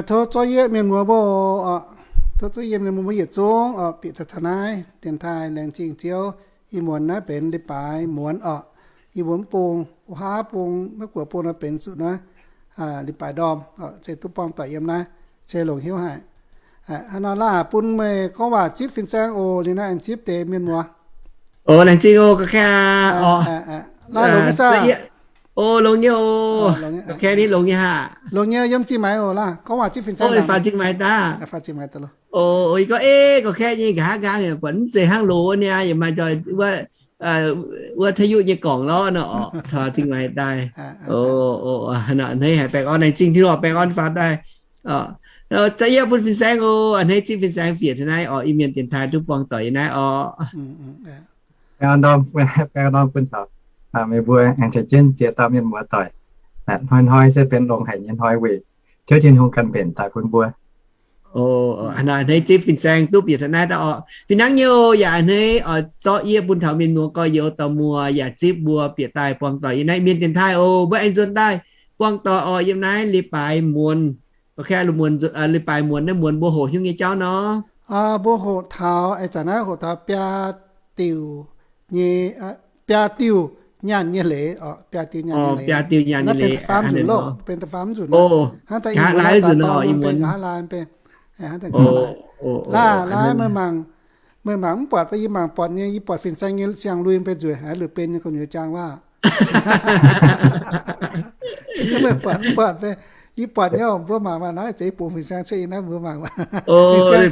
Tov zorqv yie mienh muoz mbuo oc, tov zorqv yie mienh muoz mbuo yietc zungv oc, bieqc taux taux naaiv dienx taaih. Laengz zingh Ziouv. Ih muonz naaiv benx leiz-baaix muonz oc. Ih muonz mv bung, wuov haav bung, maiv guoqv bung nor benx zuqc naaiv leiz-baaix ndorm oc. Se duqv buangh doic yiem naaiv, se longc hnyouv haic. Hnangv nor laah, bun meih gorngv waac zipv fin-saeng oc. Liuz naaiv aengx zipv deix mienh muoz. Laengz zingh oc, gorx-kaeqv. Laah, longx nyei saah? O, longx nyei oc. Gorx-kaeqv ni longx nyei haah? Longx nyei, yiem Zingh Maix oc. Laah, gorngv waac zipv fin-saeng, faaux Zingh Maix daaih. O, yie gorngv, eix, gorx-kaeqv nyei nqa'haav nqaang yaac buatc mv zeiz hnangv loz wuov niaa, yaac maaih nzoih wuov, wuov Taiv Yuqv nyei gorngv lorqc nor oc, taux Zingh Maix daaih. O, a'hneiv haic, baengh orn, laengz zingh Tin-Hungh, baengh orn faaux daaih. Za'gengh bun fin-saeng oc, a'hneiv zipv fin-saeng bieqc taux naaiv oc, Iu-Mienh dienx taaih duqv buangh doic yiem naaiv oc. Baengh orn bun taux meih mbuo aengx caux jienv ziex dauh mienh muoz doic. Hnoi-hnoi se benx longx haic nyei hnoi weic Ziouv Tin-Hungh ganh mbenc daaih bun mbuo. A'hneiv zipv fin-saeng duqv bieqc taux naaiv daaih oc. Fih hnangv nyei oc, yaac a'hneiv oix zorqv yie bun taux mienh muoz gorx-youz dorh muoz yaac zipv mbuo bieqc daaih buangh doic yiem naaiv Iu-Mienh dienx taaih oc. Mbuo aengx nzuonx daaih buangh doic oc yiem naaiv leiz-baaix muonz. Leiz-baaix muonz naaiv muonz mbuo hoqc hiuv nyei jauv nor. Mbuo hoqc taux, ih zanc naaiv hoqc taux biaa diuh nyei, biaa diuh nyaanh nyei leiz oc, biaa diuh nyaanh nyei leiz. Biaa diuh nyaanh nyei leiz, benx da'faam nzunc loh, benx da'faam nzunc. Hnangv daaih nqa'haav nzunc oc, benx nqa'haav laai, benx, laah, laah, meih mangc, meih mangc mv buatc fai? Yie mangc buatc nyei, yie buatc fin-saeng nyei siang-lui benx nzueic haic, liuz benx nyei gong nyouz jaang waac. Meih buatc mv buatc fai? Yie buatc nyei, mbuo mangc waac naaiv zeiz bungx fin-saeng cuotv yiem naaiv, mbuo mangc waac.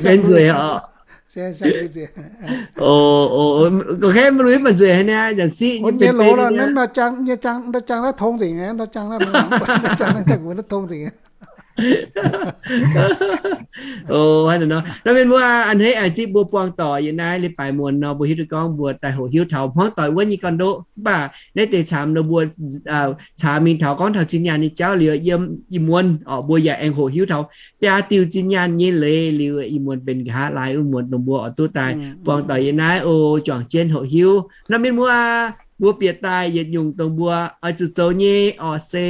Benx nzueic oc. Gorngv mv lui mv baac nzueic haic niaa, nyanc siqv nyei, nyei loz, nyei jaang, nor jaang naaiv tong nzengc, nor jaang naaiv, nor jaang naaiv tong nzengc. Nor mienh mbuo a'hneiv zipv mbuo buangh doic yiem naaiv leiz-baaix muonz nor, mbuo hiuv duqv gorngv mbuo daaih hoqc hiuv taux hmuangv doic wuov nyei gorn-ndoqv. Mv baac naaiv deix camx nor mbuo camx mingh taux gorngv taux zinh nyaanh nyei jauv liuz, yiem ih muonz oc mbuo yaac aengx hoqc hiuv taux biaa diuh zinh nyaanh nyei leiz liuz, ih muonz benx nqa'haav laai wuov muonz dongh mbuo oix duqv daaih buangh doic yiem naaiv oc, juangc jienv hoqc hiuv. Nor mienh mbuo, mbuo bieqc daaih yietc nyungc dongh mbuo oix zuqc zoux nyei oc se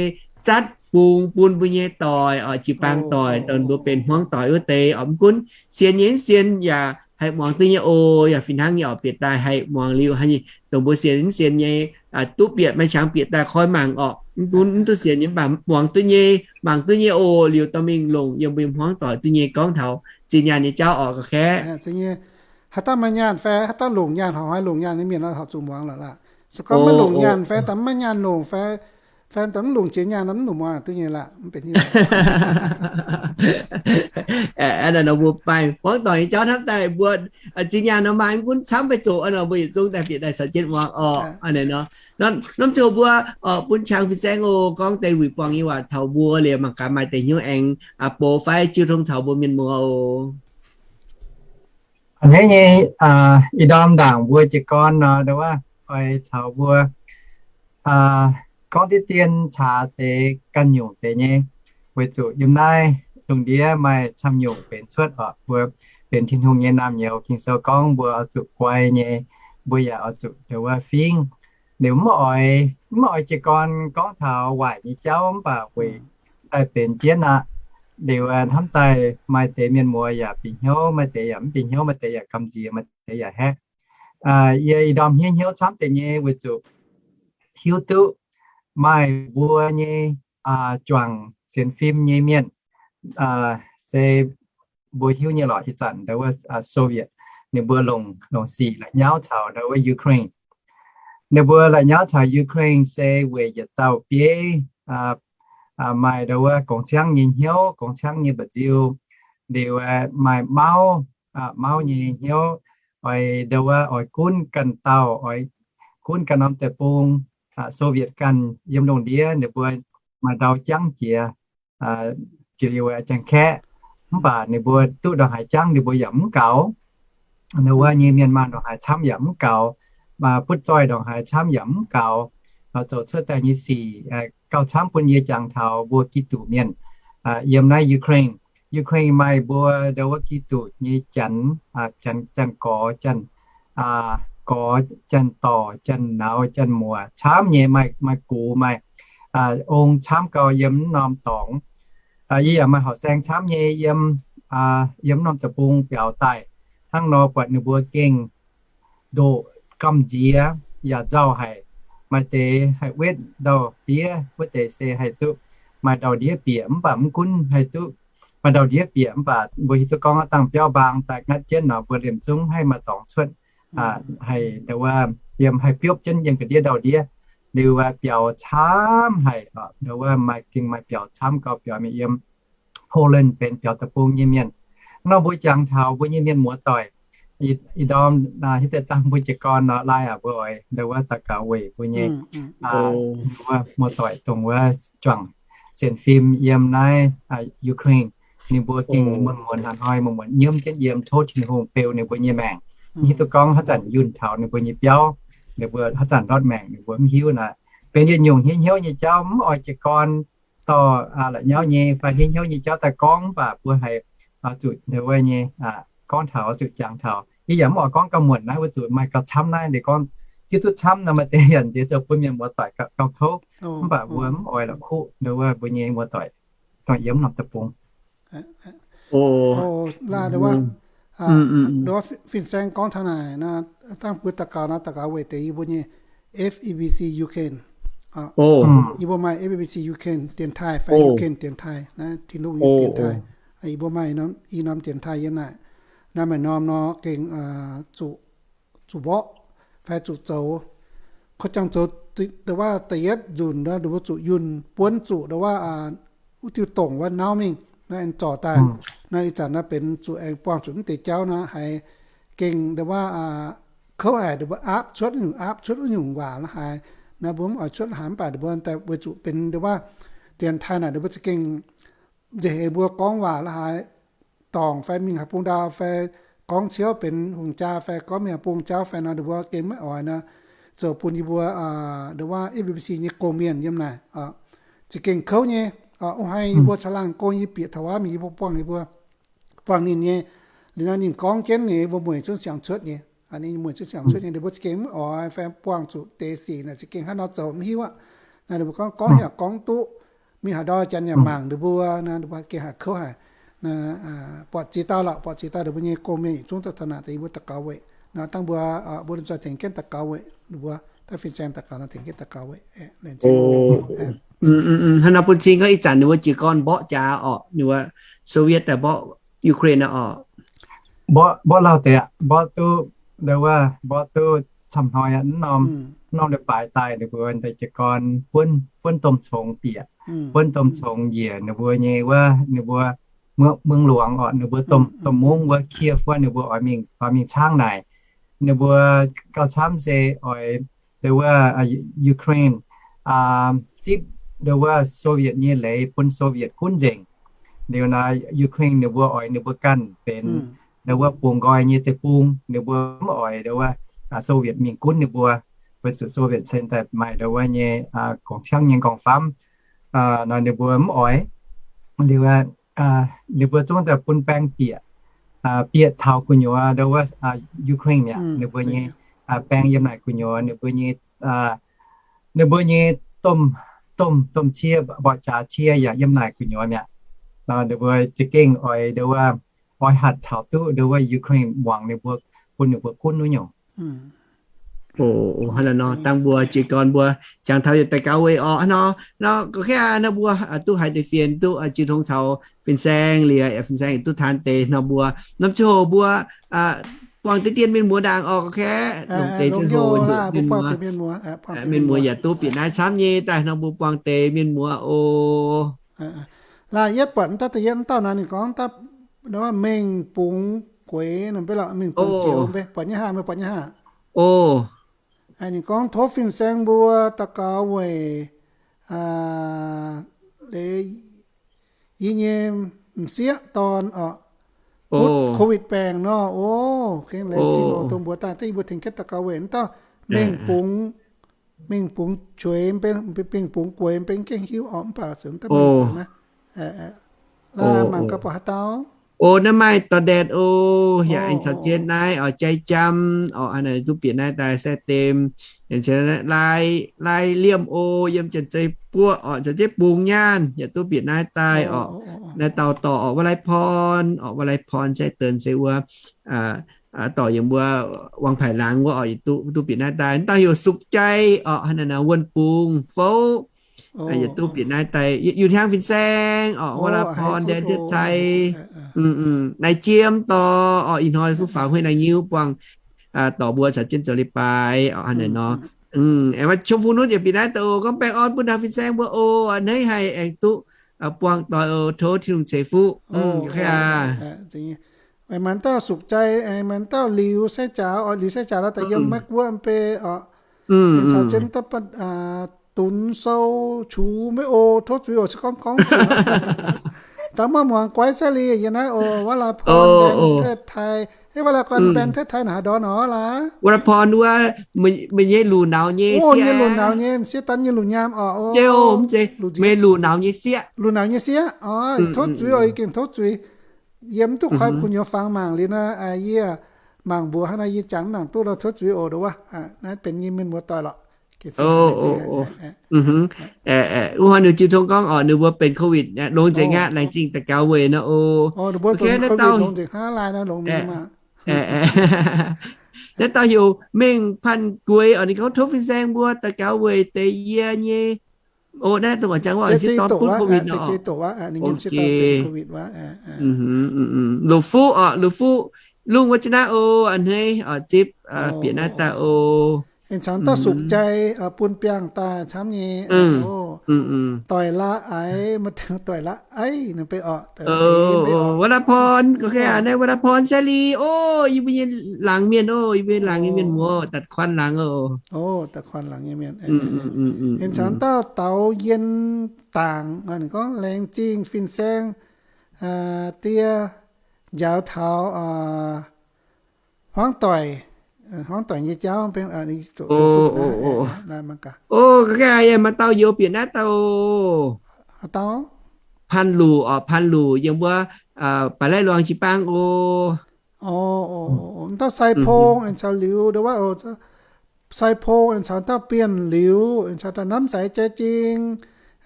zatv fungx bun mbuo nyei doic oc, jiu-baang doic, dongh mbuo benx hmuangv doic wuov deix oc. Mv gunv sienx nyei mv sienx yaac haih muangx duqv nyei oc. Yaac fih hnangv nyei oc, bieqc daaih haih muangx liuz haaix nyungc dongh mbuo sienx mv sienx nyei, duqv bieqc maaih qangx bieqc daaih koi mangc oc. Mv gunv mv duqv sienx nyei mv baac muangx duqv nyei, mangc duqv nyei oc. Liuz dorh mingh longc yiem mbuo nyei hmuangv doic duqv nyei gorngv taux zinh nyaanh nyei jauv oc, gorngv kaeqv. Haaix dauh maaih nyaanh fai haaix dauh longc nyaanh, horpc haaix longc nyaanh nyei mienh nor horpc zuqc muangx lorqc laah. Se gorngv maiv longc nyaanh fai daaih maiv nyaanh longc fai, fai daaih mv longc jiex nyaanh nor mv longc muangx duqv nyei laah, mv benx nyei. Nor mbuo maaih hmuangv doic nyei jauv hnamv daaih mbuo zinh nyaanh nor maaih mv gunv camv fai zoqc nor mbuo yietc zungv daaih bieqc daaih caux jienv muangx oc. Nor, norm ziangh hoc mbuo bun qangx fin-saeng oc, gorngv deix wuic buangh nyei waac taux mbuo liuz mangc gaax maaih deix hnyouv aengx bov fai jiu tong caux mbuo mienh muoz oc. A'hneiv nyei, ih ndorm ndaangc mbuo jiez gorn nor, ndo wuov oix caux mbuo gorngv diqv dien caax deix ganh nyungc deix nyei, weic zuqc yiem naaiv lungh ndiev maaih camv nyungc benx cuotv oc. Mbuo benx Tin-Hungh nyei naamh nyouz, Ging-Sou gorngv mbuo oix zuqc guai nyei, mbuo yaac oix zuqc ndo wuov fingv. Liuz mv oix, mv oix jiez gorn gorngv taux waaic nyei jauv mv baac weic daaih benx jienv aqv. Liuz hnamv daaih maaih deix mienh muoz yaac bieqc hnyouv, maaih deix yaac mv bieqc hnyouv, maaih deix yaac gamh nziex, maaih deix yaac haeqv. Yie ih ndorm hniev hnyouv camv deix nyei weic zuqc hiuv duqv maaih mbuo nyei juangc sienx fim nyei mienh, se mbuo hiuv nyei lorqc, ih zanc ndo wuov Soviet, ninh mbuo longc, longc sic la'nyauv taux ndo wuov Ukraine. Ninh mbuo la'nyauv taux Ukraine se weic yietc dauh bieiv maaih ndo wuov gongx ciangv nyei hnyouv, gongx ciangv nyei mba'nziu, liuz maaih mauv, mauv nyei hnyouv, oix ndo wuov oix gunv ganh dauh, oix gunv ganh norm deic-bung, Soviet ganh yiem lungh ndiev ninh mbuo maaih ndau jangv jiex, jiex liuz jangx kaeqv. Mv baac ninh mbuo duqv ndongc haaix jangv ninh mbuo yaac mv gaux. Ndo wuov nyei mienh maanh ndongc haaix camv yaac mv gaux, butv zoih ndongc haaix camv yaac mv gaux. Zoux cuotv daaih nyei sic gauh camv bun yie jangx taux mbuo Giduc mienh yiem naaiv Ukraine. Ukraine maaih mbuo ndo wuov Giduc nyei janx, janx, janx gorx, janx, gorx, janx dorc, janx nauz, janx muoc, camv nyei, maaih, maaih gux, maaih ong camv gau yiem norm dorngx. Yie yaac maaih horqc saeng camv nyei yiem, yiem norm deic-bung biaux daaih. Hnangv nor buatc ninh mbuo gengh ndoqc gamh nziex yaac nzauh haic. Maaih deix haih wetv ndau-ndiev, wuov deix se haih duqv maaih ndau-ndiev bieqc, mv baac mv gunv haih duqv maaih ndau-ndiev bieqc, mv baac mbuo hiuv duqv gorngv dangh biauv mbaang daaih ngatv jienv nor, mbuo liemh zungv haih maaih dorngx cuotv, haih ndau wuov yiem haih biopv jienv yiem ga'ndiev ndau-ndiev. Liuz biaux camv haic, ndau wuov maaih gengh maaih biaux camv gauh biaux mingh yiem Poland benx biaux deic-bung nyei mienh. Nor mbuo jangx taux mbuo nyei mienh muoz-doic, ih ndorm hiuv deix dangh mbuo jiez gorn nor, laai aac mbuo oix ndau wuov daux gaux weic mbuo nyei wuov muoz-doic dongh wuov juangc sienx fim yiem naaiv Ukraine. Ninh mbuo gengh muonz-muonz hnoi muonz-muonz nyiemv jienv yiem, tov Tin-Hungh beu ninh mbuo nyei maengc. Mv hiuv duqv gorngv haaix zanc yunh taux ninh mbuo nyei biauv, ninh mbuo haaix zanc ndortv maengc ninh mbuo mv hiuv naaic. Benx yietc nyungc hnyouv hnyouv nyei jauv, mv oix jiez gorn dorh la'nyauv nyei fai hnyouv hnyouv nyei jauv daaih gorngv, mv baac mbuo haiz zuqc ndau wuov nyei gorngv taux, zuqc jangx taux. Yie yaac mv oix gorngv gauh muonc naaiv, wuov zuqc maaih gauh camv naaiv, liuz gorngv hiuv duqv camv nor, maaih deix yaac nziex zoux bun mienh muoz-doic gauh kouv, mv baac mbuo mv oix la'kuqv ndau wuov mbuo nyei muoz-doic dongh yiem norm deic-bung. Laaix ndau wuov, ndau wuov fin-saeng gorngv taux naaic nor, dangh mbuo daux gaux nor, daux gaux weic deix yie mbuo nyei F E B C Ukraine. Yie mbuo maaih F E B C Ukraine dienx taaih fai Ukraine dienx taaih, Tin-Hungh nyei dienx taaih. Yie mbuo maaih i norm dienx taaih yiem naaic. Naaiv maaih norm nor gengh zuqc, zuqc mborqv fai zuqc zoux. Koi jangx zoux ndau wuov da'yietv nzunc nor, ninh mbuo zuqc yunh buonv zuqc ndau wuov wuov diuh dongc wuov nauv mingh, naaiv aengx zorc daaih. Naaiv ih zanc naaiv benx zuqc aengx buangh zuqc mv deix jauv nor, haiz gengh ndau wuov kouv haic, ninh mbuo aapv cuotv nyungc, aapv cuotv wuov nyungc waac la'haaix. Naaiv mbuo mv oix cuotv la'haaix, mv baac ninh mbuo daaih weic zuqc benx ndau wuov dienx taaih naaic, ninh mbuo za'gengh nzengc heix mbuo gorngv waac la'haaix, dorngc fai mingh haaix bung ndau fai gorngv ciouv benx hungh jaa fai gorngv mingh haaix bung jauv fai nor, ninh mbuo gengh maiv oix nor, zoux bun yie mbuo ndau wuov F E B C nyei gong-mienh yiem naaic za'gengh kouv nyei. Ov, haih yie mbuo caangh laangh go yie bieqc taux wuov mingh, yie mbuo buangh, yie mbuo buangh ninh nyei. Liuz nor ninh gorngv jienv ninh mbuo mueic zungv siang cuotv nyei. Ninh mueic zungv siang cuotv nyei, ninh mbuo za'gengh mv oix fai buangh zuqc deix sic naaic za'gengh hnangv nor zoux mv hiuv aqv. Naaiv ninh mbuo gorngv, gorngv yaac gorngv duqv, mingh haaix ndau janx yaac mangc ninh mbuo, ninh mbuo gengh haiz kouv haic. Buatc ziex dauh lorqc, buatc ziex dauh ninh mbuo nyei gong-mienh yietc zungv daaih taux naaic, deix yie mbuo daux gaux weic nor, dangh mbuo, mbuo lomh nzoih tengx jienv daux gaux weic ninh mbuo, dangh fin-saeng daux gaux nor tengx jienv daux gaux weic. Hnangv nor bun cing gorngv ih zanc ninh mbuo jiez gorn mborqv jaax orqc, ninh mbuo Soviet daaih mborqv Ukraine orqc. Mborqv, mborqv lauh deix aqv, mborqv duqv, ndau wuov mborqv duqv camv hnoi aqv. Mv norm leiz-baaix daaih ninh mbuo deix jiez gorn buonv, buonv domh congx bieqc, buonv domh congx njiec ninh mbuo nyei wuov, ninh mbuo muangx orqc, ninh mbuo domh mungv wuov Kiev wuov, ninh mbuo oix mingh, oix mingh caangv naaic. Ninh mbuo gauh camv se oix, ndau wuov Ukraine zipv ndau wuov Soviet nyei leiz bun Soviet gunv nzengc. Liuz naaic Ukraine ninh mbuo oix ninh mbuo ganh benx ndau wuov bungx nqoi nyei deic-bung, ninh mbuo mv oix ndau wuov Soviet mingh gunv ninh mbuo, weic zuqc Soviet cingx daaih maaih ndau wuov nyei gong-ciangv nyei nqorngv-famv nor, ninh mbuo mv oix. Liuz ninh mbuo zungv daaih bun baeng bieqc, bieqc taux gu'nyuoz ndau wuov Ukraine mi'aqv. Ninh mbuo nyei baeng yiem naaic gu'nyuoz, ninh mbuo nyei, ninh mbuo nyei domh, domh, domh cie, mborqv jaax cie yaac yiem naaic gu'nyuoz mi'aqv. Ninh mbuo za'gengh oix ndau wuov, oix hatc taux duqv ndau wuov Ukraine muangx ninh mbuo, bun ninh mbuo gunv wuov nyungc. Hnangv naaiv nor, dangh mbuo jiez gorn mbuo jangx taux yietc daux gaux weic orqc. Hnangv nor, nor gorngv hnangv nor mbuo duqv haiz deix fienx duqv jiu tong caux fin-saeng liuz, fin-saeng duqv taan deix nor mbuo norm ziangh hoc mbuo buangh deix dien mienh muoz ndaangc orqc. Gorngv hnangv longc deix ziangh hoc, mienh muoz yaac duqv bieqc naaiv camv nyei daaih nor mbuo buangh deix mienh muoz oc. Laaix yietv buatc da'yietv dauh naaic ninh gorngv mengh bungx gueix, mengh bungx gueix, buatc nyei haac, buatc nyei haac. Ninh gorngv tov fin-saeng mbuo daux gaux weic yie nyei m'sieqv dorn orqc, butv COVID baengc nor. O, gengh laengz zingh oc, dongh mbuox daaih dengv yie mbuo tengx jienv daux gaux weic wuov dauh mengh bungx, mengh bungx gueix, mengh bungx gueix mbenc gengh hiuv orqc, mv baac zuqc daaih mengh bungx naaiv. Laaix mangc gaax buatc haaix dauh. O, naaiv maaih dorh ndaetc o, yaac aengx caux jienv naaiv oix jaiv jamv orqc, hnangv naaic duqv bieqc naaiv daaih sai dem, yaac caux lai liemh o, yiem Janx-Zei Buoqv orqc, caux jienv bungx nyaanh yaac duqv bieqc naaiv daaih orqc. naaiv dauh dorh orqc, Wai Lai Porn orqc, Wai Lai Porn se deix se wuov, dorh yiem wuov Wangc Paic Laangz wuov orqc, yietc duqv, duqv bieqc naaiv daaih. Naaiv dauh heuc Sukc Jai orqc, hnangv naaiv nor, Wuonh Bungx Fouv, yietc duqv bieqc naaiv daaih, yietc hiuv hnyangx fin-saeng orqc, Wai Lai Porn, Daniel Cai, Naaiv Jiem dorh orqc, ih hnoi kuv faaux huei naaiv nyiuv buangh dorh mbuo caux jienv zoux leiz-baaix orqc, hnangv naaiv nor. Aengx maaih Chong Fu Nutv yaac bieqc naaiv daaih oc. Gorngv baengh orn bun taux fin-saeng mbuo oc, a'hneiv haic aengx duqv buangh doic oc. Tov Tin-Hungh ceix fuqv. Maaih dauh Sukc Jai, maaih dauh Liuz Sai Jaax orqc, Liuz Sai Jaax nor daaih yiem Meiv Guoqv mv bei orqc. Caux jienv daaih Dunx Sou Qux maiv oc, tov zuiz oc, se gorngv gorngv zuqc. Dangh maiv muangx guaiv sai li yiem naaiv oc. Wai Lai Porn, Mbaen Tetv Taaih, ei, Wai Lai Porn, Mbaen Tetv Taaih naaiv haaix ndorn nor laac? Wai Lai Porn wuov, meih nyei luc nauz nyei sieqv, nyei luc nauz nyei sieqv, daaih nyei luc nyaam orqc. Meih luc nauz nyei sieqv. Luc nauz nyei sieqv orqc, tov zuiz oc, yie gengh tov zuiz. Yie mv duqv koi gu'nyuoz fangx mangc liuz nor, yie mangc mbuox hnangv naaiv, yie jangx mv nangc duqv nor, tov zuiz oc, nduov wuov. Naaiv benx nyei mienh muoz doic lorqc. Wuov hnoi ninh jiu tong gorngv orqc, ninh mbuo benx COVID longx nzengc aqv, laengz zingh daux gaux weic nor oc. Naaiv dauh heuc Mengh Panh Gueix orqc, ninh gorngv tov fin-saeng mbuo daux gaux weic deix yie nyei. O, naaiv dongh jangx wuov se dorn gunv COVID nor. Loz Fuqv orqc, Loz Fuqv lungh wuov jienv naaiv oc, a'hneiv orqc, zipv bieqc naaiv daaih oc. Aengx caux dauh Sukc Jai bun biangh daaih camv nyei. Doic la'aiv, maaih doic la'aiv nor bei orqc. Wai Lai Porn, gorngv naaiv Wai Lai Porn sai li oc, yie mbuo nyei laangz mienh oc, yie mbuo nyei laangz nyei mienh muoz, Da'kuan laangz oc. Aengx caux dauh Daux Yien Dangc, ninh gorngv laengz zingh fin-saeng die njaaux taux hmuangv doic, hmuangv doic nyei jauv. O, ga'naaiv yie maaih dauh youz bieqc naaiv dauh Paan Luc orqc, Paan Luc yiem wuov Baaix Laih Luangh jiu-baang oc. Dauh Sai Pong aengx caux Liuz, nduov wuov, Sai Pong aengx caux dauh Bienh Liuz, aengx caux dauh Namv Saiz Jai Jing,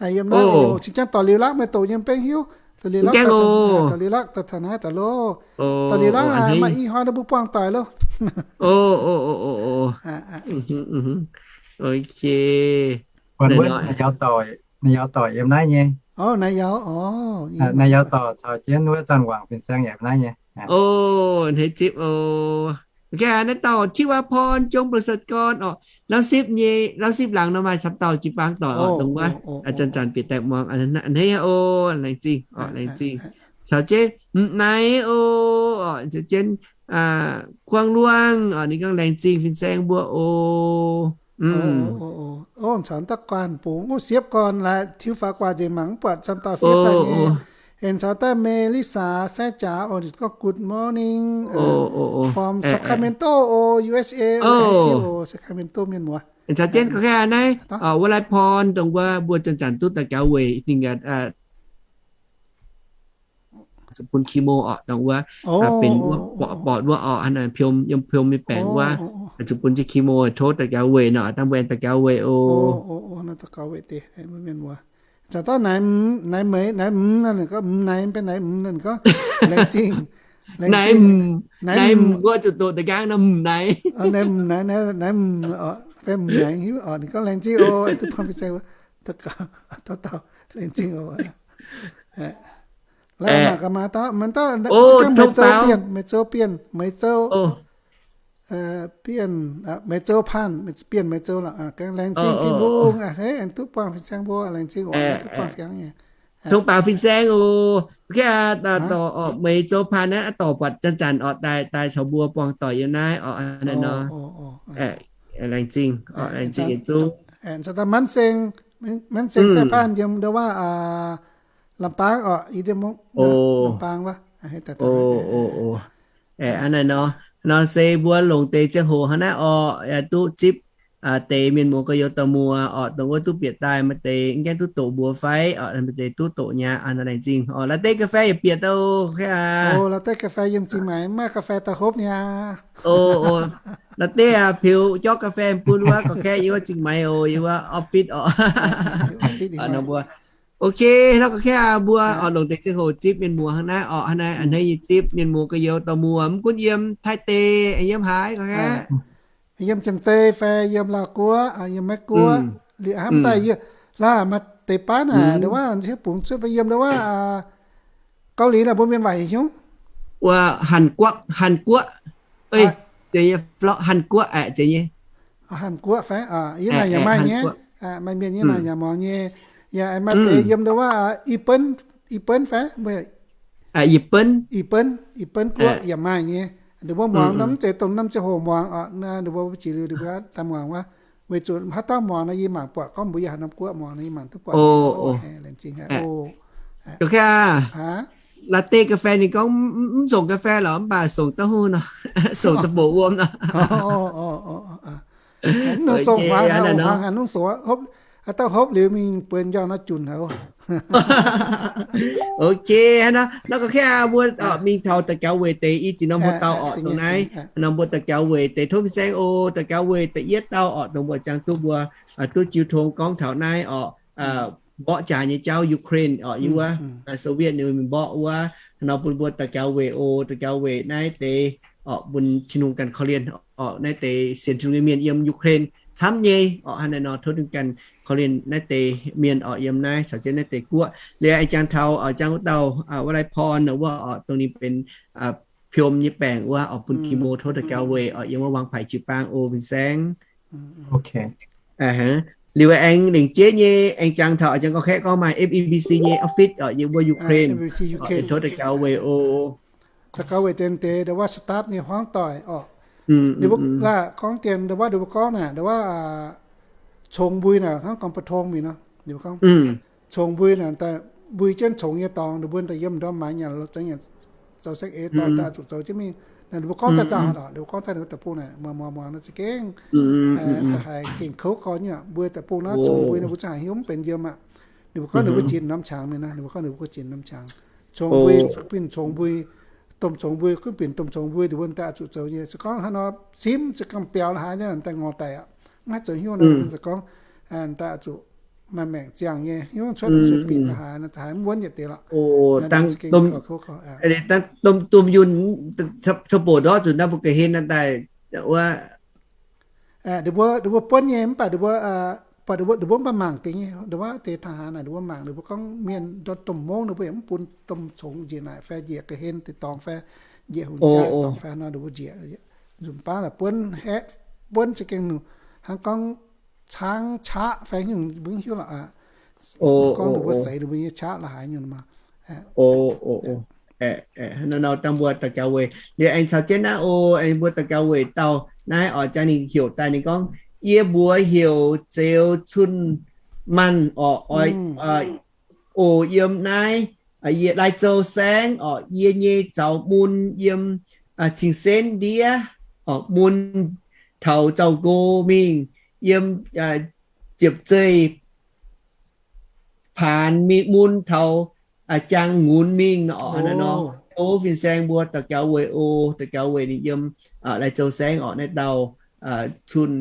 yiem naaiv oc. Cingx jangv dorc Liuz Lakv meih doqc nyei mbenc hiuv. Dorc Liuz Lakv, dorc Liuz Lakv daaih taux naaiv daaih loh. Dorc Liuz Lakv maaih i hnoi nor mbuo buangh doic loh. Ok. Naaiv yaac dorc yiem naaiv nyei. Naaiv yaac dorc caux jienv wuov Zanc Wangc fin-saeng yaac naaiv nyei. O, hneiv zipv oc. Naaiv dauh Qieqv Waac Porn, Jong Blou Set Gorn orqc, Lauv Sipv nyei, Lauv Sipv laangz nor maaih camv dauh jiu-baang doic orqc, dongh wuov zanc-zanc bieqc daaih muangx. A'hneiv oc, laengz zingh orqc, laengz zingh. Caux jienv M'Naaiv oc, caux jienv Guangv Luangh orqc, ninh gorngv laengz zingh fin-saeng mbuo oc. Caux daaih Guanh Bungx, wuov siepv gorn laaix tiuv faaux guaax nzengc mangc mv buatc camv dauh fiev daaih nyei. Aengx caux daaih Melissa Sai Jaax oc, ninh gorngv good morning from Sacramento oc, U S A oc, Sacramento mienh muoz. Caux jienv gorngv naaiv Wai Lai Porn dongh wuov mbuo zanc-zanc duqv daux gaux weic ninh zuqc bun chemo orqc, dongh wuov benx wuov borqc wuov orqc, yiem piom nyei baengc wuov, zuqc bun jienv chemo, tov daux gaux weic nor, dangh mbuo aengx daux gaux weic oc. Caux dauh Naaiv Mz, Naaiv Mz, Naaiv Mz naaiv, gorngv Mz Naaiv, benx Naaiv Mz naaiv, gorngv laengz zingh. Naaiv Mz wuov zuqc doqc da'nqaang nor, Mz Naaiv. Naaiv Mz Naaiv, Naaiv Mz, fai Mz Naaiv hiuv orqc, ninh gorngv laengz zingh oc, duqv buangh fin-saeng wuov, dauh dauh laengz zingh oc. Laaix mangc gaax maaih dauh, maaih dauh, Meih Zouv Bienh, Meih Zouv Bienh, Meih Zouv Bienh, Meih Zouv Panh, Bienh Meih Zouv lorqc, laengz zingh Tin-Hungh a'hneiv aengx duqv buangh fin-saeng mbuo, laengz zingh oc, duqv buangh fiangx nyei. Tong baaux fin-saeng oc. Meih Zouv Panh naaiv dorc buatc zanc-zanc orqc, daaih caux mbuo buangh doic yiem naaiv orqc, naaiv nor. Laengz zingh, laengz zingh yietc zungv. Manv Seng, Manv Seng Sai Panh yiem ndo waav Lambaang orqc, Lambaang wuov. Hnangv naaiv nor, nor se mbuo longc deix ziangh hoc hnangv naaiv orqc, duqv zipv deix mienh muoz gorx-youz dauh muoz orqc, dongh wuov duqv bieqc daaih, maaih deix mv gaengh duqv doqc mbuox fai orqc, maaih deix duqv doqc nyei, hnangv naaiv zingh orqc. La'deix ga'fei yaac bieqc daaih oc. La'deix ga'fei yiem Zingh Maix, mv maaih ga'fei daaih hopv nyei. La'deix aac peux jorqv ga'fei bun wuov gorqv-kaeqv yiem wuov Zingh Maix oc, yiem wuov office orqc. Nor mbuo Ok, hnangv nor gorngv mbuo oix longc deix ziangh hoc zipv mienh muoz hnangv naaiv orqc. Hnangv naaiv a'hneiv nyei zipv mienh muoz gorx-youz dorh muoz, mv gunv yiem Taiv deix, yiem haaix gorngv, yiem Janx-Zei fai yiem Laauh Guoqv, yiem Meiv Guoqv, liuz hnamv daaih yie, laaix maaih deix baav naaic, ndongc wuov hiuv bungx cuotv fai yiem ndongc wuov Gauv Liz naaic, mbuo mienh waaic heuc hnyouv wuov Hàn Quốc, Hàn Quốc, Hàn Quốc aeqv, zeiz nyei, yie naaic yaac maaih nyei, maaih mienh yie naaic yaac muangx nyei, yaac maaih deix yiem ndongc wuov Ih Benv, Ih Benv fai, Ih Benv, Ih Benv Guoqv yaac maaih nyei. Ninh mbuo muangx mv zeiz dongh norm ziangh hoc muangx oc, ninh mbuo jiex liuz ninh mbuo daaih muangx wuov. Weic zuqc haaix dauh muangx nor yie mangc buatc gorngv mbuo yiem haaix norm guoqv muangx nor yie mangc duqv buatc. Latte กาแฟ ninh gorngv mv songc กาแฟ lorqc, mv baac songc da'hungh nor, songc da'bouc wuom nor. Haaix dauh hopv liuz mingh buonc njormh nor junc haic. Ok, hnangv nor, nor gorngv mbuo mingh taux daux gaux weic deix i ziex norm hoc dauh orqc, dongh naaiv nor mbuo daux gaux weic deix tov fin-saeng oc, daux gaux weic da'yietv dauh orqc, dongh mbuo jangx duqv mbuo duqv jiu tong gorngv taux naaiv orqc, mborqv jaax nyei jauv Ukraine orqc, yiem wuov Soviet ninh mingh mborqv wuov, nor bun mbuo daux gaux weic oc, daux gaux weic naaiv deix orqc, bun Tin-Hungh ganh korv-lienh orqc, naaiv deix sienx Tin-Hungh nyei mienh yiem Ukraine camv nyei orqc, hnangv naaiv nor tov Tin-Hungh ganh korv-lienh naaiv deix mienh orqc, yiem naaiv caux jienv naaiv deix guoqv. Liuz aengx jangx taux jangx wuov dauh wuov lai porn wuov orqc, dongh ninh benx piom nyei baengc wuov orqc, bun chemo, tov daux gaux weic orqc, yiem wuov Wangpaic jiu-baang oc, fin-saeng. Liuz aengx lengc jeiv nyei aengx jangx taux jangx gorngv kaeqv gorngv maaih F E B C nyei office orqc, yiem wuov Ukraine, tov daux gaux weic oc. Daux gaux weic deix deix ndau wuov staff nyei hmuangv doic orqc. Ninh mbuo laaix gorngv dien ndau wuov, ninh mbuo gorngv naaic ndau wuov congx mbui naaic hnangv gorngv ประท้วง mingh nor, ninh mbuo gorngv congx mbui naaic daaih mbui jienv congx nyei dorngx, ninh mbuo daaih yiem ndorm maaiz nyanc zoux nyanc zoux saeng-eix dorh daaih zuqc zoux jienv mingh. Ninh mbuo gorngv daaih nzauh oc, ninh mbuo gorngv daaih ninh mbuo deic-bung naaic muangx muangx muangx nor za'gengh da'haiz gengh kouv gorx nyei aqv. Mbuo deic-bung naaiv congx mbui ninh mbuo za'gengh haaix hnyouv mv benx yiem aqv. Ninh mbuo gorngv ninh mbuo jiex norm qangx mingh nor, ninh mbuo gorngv ninh mbuo jiex norm qangx. Congx mbui, fin congx mbui, domh congx mbui, gunv binc domh congx mbui, ninh mbuo daaih oix zuqc zoux nyei. Se gorngv hnangv nor simv se ganh biaux la'haaix nyei daaih ngorc daic aqv. Maiv zoux hnyouv nor, se gorngv daaih oix zuqc maaih maengc ziangh nyei hnyouv cuotv sueih binc la'haaix nor, haaix mv wuonv yietc deix lorqc. Dangh domh yunh, tov bouc ndortv zuqc naaiv mbuo ga'hlen naaiv daaih wuov. Ninh mbuo, ninh mbuo buonv nyei mv baac ninh mbuo, buatc ninh mbuo, ninh mbuo mv baac mangc deix nyei, ndau wuov deix ทหาร naaic ninh mbuo mangc, ninh mbuo gorngv mienh ndortv domh mungv ninh mbuo yaac mv bun domh congx njiec naaic fai njiec ga'hlen deix dorngx fai njiec hungh jaa dorngx fai nor ninh mbuo njiec. Nzunc baav naaic buonv haeqv, buonv za'gengh nungc hnangv gorngv caangv qaqv fai nyungc mbuo mv hiuv lorqc aqv. Gorngv ninh mbuo seix ninh mbuo nyei qaqv la'haaix nyungc maah. Nor dangh mbuo daux gaux weic liuz aengx caux jienv naaiv oc, aengx mbuo daux gaux weic dauh naaiv oc, jangx ninh heuc daaih ninh gorngv, yie mbuox heuc Zeux Cun Manh orqc, oix oc yiem naaiv Lai Zou Saengv orqc, yie nyei zaux mun yiem cing-senv ndiev orqc, mun taux Zaux Nqo mingh, yiem ziepc zeih paanx mingh mun taux jang nqunx mingh orqc. Hnangv naaiv nor, tov fin-saeng mbuo daux gaux weic oc, daux gaux weic ninh yiem Lai Zou Saengv orqc, naaiv dauh Cun,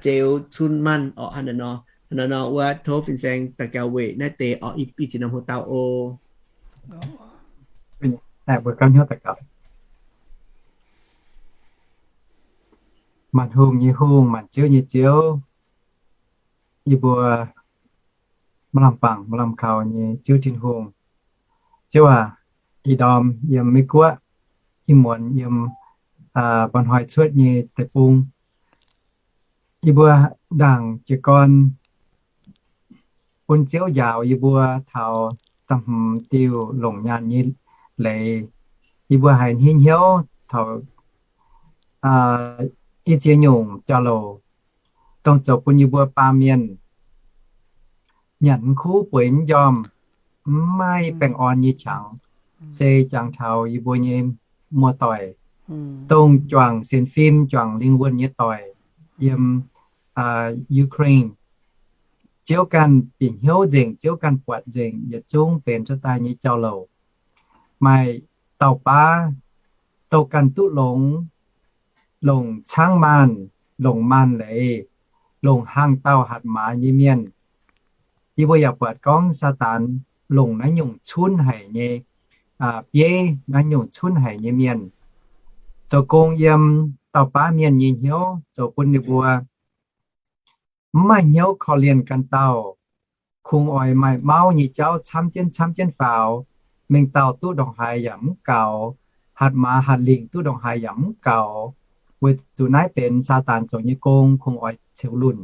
Zeux Cun Manh orqc. Hnangv naaiv nor, hnangv naaiv nor wuov tov fin-saeng daux gaux weic naaiv deix orqc, i ziex norm hoc dauh oc. Mbuo gapv hnyouv daux gaux. Maanc hungh nyei Hungh, maanc ziouv nyei Ziouv, yie mbuo maaih lamh bangc maaih lamh kaux nyei Ziouv Tin-Hungh. Ziouv aac, ih ndorm yiem Meiv Guoqv, ih muonz yiem mba'hnoi cuotv nyei deic-bung, yie mbuo ndaangc jiez gorn bun Ziouv njaaux yie mbuo taux da'hmz diuh longc nyaanh nyei leiz. Yie mbuo haiz hnyouv taux i ziex nyungc jauv-louc, dongh zoux bun yie mbuo baamh mienh nyanc mv kuv bueix mv njormh, mv maaih baengh orn nyei qangx, se jangx taux yie mbuo nyei muoz-doic, dongh juangc sienx fim, juangc lingh wuonh nyei doic yiem Ukraine. Ziouv ganh bieqc hnyouv nzengc, Ziouv ganh buatc nzengc yietc zungv benx cuotv daaih nyei jauv-louc. Maaih dauh baav, dongh ganh duqv longx, longc caangv maanh, longc maanh leiz, longc hlang dauh hatc maaz nyei mienh, Yie mbuo yaac buatc gorngv Saadaan longc naaiv nyungc cunv haic nyei bieiv, naaiv nyungc cunv haic nyei mienh zoux gong yiem dauh baav mienh nyei hnyouv, zoux bun ninh mbuo mv maaih hnyouv korv-lienh ganh dauh, kungx oix maaih mauv nyei jauv camv jienv camv jienv faaux, mengh dauh duqv ndongc haaix yaac mv gaux, hatc maaz hatc lingc duqv ndongc haaix yaac mv gaux. Weic zuqc naaiv benx Saadaan zoux nyei gong, kungx oix ceux lunh.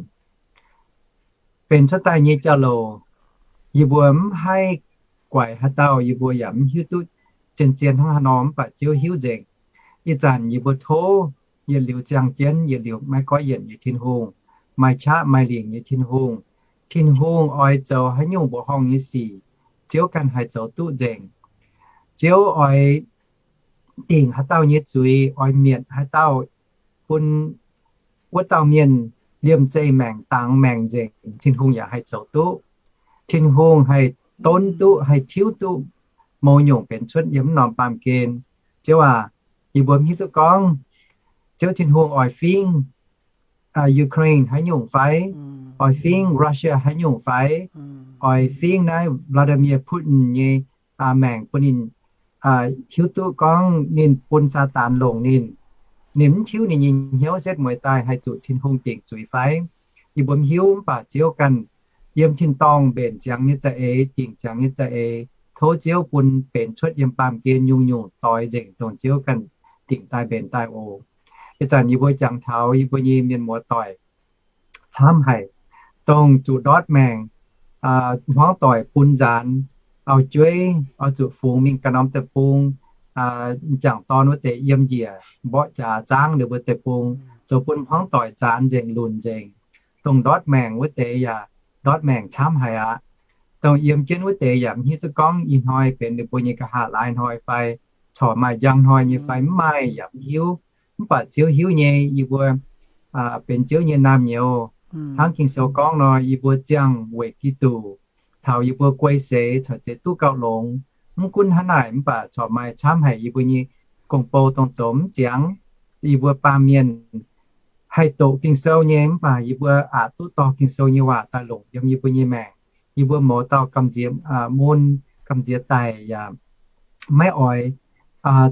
Benx cuotv daaih nyei jauv-louc, yie mbuo mv haih guaix haaix dauh, yie mbuo yaac mv hiuv duqv zien-zien hnangv haaix nor, mv baac Ziouv hiuv nzengc. Ih zanc yie mbuo tov yietc liuz ziangh jienv, yietc liuz maiv goiv yienc nyei Tin-Hungh, maaih qaqv maaih lingc nyei Tin-Hungh. Tin-Hungh oix zoux haaix nyungc mbuoqc horngh nyei sic, Ziouv ganh haih zoux duqv nzengc. Ziouv oix dingc haaix dauh nyei zuiz, oix mietc haaix dauh, bun wuov dauh mienh liemh zeih maengc, dangx maengc nzengc, Tin-Hungh yaac haih zoux duqv. Tin-Hungh haih donv duqv, haih tiuv duqv mouz nyungc benx cuotv yiem wuov norm baamh gen. Ziouv aac, yie mbuo mv hiuv duqv gorngv Ziouv Tin-Hungh oix fingx Ukraine haaix nyungc fai, oix fingx Russia haaix nyungc fai, oix fingx naaiv Vladimir Putin nyei maengc bun ninh hiuv duqv gorngv ninh bun Saadaan longc ninh, ninh mv tiuv ninh nyei hnyouv setv mueiz daaih haih zuqc Tin-Hungh dingc zuiz fai. Yie mbuo mv hiuv, mv baac Ziouv ganh yiem tin-dorngh mbenc ziangx nyei za'eix, dingc ziangx nyei za'eix, tov Ziouv bun benx cuotv yiem baamh gen nyungc-nyungc doix nzengc dongh Ziouv ganh dingc daaih mbenc daaih oc. Ih zanc yie mbuo jangx taux yie mbuo nyei mienh muoz-doic camv haic, dongh zuqc ndortv maengc, hmuangv doic bun nzaanx, auv-jueiv oix zuqc fungx mingh ganh norm deic-bung, m'jangc dorn wuov deix yiem njiec mborqv jaax zaangv ninh mbuo deic-bung, zoux bun hmuangv doic nzaanx nzengc lunc nzengc. Dongh ndortv maengc wuov deix yaac ndortv maengc camv haic aqv. Dongh yiem jienv wuov deix yaac mv hiuv duqv gorngv ih hnoi benx ninh mbuo nyei nqa'haav laai hnoi fai corc maaih njang hnoi nyei fai mv maaih yaac mv hiuv. Mv baac Ziouv hiuv nyei. Yie mbuo benx Ziouv nyei naamh nyouz, hnangv Ging-Sou gorngv nor, yie mbuo ziangh weic Giduc, taux yie mbuo guei seix corc zeiz duqv gauh longx. Mv gunv hnangv naaic mv baac corc maaih camv haic yie mbuo nyei gong-bou dongh zoux mv ziangx. Yie mbuo baamh mienh haih doqc Ging-Sou nyei, mv baac yie mbuo aqc duqv dorh Ging-Sou nyei waac daaih longc yiem yie mbuo nyei maengc. Yie mbuo mouz dauh gamh nziex mun, gamh nziex daic yaac maiv oix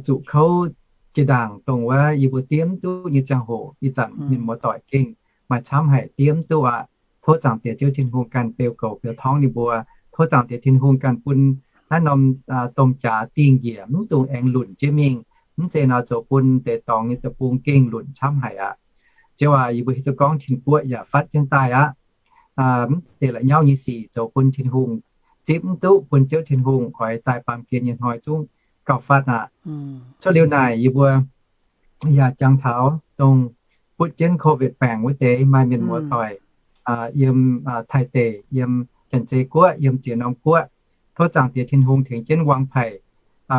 zuqc kouv jiex ndaangc dongh wuov yie mbuo diev mv duqv nyei ziangh hoc. Ih zanc mienh muoz-doic gengh maaih camv haic diev mv duqv aqv. Tov Zaangc Diex Ziouv Tin-Hungh ganh beu goux beu torngv ninh mbuo. Tov Zaangc Diex Tin-Hungh ganh bun naaiv norm domh jaax dingh njiec, mv dungx aengx lunc jienv mingh. Mv zeiz nor zoux bun deix dorngx nyei deic-bung gengh lunc camv haic aqv. Ziouv aac, yie mbuo hiuv duqv gorngv Tin-Guoqv yaac fatv jienv daaih aqv. Mv deix la'nyauv nyei sic zoux bun Tin-Hungh zipv mv duqv, bun Ziouv Tin-Hungh oix daaih baamh gen nyei hnoi zungv gauh fatv aqv. Cuotv liuz naaic yie mbuo yaac jangx taux dongh butv jienv Covid baengc wuov deix maaih mienh muoz-doic yiem Taiv deic, yiem Janx-Zei Guoqv, yiem ziex norm guoqv. Tov Zaangc Diex Tin-Hungh tengx jienv Wang Paic,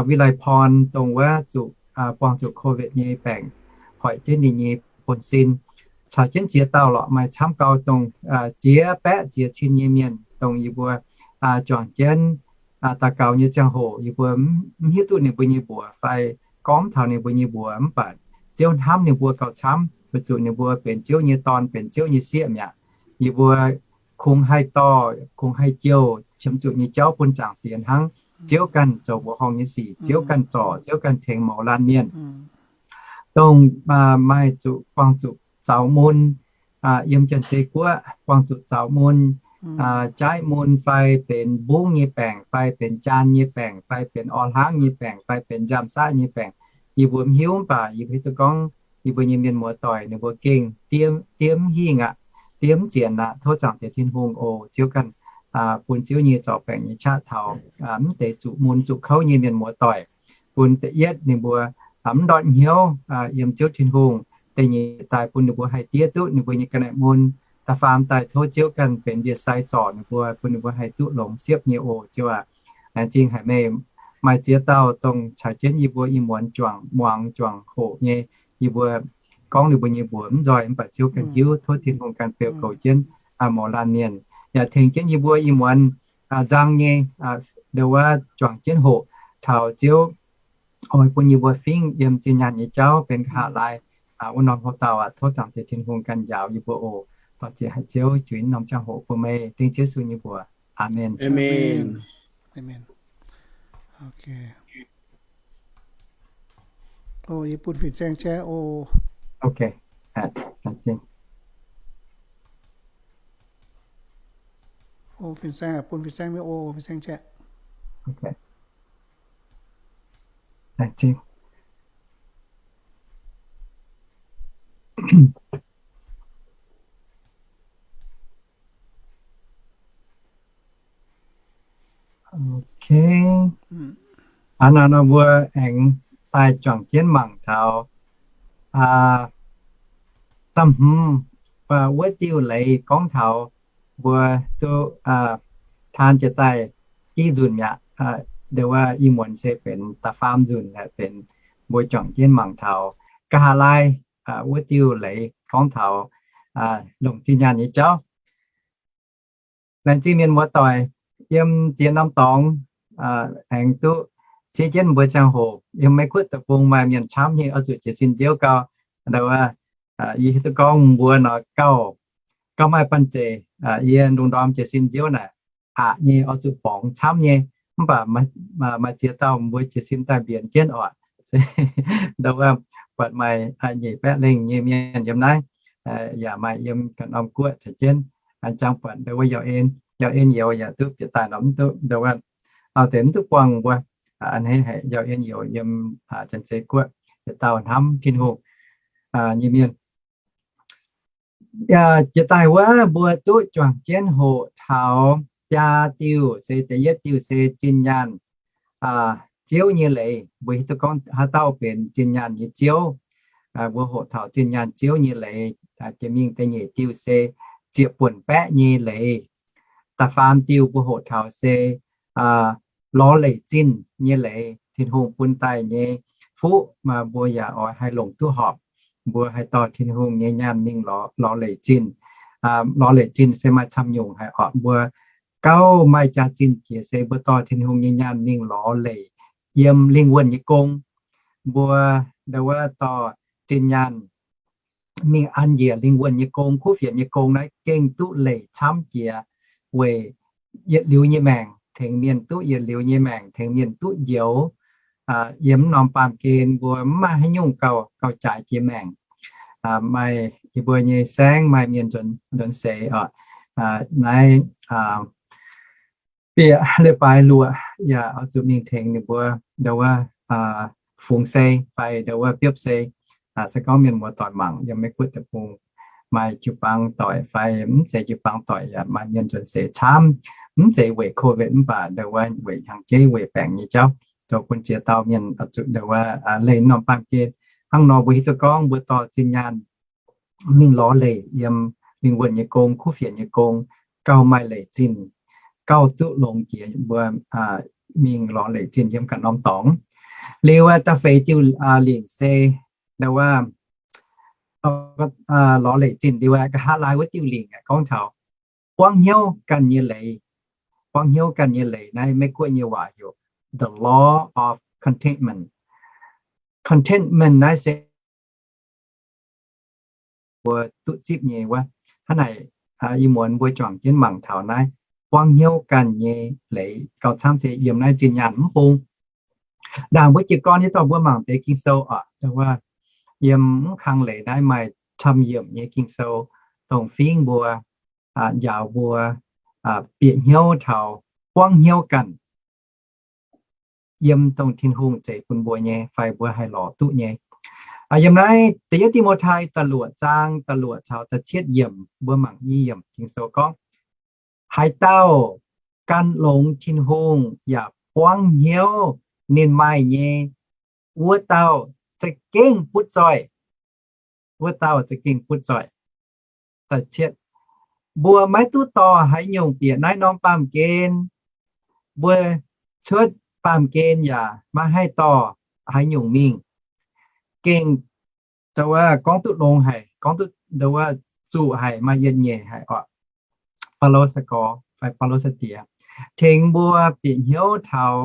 Wilai Porn dongh wuov zuqc buangh zuqc Covid nyei baengc hoic jienv ninh nyei buonv-sin. Caux jienv ziex dauh lorqc maaih camv gau dongh ziex baeqv ziex cin nyei mienh dongh yie mbuo juangc jienv daux gaux nyei ziangh hoc yie mbuo mv hiuv duqv ninh mbuo nyei mbuox fai gorngv taux ninh mbuo nyei mbuox, mv baac Ziouv hnamv ninh mbuo gauh camv weic zuqc ninh mbuo benx Ziouv nyei dorn, benx Ziouv nyei sieqv mi'aqv. Yie mbuo kungx haih dorh, kungx haih jouh qiemx zuqc nyei jauv bun Zaangc Diex hnangv. Ziouv ganh zoux mbuoqc horngh nyei sic, Ziouv ganh zorc, Ziouv ganh tengx mouz laanh mienh. Dongh maaih zuqc buangh zuqc zaux mun, yiem Janx-Zei Guoqv buangh zuqc zaux mun, jaaiv mun fai benx mbungv nyei baengc fai benx jaan nyei baengc fai benx orv hlangv nyei baengc fai benx nziaamv-saqv nyei baengc, yie mbuo mv hiuv. Mv baac yie mbuo hiuv duqv gorngv yie mbuo nyei mienh muoz-doic ninh mbuo gengh diev mv hingh aqv, diev mv zienx aqv. Tov Zaangc Diex Tin-Hungh oc, Ziouv ganh bun Ziouv nyei zorc baengc nyei qaqv taux mv deix zuqc mun zuqc kouv nyei mienh muoz-doic, bun da'yietv ninh mbuo mv ndortv hnyouv yiem Ziouv Tin-Hungh. Da'nyeic daaih bun ninh mbuo haih diev duqv ninh mbuo nyei ga'naaiv mun. Da'faam daaih tov Ziouv ganh benx ndie-sai zorc ninh mbuo, bun ninh mbuo haih duqv longx siepv nyei oc, Ziouv aac. Laengz zingh haic meih. Maaih ziex dauh dongh caux jienv yie mbuo ih muonz juangc muangx juangc hoqc nyei, yie mbuo gorngv ninh mbuo nyei mbuox mv nzoih, mv baac Ziouv ganh hiuv. Tov Tin-Hungh ganh beu goux jienv mouz laanh mienh, yaac tengx jienv yie mbuo ih muonz nzang nyei ndo wuov juangc jienv hoqc taux Ziouv oix bun yie mbuo fingv yiem zinh nyaanh nyei jauv benx nqa'haav laai wuov norm hlo dauh aqv. Tov Zaangc Diex Tin-Hungh ganh njaaux yie mbuo oc. Dorh ziex haic Ziouv, juix norm ziangh hoc bun meih, dengv Ziouv Yesu nyei mbuox. Aamen. Aamen. Aamen. Ok. O, yie bun fin-saeng chat o. Ok. O, fin-saeng, bun fin-saeng mienh o, fin-saeng chat. Ok. Ok. Hnangv naaiv nor mbuo aengx daaih juangc jienv mangc taux da'hmz wuov diuh leiz gorngv taux mbuo duqv taan jiex daaih i nzunc mi'aqv. Ndo wuov i muonz se benx da'faam nzunc, benx mbuo juangc jienv mangc taux nqa'haav laai wuov diuh leiz gorngv taux longc zinh nyaanh nyei jauv. Laengz zingh mienh muoz-doic yiem ziex norm dorngx aengx duqv siev jienv mbuo ziangh hoc. Yiem Meiv Guoqv deic-bung maaih mienh camv nyei oix zuqc jiez sin nziouv gau. Ndo wuov, yie hiuv duqv gorngv mbuo nor gauh, gauh maaih banh zeic, yie ndongc ndorm jiez sin nziouv naaic aqc nyei, oix zuqc borngz camv nyei. Mv baac maaih ziex dauh mbuo jiez sin daaih mbienx jienv oc. Se ndo wuov, buatc maaih nyeic baeqv lengh nyei mienh yiem naaiv, yaac maaih yiem ganh norm guoqv caux jienv. An jangx buatc ndo wuov Yauh En, Yauh En Youz yaac duqv bieqc daaih nor, mv duqv ndo wuov, auv deix mv duqv buangh mbuo. A'hneiv haic Yauh En Youz yiem Janx-Zei Guoqv, yietc dauh hnamv Tin-Hungh nyei mienh. Jiex daaih wuov mbuo duqv juangc jienv hoqc taux biaa diuh, se da'yietv diuh se zinh nyaanh Ziouv nyei leiz. Mbuo hiuv duqv gorngv haaix dauh benx zinh nyaanh nyei Ziouv. Mbuo hoqc taux zinh nyaanh Ziouv nyei leiz. Jiex mingh da'nyeic diuh se ziepc buonc baeqv nyei leiz. Da'faam diuh mbuo hoqc taux se lorz leic zinh nyei leiz, Tin-Hungh bun daaih nyei fuqv, mbuo yaac oix haih longc duqv horpc. Mbuo haih dorh Tin-Hungh nyei nyaanh mingh lorz, lorz leic zinh. Lorz leic zinh se maaih camv nyungc haic oc. Mbuo gauh maaih jaax-zinh jiex se mbuo dorh Tin-Hungh nyei nyaanh mingh lorz leic yiem lingh wuonh nyei gong. Mbuo ndo wuov dorh zinh nyaanh mingh an njiec lingh wuonh nyei gong, kuv fienx nyei gong naaiv gengh duqv leic camv jiex weic yietc liuz nyei maengc, tengx mienh duqv yietc liuz nyei maengc, tengx mienh duqv njoux. Yiem norm baamh gen mbuo mv maaih haaix nyungc gauh, gauh jaaix jiex maengc. Maaih yie mbuo nyei saengv maaih mienh nzuonx seix oc. Naaiv bieqc leiz-baaix luoqc yaac oix zuqc mingh tengx ninh mbuo ndo wuov fungx sei fai ndo wuov biopv sei. Se gorngv mienh muoz-doic mangc yiem Meiv Guoqv deic-bung maaih jiu-baang doic fai mv zeiz jiu-baang doic yaac maaih mienh nzuonx seix camv, mv zeiz weic COVID mv baac ndo wuov weic hnyangx-jeiv weic baengc nyei jauv zoux bun ziex dauh mienh oix zuqc ndo wuov leih norm baamh gen. Hnangv nor mbuo hiuv duqv gorngv mbuo dorh zinh nyaanh mingh lorz leic yiem lingh wuonh nyei gong, kuv fienx nyei gong, gauh maaih leic zinh, gauh duqv longx jiex mbuo mingh lorz leic zinh yiem ganh norm dorngx. Liuz da'feix diuh lingc se ndo wuov lorz leic zinh liuz nqa'haav laai wuov diuh lingc gorngv taux buangv hnyouv ganh nyei leiz. Buangv hnyouv ganh nyei leiz naaiv Meiv Guoqv nyei waac heuc the law of contentment. Contentment naaiv se mbuo duqv zipv nyei wuov. Hnangv naaic, ih muonz mbuo juangc jienv mangc taux naaiv buangv hnyouv ganh nyei leiz gauh camv se yiem naaiv zinh nyaanh mv bung. Ndaangc mbuo jiez gorn hiuv duqv mbuo mangc deix Ging-Sou oc, wuov yiem mv kang leiz naaiv maaih camv yiemc nyei Ging-Sou dongh fingv mbuo, njaaux mbuo bieqc hnyouv taux buangv hnyouv ganh yiem dongh Tin-Hungh zeix bun mbuo nyei fai mbuo haih lorz duqv nyei. Yiem naaiv da'yietv Ti^mo^tai da'luoqc zaang da'luoqc caux da'cietv yiemc, mbuo mangc i yiemc Ging-Sou gorngv, haaix dauh gan longx Tin-Hungh yaac buangv hnyouv ninh maaih nyei, wuov dauh za'gengh butv zoih. Wuov dauh za'gengh butv zoih. Mbuo maiv duqv dorh haaix nyungc bieqc naaiv norm baamh gen. Mbuo cuotv baamh gen yaac maiv haih dorh haaix nyungc mingh. Gengh ndo wuov gorngv duqv longx haic, gorngv duqv ndo wuov zuqc haic, maaih yietc nyeic haic oc. Baulo sai-gorx fai Baulo sai-diex tengx mbuo bieqc hnyouv taux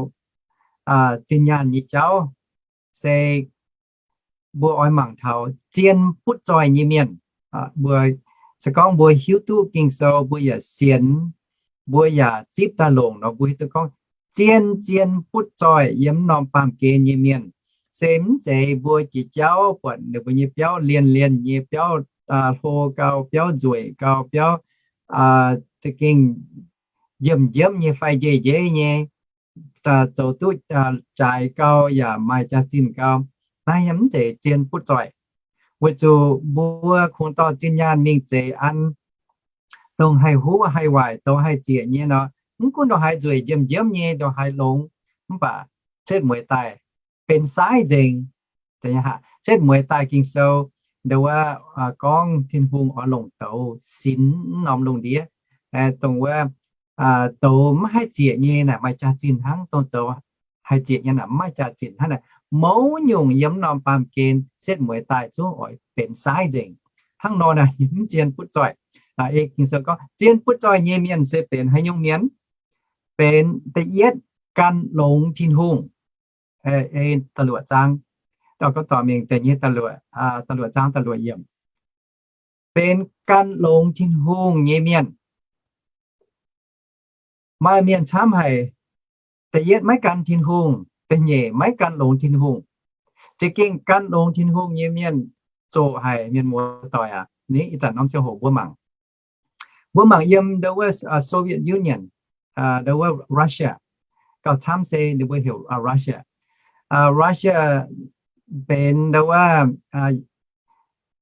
zinh nyaanh nyei jauv se mbuo oix mangc taux zien butv zoih nyei mienh. Mbuo se gorngv mbuo hiuv duqv Ging-Sou, mbuo yaac sienx mbuo yaac zipv daaih longc nor, mbuo hiuv duqv gorngv zien zien butv zoih yiem norm baamh gen nyei mienh, se mv zeiz mbuo jiex jauv buatc ninh mbuo nyei biauv lienh-lienh nyei, biauv hlo gau, biauv nzueic gau, biauv za'gengh njiemv-njiemv nyei fai njeiv-njeiv nyei, zoux duqv jaaix gau yaac maaih jaax-zinh gau. Naaiv yaac mv zeiz zien butv zoih, weic zuqc mbuo kungx dorh zinh nyaanh mingh zeix an dongh haih huv haih waaic, dongh haih zieqc nyei nor. Mv gunv ndongc haaix nzueic njiemv-njiemv nyei, ndongc haaix longx, mv baac setv mueiz daaih benx saaiv nzengc. Setv mueiz daaih Ging-Sou ndo wuov gorngv Tin-Hungh oix longc douz sinx norm lungh ndiev, dongh wuov douz maiv haih zieqc nyei naaic maaih jaax-zinh hnangv, dongh douz haih zieqc nyei naaic maiv maaih jaax-zinh hnangv. Naaic mouz nyungc yiem norm baamh gen setv mueiz daaih zungv oix benx saaiv nzengc. Hnangv nor naaic mv zien butv zoih. Ging-Sou gorngv zien butv zoih nyei mienh se benx haaix nyungc mienh? Benx da'yietv gan longx Tin-Hungh. Da'luoqc zaang, dauh gorngv dorh mingh da'nyeic, da'luoqc zaang da'luoqc yiemc. Benx gan longx Tin-Hungh nyei mienh. Maaih mienh camv haic, da'yietv maiv gan Tin-Hungh, da'nyeic maiv gan longx Tin-Hungh. Za'gengh gan longx Tin-Hungh nyei mienh zoqc haic, mienh muoz-doic aac. Ni ih zanc norm ziangh hoc mbuo mangc, mbuo mangc yiem ndo wuov Soviet Union, ndo wuov Russia, gauh camv se ninh mbuo heuc Russia. Russia benx ndo wuov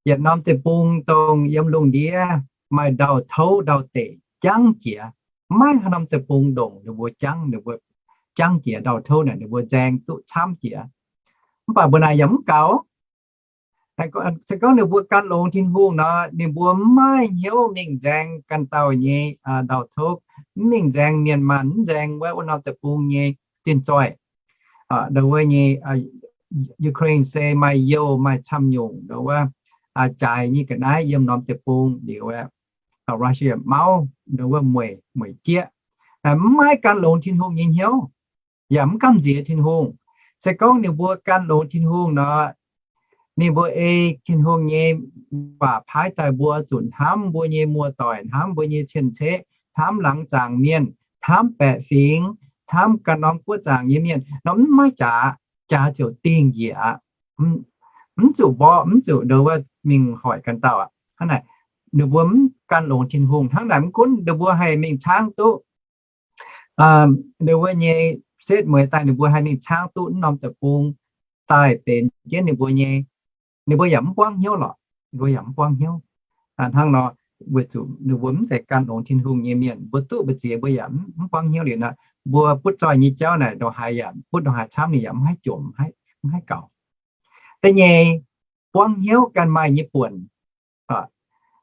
yietc norm deic-bung dongh yiem lungh ndiev maaih ndau-touv ndau-deic jangv jiex. Maiv haaix norm deic-bung ndongc ninh mbuo jangv, ninh mbuo jangv jiex ndau-touv naaic ninh mbuo nzaeng duqv camv jiex. Mv baac mbuo naaic yaac mv gaux. Se gorngv ninh mbuo gan longx Tin-Hungh nor, ninh mbuo maiv maaih hnyouv mingh nzaeng ganh dauh nyei ndau-touv, mv mingh nzaeng mienh maanh, mv nzaeng wuov wuov norm deic-bung nyei zinh zoih. Ndo wuov nyei Ukraine se maaih youh maaih camv nyungc ndo wuov jaaix nyei ga'naaiv yiem norm deic-bung liuz, Russia mauv ndo wuov mueic, mueic jieqv. Mv maaih gan longx Tin-Hungh nyei hnyouv, yaac mv gamh nziex Tin-Hungh. Se gorngv ninh mbuo gan longx Tin-Hungh nor, ninh mbuo ei Tin-Hungh nyei waac paaiv daaih mbuo zuqc hnamv mbuo nyei muoz-doic, hnamv mbuo nyei cien-ceqv, hnamv laangz zaangc mienh, hnamv baeqc fingx, hnamv ganh norm guoqv zaangc nyei mienh nor, mv maaih jaax, jaax ziouc dingh njiec aqv. Mv zuqc mborqv, mv zuqc ndo wuov mingh hoic ganh dauh aqv. Hnangv naaic, ninh mbuo mv gan longx Tin-Hungh. Hnangv naaic mv gunv ninh mbuo haih mingh caangv duqv ndo wuov nyei setv mueiz daaih ninh mbuo haih mingh caangv duqv wuov norm deic-bung daaih benx jienv ninh mbuo nyei, ninh mbuo yaac mv buangv hnyouv lorqc. Ninh mbuo yaac mv buangv hnyouv. Hnangv nor, weic zuqc ninh mbuo mv zeiz gan longx Tin-Hungh nyei mienh, mbuo duqv mbu'ziex mbuo yaac mv buangv hnyouv liuz nor, mbuo butv zoih nyei jauv naaic ndongc haaix yaac butv ndongc haaix camv ninh yaac mv haih jomc, mv haih gaux. Da'nyeic, buangv hnyouv ganh maaih nyei buonc.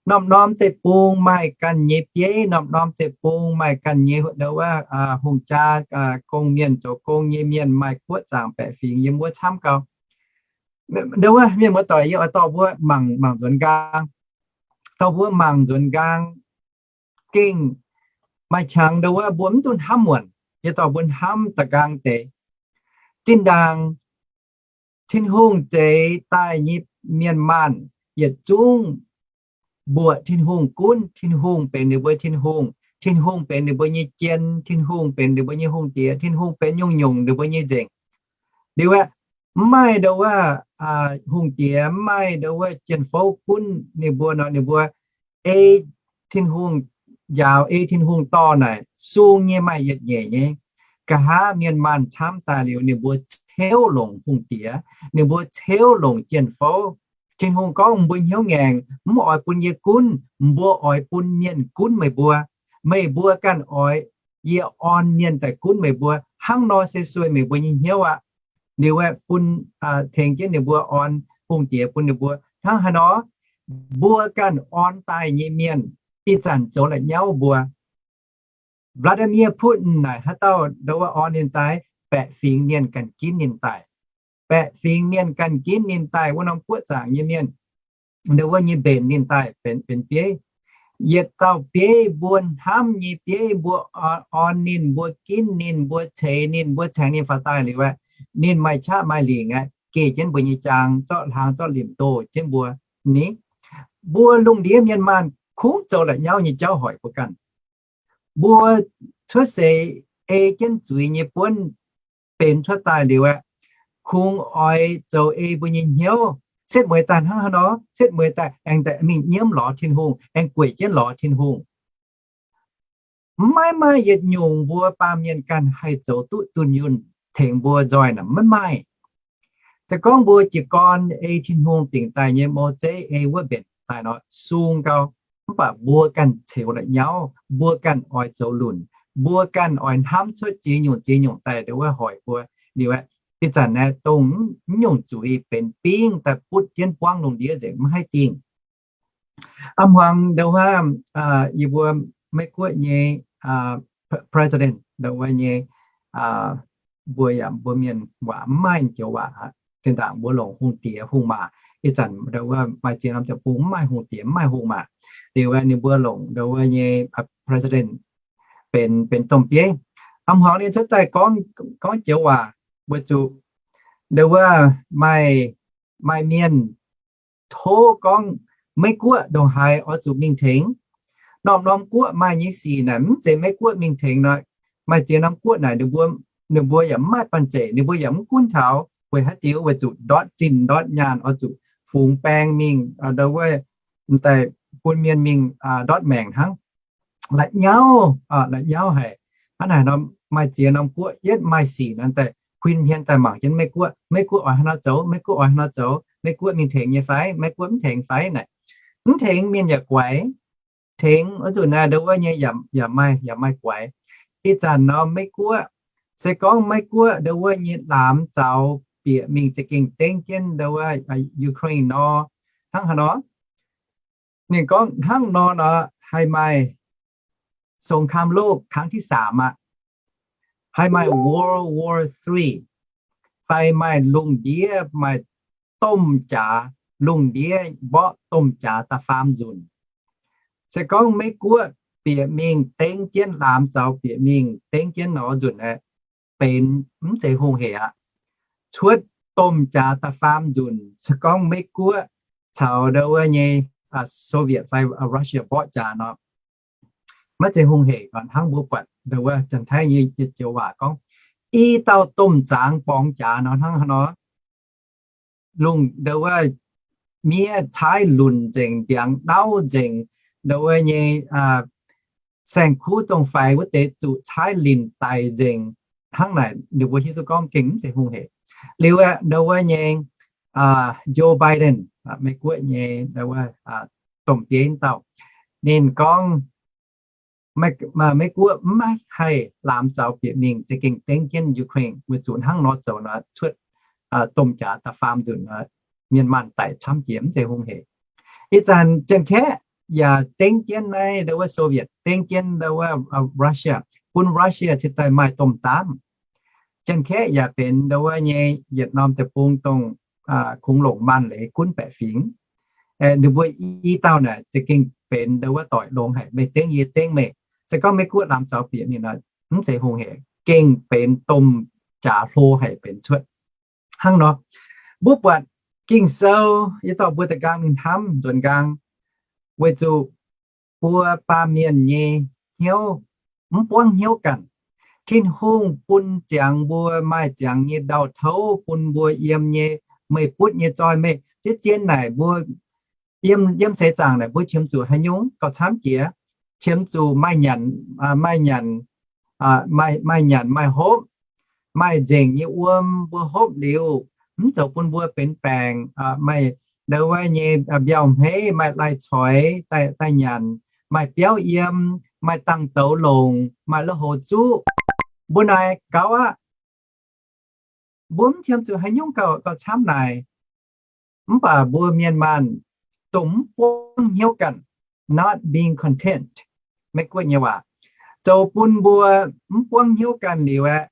Norm-norm deic-bung maaih ganh nyei bieiv, norm-norm deic-bung maaih ganh nyei ndo wuov hungh jaa, gong mienh, zoux gong nyei mienh, maaih guoqv zaangc baeqc fingx yiem wuov camv gau. Ndo wuov mienh muoz-doic, yie oix dorh mbuo mangc, mangc nzuonx nqaang. Dorh mbuo mangc nzuonx nqaang gengh maaih qangx ndo wuov mbuo mv duqv hnamv muonc. Yie dorh mbuo hnamv da'nqaang deix. Zinh ndaangc Tin-Hungh zeix daaih nyei mienh maanh yietc zungv mbuoqc Tin-Hungh gunv, Tin-Hungh benx ninh mbuo Tin-Hungh, Tin-Hungh benx ninh mbuo nyei jien, Tin-Hungh benx ninh mbuo nyei hungh diex, Tin-Hungh benx nyungc-nyungc ninh mbuo nyei nzengc. Liuz aeqv, mv maaih ndo wuov hungh diex, mv maaih ndo wuov jien-fouv gunv ninh mbuo nor, ninh mbuo ei Tin-Hungh njaaux, ei Tin-Hungh dorh naaic sung nyei maaih yietc nyeic nyei. Nqa'haav mienh maanh camv daaih liuz, ninh mbuo ceuv longc hungh diex, ninh mbuo ceuv longc jien-fouv. Tin-Hungh gorngv, mbuo hnyouv ngaengc, mv oix bun yie gunv, mbuo oix bun mienh gunv meih mbuo. Meih mbuo ganh oix yie orn mienh daaih gunv meih mbuo. Hnangv nor se sueih meih mbuo nyei hnyouv aqv. Liuz aeqv, bun, tengx jienv ninh mbuo orn hungh diex bun ninh mbuo. Hnangv haaix nor? Mbuo ganh orn daaih nyei mienh ih zanc zoux la'nyauv mbuo. Vladimir Putin naaic haaix dauh ndo wuov orn ninh daaih? Baeqc fingx mienh ganh ginv ninh daaih. Baeqc fingx mienh ganh ginv ninh daaih wuov norm guoqv zaangc nyei mienh, ndo wuov nyei mbenc ninh daaih benx, benx bieiv. Yietc dauh bieiv mbuo hnamv nyei bieiv, mbuo orn ninh, mbuo ginv ninh, mbuo ceix ninh, mbuo caengx ninh faaux daaih liuz aeqv, ninh maaih qaqv maaih lingc aeqv, geh jienv mbuo nyei jaang, zorqv hlaang zorqv limc doh jienv mbuo. Ni, mbuo lungh ndiev mienh maanh kungx zoux la'nyauv nyei jauv hoic mbuo ganh. Mbuo cuotv seix ei jienv zuiz nyei buonv benx cuotv daaih liuz aeqv, kungx oix zoux ei mbuo nyei hnyouv. Setv mueiz daaih hnangv haaix nor? Setv mueiz daaih aengx daaih mingh nyiemv lorz Tin-Hungh, aengx gueic jienv lorz Tin-Hungh. Maiv maaih yietc nyungc mbuo baamh mienh ganh haih zoux duqv dunh yunh tengx mbuo nzoih naaic, maiv maaih. Se gorngv mbuo jiez gorn ei Tin-Hungh dingc daaih nyei mouc zeiv ei wuov mbenc daaih nor sung gau, mv baac mbuo ganh ceux la'nyauv, mbuo ganh oix zoux lunc, mbuo ganh oix hnamv cuotv ziex nyungc ziex nyungc daaih ndongc wuov hoic mbuo liuz aeqv, ih zanc naaiv dongh mv nyungc zuiz benx bingv daaih butv jienv buangv lungh ndiev nzengc, maiv haih dingh. A'hmuangx ndongc wuov, yie mbuo Meiv Guoqv nyei president ndongc wuov nyei, mbuo yaac mbuo mienh waac mv maaih joux waac aqv. Zinh ndaangc mbuo longc hungh diex hungh maac, ih zanc ndongc wuov maaih ziex norm deic-bung mv maaih hungh diex mv maaih hungh maac. Liuz ninh mbuo longc ndongc wuov nyei president benx, benx domh bieiv. A'hmuangx ninh cuotv daaih gorngv, gorngv joux waac weic zuqc ndongc wuov maaih, maaih mienh tov gorngv Meiv Guoqv ndongc haaix oix zuqc mingh tengx. Norm-norm guoqv maaih nyei sic naaic mv zeiz Meiv Guoqv mingh tengx nor, maaih ziex norm guoqv naaic ninh mbuo, ninh mbuo yaac mv maaih banh zeic, ninh mbuo yaac mv gunv taux weic haaix diuc, weic zuqc ndortv zinh ndortv nyaanh oix zuqc fungx baeng mingh ndongc wuov daaih bun mienh mingh ndortv maengc hnangv. La'nyauv, la'nyauv haic. Hnangv naaic nor maaih ziex norm guoqv yietv maaih sic nor daaih huin hmien daaih mangc jienv Meiv Guoqv, Meiv Guoqv oix haaix nor zoux, Meiv Guoqv oix haaix nor zoux, Meiv Guoqv mingh tengx nyei fai, Meiv Guoqv mv tengx fai naaic. Mv tengx mienh yaac guaix, tengx wuov nzunc naaiv ndongc wuov nyei yaac maaih, yaac maaih guaix. Ih zanc nor Meiv Guoqv, se gorngv Meiv Guoqv ndongc wuov nyei laamz zaux bieqc mingh za'gengh dengv jienv ndongc wuov Ukraine nor, hnangv haaix nor, ninh gorngv hnangv nor nor haih maaih สงครามโลกครั้งที่สาม aqv, haih maaih World War Three, fai maaih lungh ndiev maaih domh jaax, lungh ndiev mborqv domh jaax da'faam nzunc. Se gorngv Meiv Guoqv bieqc mingh dengv jienv, laamz zaux bieqc mingh dengv jienv nor nzunc aeqv, benx mv zeiz hungh hec aqv. Cuotv domh jaax da'faam nzunc, se gorngv Meiv Guoqv caux ndongc wuov nyei Soviet fai Russia mborqv jaax nor, maiv zeiz hungh hec. Hnangv mbuo buatc ndongc wuov Janx-Taiv nyei joux waac gorngv, i dauh domh zaangx borngz jaax nor hnangv haaix nor, lungh ndongc wuov miev caaiv lunc nzengc, ndiangx nauv nzengc, ndongc wuov nyei saeng-kuv dongh faix wuov deix zuqc caaiv linc daic nzengc. Hnangv naaic ninh mbuo hiuv duqv gorngv gengh mv zeiz hungh hec. Liuz aeqv, ndongc wuov nyei Joe Biden, Meiv Guoqv nyei ndongc wuov domh bieiv dauh, ninh gorngv Meiv Guoqv maiv haih laamz zaux bieqc mingh za'gengh dengv jienv Ukraine, weic zuqc hnangv nor zoux nor cuotv domh jaax da'faam nzunc, mienh maanh daic camv jiex, mv zeiz hungh hec. Ih zanc Janx-Kaeqv yaac dengv jienv naaiv ndongc wuov Soviet, dengv jienv ndongc wuov Russia, bun Russia cingx daaih maaih domh daamv. Janx-Kaeqv yaac benx ndongc wuov nyei yietc norm deic-bung dongh kungx longc maanh leiz gunv baeqc fingx. Ninh mbuo i dauh naaic za'gengh benx ndongc wuov doic longx haic, meih dengv yie dengv meih. Se gorngv Meiv Guoqv laamz zaux bieqc mingh nor, mv zeiz hungh hec, gengh benx domh jaax hlo haic benx cuotv. Hnangv nor, mbuo buatc Ging-Sou, yie dorh mbuo da'nqaang mingh hnamv nzuonx nqaang, weic zuqc mbuo baamh mienh nyei hnyouv mv buangv hnyouv ganh. Tin-Hungh bun ziangx mbuo maaih ziangx nyei ndau-touv bun mbuo yiem nyei, meih butv nyei zoih meih. Ziex zien naaic mbuo yiem, yiem seix zaangc naaic mbuo qiemx zuqc haaix nyungc gauh camv jiex? Qiemx zuqc maaih nyanc, maaih nyanc, maaih, maaih nyanc maaih hopv, maaih nzengc nyei wuom mbuo hopv liuz, mv zoux bun mbuo benx baengc, maaih ndau wuov nyei mbiauh hmeiv, maaih lai-coix daaih, daaih nyanc, maaih biauv yiem, maaih dangh douz longc, maaih lui-houx zuqv. Mbuo naaic gaux aqv. Mbuo mv qiemx zuqc haaix nyungc gauh, gauh camv naaic. Mv baac mbuo mienh maanh dongh mv buangv hnyouv ganh, not being content, Meiv Guoqv nyei waac, zoux bun mbuo mv buangv hnyouv ganh liuz aeqv,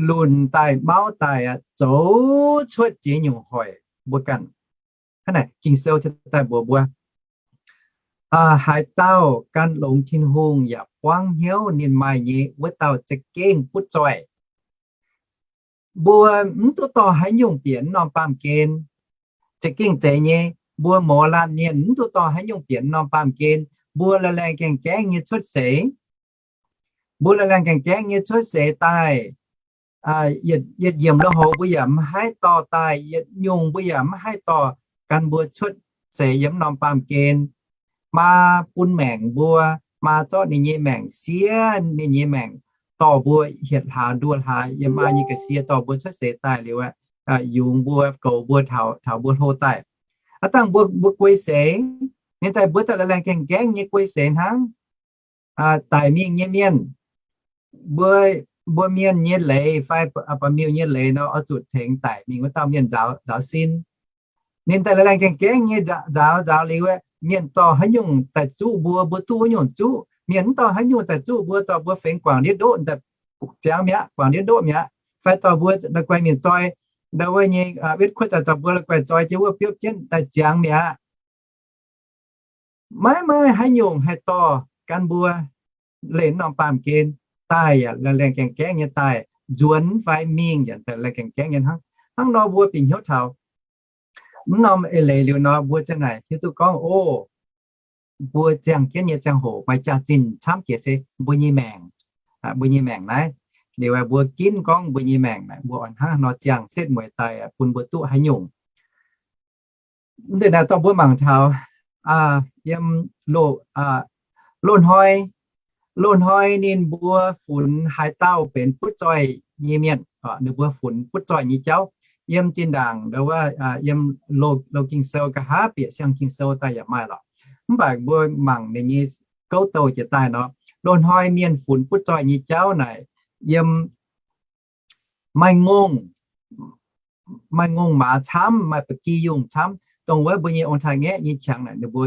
lunc daaih mauv daaih aqv, zoux cuotv ziex nyungc hoic mbuo ganh. Hnangv naaic Ging-Sou daaih mbuox mbuo, haaix dauh gan longx Tin-Hungh yaac buangv hnyouv ninh maaih nyei, wuov dauh za'gengh butv zoih. Mbuo mv duqv dorh haaix nyungc bieqc norm baamh gen. Za'gengh zeiz nyei, mbuo mouz laanh mienh mv duqv dorh haaix nyungc bieqc norm baamh gen. Mbuo laengh laengh gaengh gaengh nyei cuotv seix. Mbuo laengh laengh gaengh gaengh nyei cuotv seix daaih, yietc yiemc lui-houx mbuo yaac maiv haih dorh daaih, yietc nyungc mbuo yaac maiv haih dorh gan mbuo cuotv seix yiem norm baamh gen. Maa bun maengc mbuo, maa zorqv ninh nyei maengc, siev ninh nyei maengc, dorh mbuo hietc hlaax nduoh hlaax yiem maa nyei ga'sie dorh mbuo cuotv seix daaih liuz, yungz mbuo, goux mbuo taux mbuo hlo daaih. Aav dangh mbuo guei seix, ninh daaih mbuo daaih laengh laengh gaengh gaengh nyei guei seix hnangv. Daic mingh nyei mienh, mbuo, mbuo mienh nyei leiz fai ba'miuh nyei leiz nor, oix zuqc tengx daic mingh wuov dauh mienh nzaaux sin. Ninh daaih laengh laengh gaengh gaengh nyei nzaaux nzaaux liuz, mienh dorh haaix nyungc daaih zuqv mbuo, mbuo duqv wuov nyungc zuqv. Mienh mv dorh haaix nyungc daaih zuqv mbuo, dorh mbuo fengx guangc ndiev ndoqv daaih ziangx mi'aqv, guangc ndiev ndoqv mi'aqv. Fai dorh mbuo la'guaih mingh zoi, ndau wuov nyei wetv kuotv daaih dorh mbuo la'guaih zoi jienv wuov biopv jienv daaih ziangx mi'aqv. Maiv maaih haaix nyungc haih dorh gan mbuo leih norm baamh gen daaih yaac laengh laengh gaengh gaengh nyei daaih, nzuonx fai mingh yaac laengh laengh gaengh gaengh nyei hnangv. Hnangv nor mbuo bieqc hnyouv taux mv norm eix leiz liuz nor, mbuo ziang naaic hiuv duqv gorngv, o, mbuo ziangh jienv nyei ziangh hoc maaih jaax-zinh camv jiex se mbuo nyei maengc, mbuo nyei maengc naaiv. Liuz mbuo ginv gorngv mbuo nyei maengc naaic, mbuo oix hnangv nor ziangh setv mueiz daaih bun mbuo duqv haaix nyungc. Mv deix naaic dorh mbuo mangc taux yiem loz-hnoi, loz-hnoi ninh mbuo funx haaix dauh benx butv zoih nyei mienh, ninh mbuo funx butv zoih nyei jauv. Yiem zinh ndaangc ndau wuov, yiem loz Ging-Sou nqa'haav bieqc siang Ging-Sou daaih yaac maaih lorqc. Mv baac mbuo mangc ninh nyei gouv douh jiex daaih nor, loz-hnoi mienh funx butv zoih nyei jauv naaic, yiem maaih ngongh, maaih ngongh maaz camv, maaih ba'gi yungh camv. Dongh wuov mbuo nyei ong-taaix-ngaeqv nyei qangx naaic ninh mbuo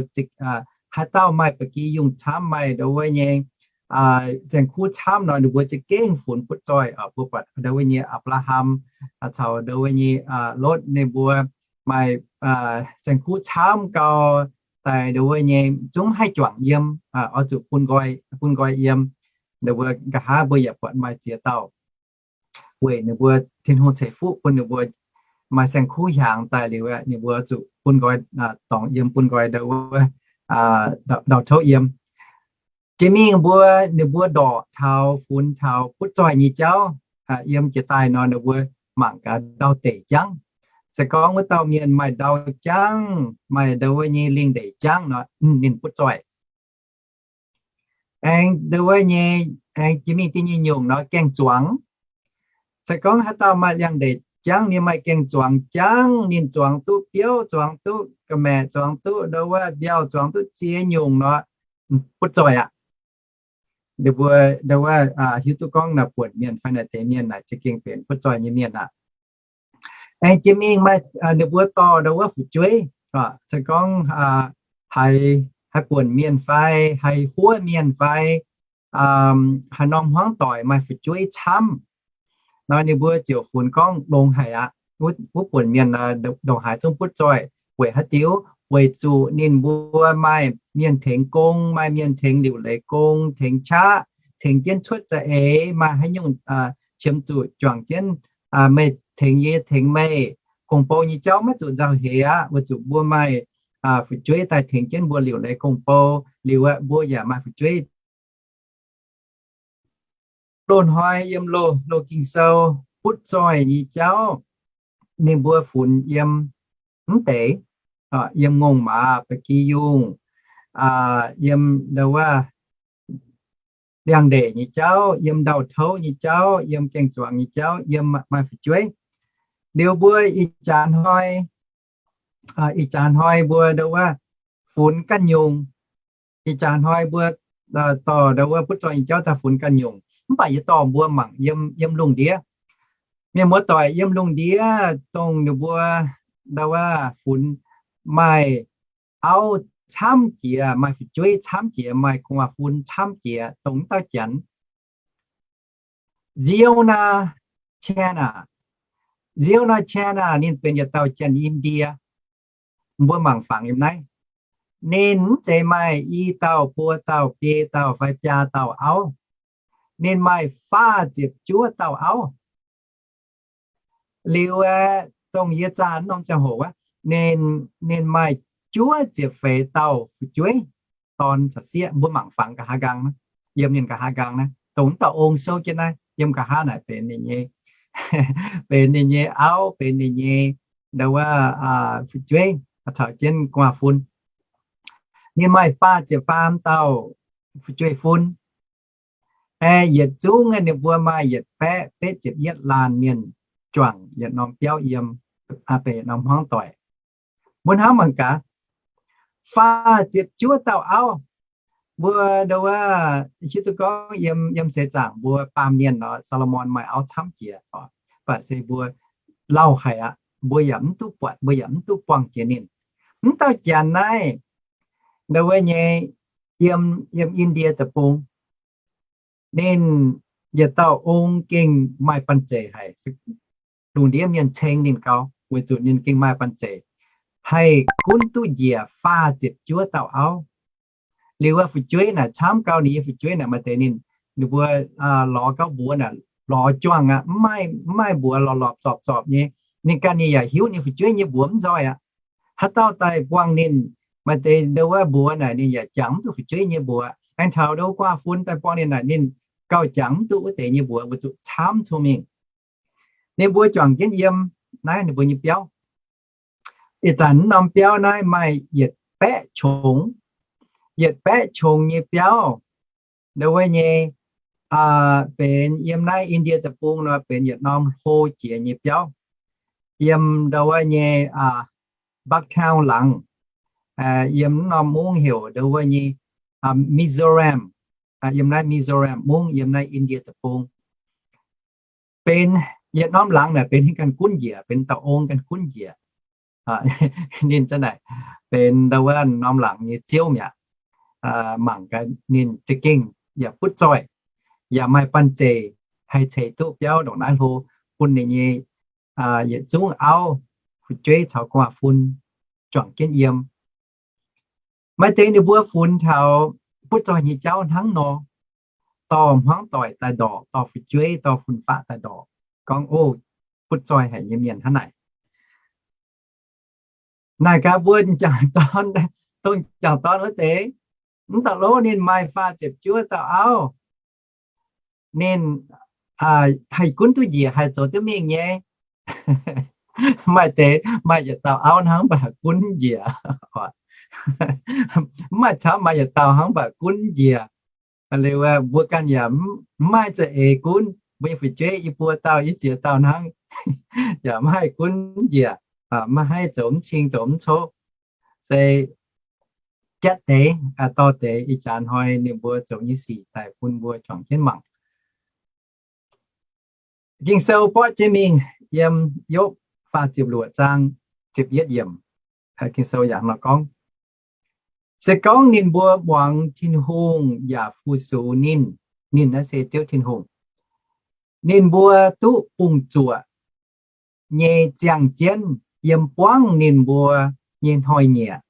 haaix dauh maaih ba'gi yungh camv, maaih ndau wuov nyei saeng-kuv camv nor, ninh mbuo za'gengh funx butv zoih. Mbuo buatc ndau wuov nyei Apc^laa^ham caux ndau wuov nyei Lotv ninh mbuo maaih saeng-kuv camv gau, daaih ndau wuov nyei zungv haih juangc yiem, oix zuqc bun nqoi, bun nqoi yiem. Ninh mbuo nqa'haav mbuo yaac buatc maaih ziex dauh weic ninh mbuo Tin-Hungh ceix fuqv bun ninh mbuo maaih saeng-kuv hiaangx daaih liuz, ninh mbuo zuqc bun nqoi dorngc yiem, bun nqoi ndau wuov ndau-touv yiem. Jiex mingh mbuo, ninh mbuo ndorqc taux funx taux butv zoih nyei jauv yiem jiex daaih nor, ninh mbuo mangc gaax ndau-deic jangv. Se gorngv wuov dauh mienh maaih ndau jangv, maaih ndau wuov nyei lingh ndeic jangv nor, ninh butv zoih. Aengx ndau wuov nyei, aengx jiex mingh da'nyeic nyungc nor, gaeng-zuangx. Se gorngv haaix dauh maaih liangx-ndeic jangv, ninh maaih gaeng-zuangx jangv, ninh zuangx duqv biouv, zuangx duqv ga'maeqc, zuangx duqv ndau wuov mbiauh, zuangx duqv ziex nyungc nor, butv zoih aqv. Ninh mbuo ndau wuov hiuv duqv gorngv naaic buonc mienh fai naaic deix mienh naaic za'gengh benx butv zoih nyei mienh aqv. Aengx jiex mingh maaih ninh mbuo dorh ndau wuov fu'jueiv, se gorngv haaix, haaix buonc mienh fai, haaix huov mienh fai, haaix norm hmuangv doic maaih fu'jueiv camv nor, ninh mbuo ziouc funx gorngv longx haic aqv. Wuov buonc mienh longx haic zungv butv zoih. Weic haaix diuc? Weic zuqc ninh mbuo maaih mienh tengx gong, maaih mienh tengx liuc leiz gong, tengx qaqv, tengx jienv cuotv za'eix, maaih haaix nyungc qiemx zuqc juangc jienv meih tengx yie, tengx meih. Gong-bou nyei jauv maiv zuqc nzauh heix aqv, weic zuqc mbuo maaih fu'jueiv daaih tengx jienv mbuo liuc leiz gong-bou liuz, mbuo yaac maaih fu'jueiv. Loz-hnoi yiem loz, loz Ging-Sou butv zoih nyei jauv, ninh mbuo funx yiem mv deix, yiem ngongh maaz, ba'gi yungh, yiem ndau wuov liangx-ndeic nyei jauv, yiem ndau-touv nyei jauv, yiem gaeng-zuangx nyei jauv, yiem maaih fu'jueiv. Liuz mbuo ih jaax hnoi, ih jaax hnoi mbuo ndau wuov funx ganh nyungc. Ih jaax hnoi mbuo dorh ndau wuov butv zoih nyei jauv daaih funx ganh nyungc. Mv baac yie dorh mbuo mangc yiem, yiem lungh ndiev. Mienh muoz-doic, yiem lungh ndiev dongh ninh mbuo ndau wuov funx maaih auv camv jiex, maaih fu'jueiv camv jiex, maaih gu'nguaaz-fun camv jiex, dongh mv dauh Janx. Ziouv naaiv, China, Ziouv naaiv China, ninh benx yietc dauh Janx-Indie. Mbuo mangc fangx yiem naaiv. Ninh mv zeiz maaih i dauh, buo dauh, biei dauh fai biaa dauh auv. Ninh maaih faah ziepc juov dauh auv. Liuz aeqv, dongh yie zaah norm ziangh hoc wuov, ninh, ninh maaih juov ziepc feix dauh fu'jueiv, dorn caux sieqv. Mbuo mangc fangx nqa'haav nqaang naaiv, yiem ninh nqa'haav nqaang naaiv. dongh wuov dauh ong souv jienv naaiv yiem nqa'haav naaic benx ninh nyei, benx ninh nyei auv, benx ninh nyei ndau wuov fu'jueiv caux jienv gu'nguaaz-fun. Ninh maaih faah ziepc faam dauh fu'jueiv-fun. Aeqv, yietc zungv ninh mbuo maaih yietc baeqv betv ziepc yietv laanh mienh juangc yietc norm biauv yiem, benx yietc norm hmuangv doic. Mbuo hnamv mangc gaax, faah ziepc juov dauh auv. Mbuo ndau wuov hiuv duqv gorngv yiem, yiem seix zaangc mbuo baamh mienh nor, Saa^lo^morn maaih auv camv jiex oc. Mv baac se mbuo lauh haic aqv, mbuo yaac mv duqv buatc, mbuo yaac mv duqv buangh jiex ninh. Mv dauh janx naaiv, ndau wuov nyei, yiem, yiem Indie Deic-Bung, ninh yietc dauh ong gengh maaih banh zeic haic. Lungh ndiev mienh ceng ninh gau, weic zuqc ninh gengh maaih banh zeic, haih gunv duqv njiec faah ziepc juov dauh auv. Liuz wuov fu'jueiv naaic camv gau, ninh nyei fu'jueiv naaic maaih deix ninh, ninh mbuo lorz gauh mbuox naaic lorz juangh aqv, mv maaih, mv maaih mbuox lorz lorz zorpc zorpc nyei. Ninh ganh ninh yaac hiuv ninh fu'jueiv nyei mbuox mv nzoih aqv. Haaix dauh daaih buangh ninh, maaih deix ndau wuov mbuox naaic ninh yaac jangx mv duqv fu'jueiv nyei mbuox. Aengx taux ndau wuov gu'nguaaz-fun daaih buangh ninh naaic ninh gauh jangx mv duqv wuov deix nyei mbuox, weic zuqc camv cong-mengh. Ninh mbuo juangc jienv yiem naaiv ninh mbuo nyei biauv. Ih zanc norm biauv naaiv maaih yietc baeqv qongx, yietc baeqv qongx nyei biauv. Ndau wuov nyei, benx yiem naaiv Indie Deic-Bung nor benx yietc norm hlo jiex nyei biauv. Yiem ndau wuov nyei Bucktown laangz, yiem norm mungv heuc ndau wuov nyei Mizoram, yiem naaiv Mizoram mungv, yiem naaiv Indie Deic-Bung. Benx yietc norm laangz naaic benx ninh ganh gunv njiec, benx dauh ong ganh gunv njiec. Ninh za'naaic benx ndau wuov norm laangz nyei ziouv mi'aqv. Mangc gaax ninh za'gengh yaac butv zoih, yaac maaih banh zeic haih ceix duqv biauv ndongc naaiv hlo bun ninh nyei yietc zungv auv, fu'jueiv caux gu'nguaaz-fun juangc jienv yiem. Maaih deix ninh mbuo funx taux butv zoih nyei jauv hnangv nor, dorh hmuangv doic daaih ndorqc, dorh fu'jueiv, dorh fun-faqv daaih ndorqc, gorngv, O, butv zoih haic nyei mienh hnangv naaic. Naaic gaax mbuo m'jangc dorn, dongh m'jangc dorn wuov deix, mv dauh lov ninh maaih faah ziepc juov dauh auv. Ninh haih gunv duqv njiec, haih zoux duqv mingh nyei. Maaih deix maaih yietc dauh auv hnangv mv baac gunv njiec. Mv maaih camv, maaih yietc dauh hnangv mv baac gunv njiec. Liuz mbuo ganh yaac mv maaih za'eix gunv, mbuo nyei fu'jueiv i buo dauh i ziex dauh hnangv, yaac mv haih gunv njiec, mv haih zoux mv cing zoux mv cov. Se jatv deix dorh deix ih jaax hnoi ninh mbuo zoux nyei sic daaih bun mbuo juangc jienv mangc. Ging-Sou borqv jienv mingh yiem Yopv faah ziepc luoqc zaang ziepc yietv yiemc. Ging-Sou yaac nor gorngv, se gorngv ninh mbuo muangx Tin-Hungh yaac fu-sux ninh, ninh naaiv se Ziouv Tin-Hungh, ninh mbuo duqv bungx-zuoqc nyei ziangh jienv yiem buangv ninh mbuo nyei hnoi-nyieqc,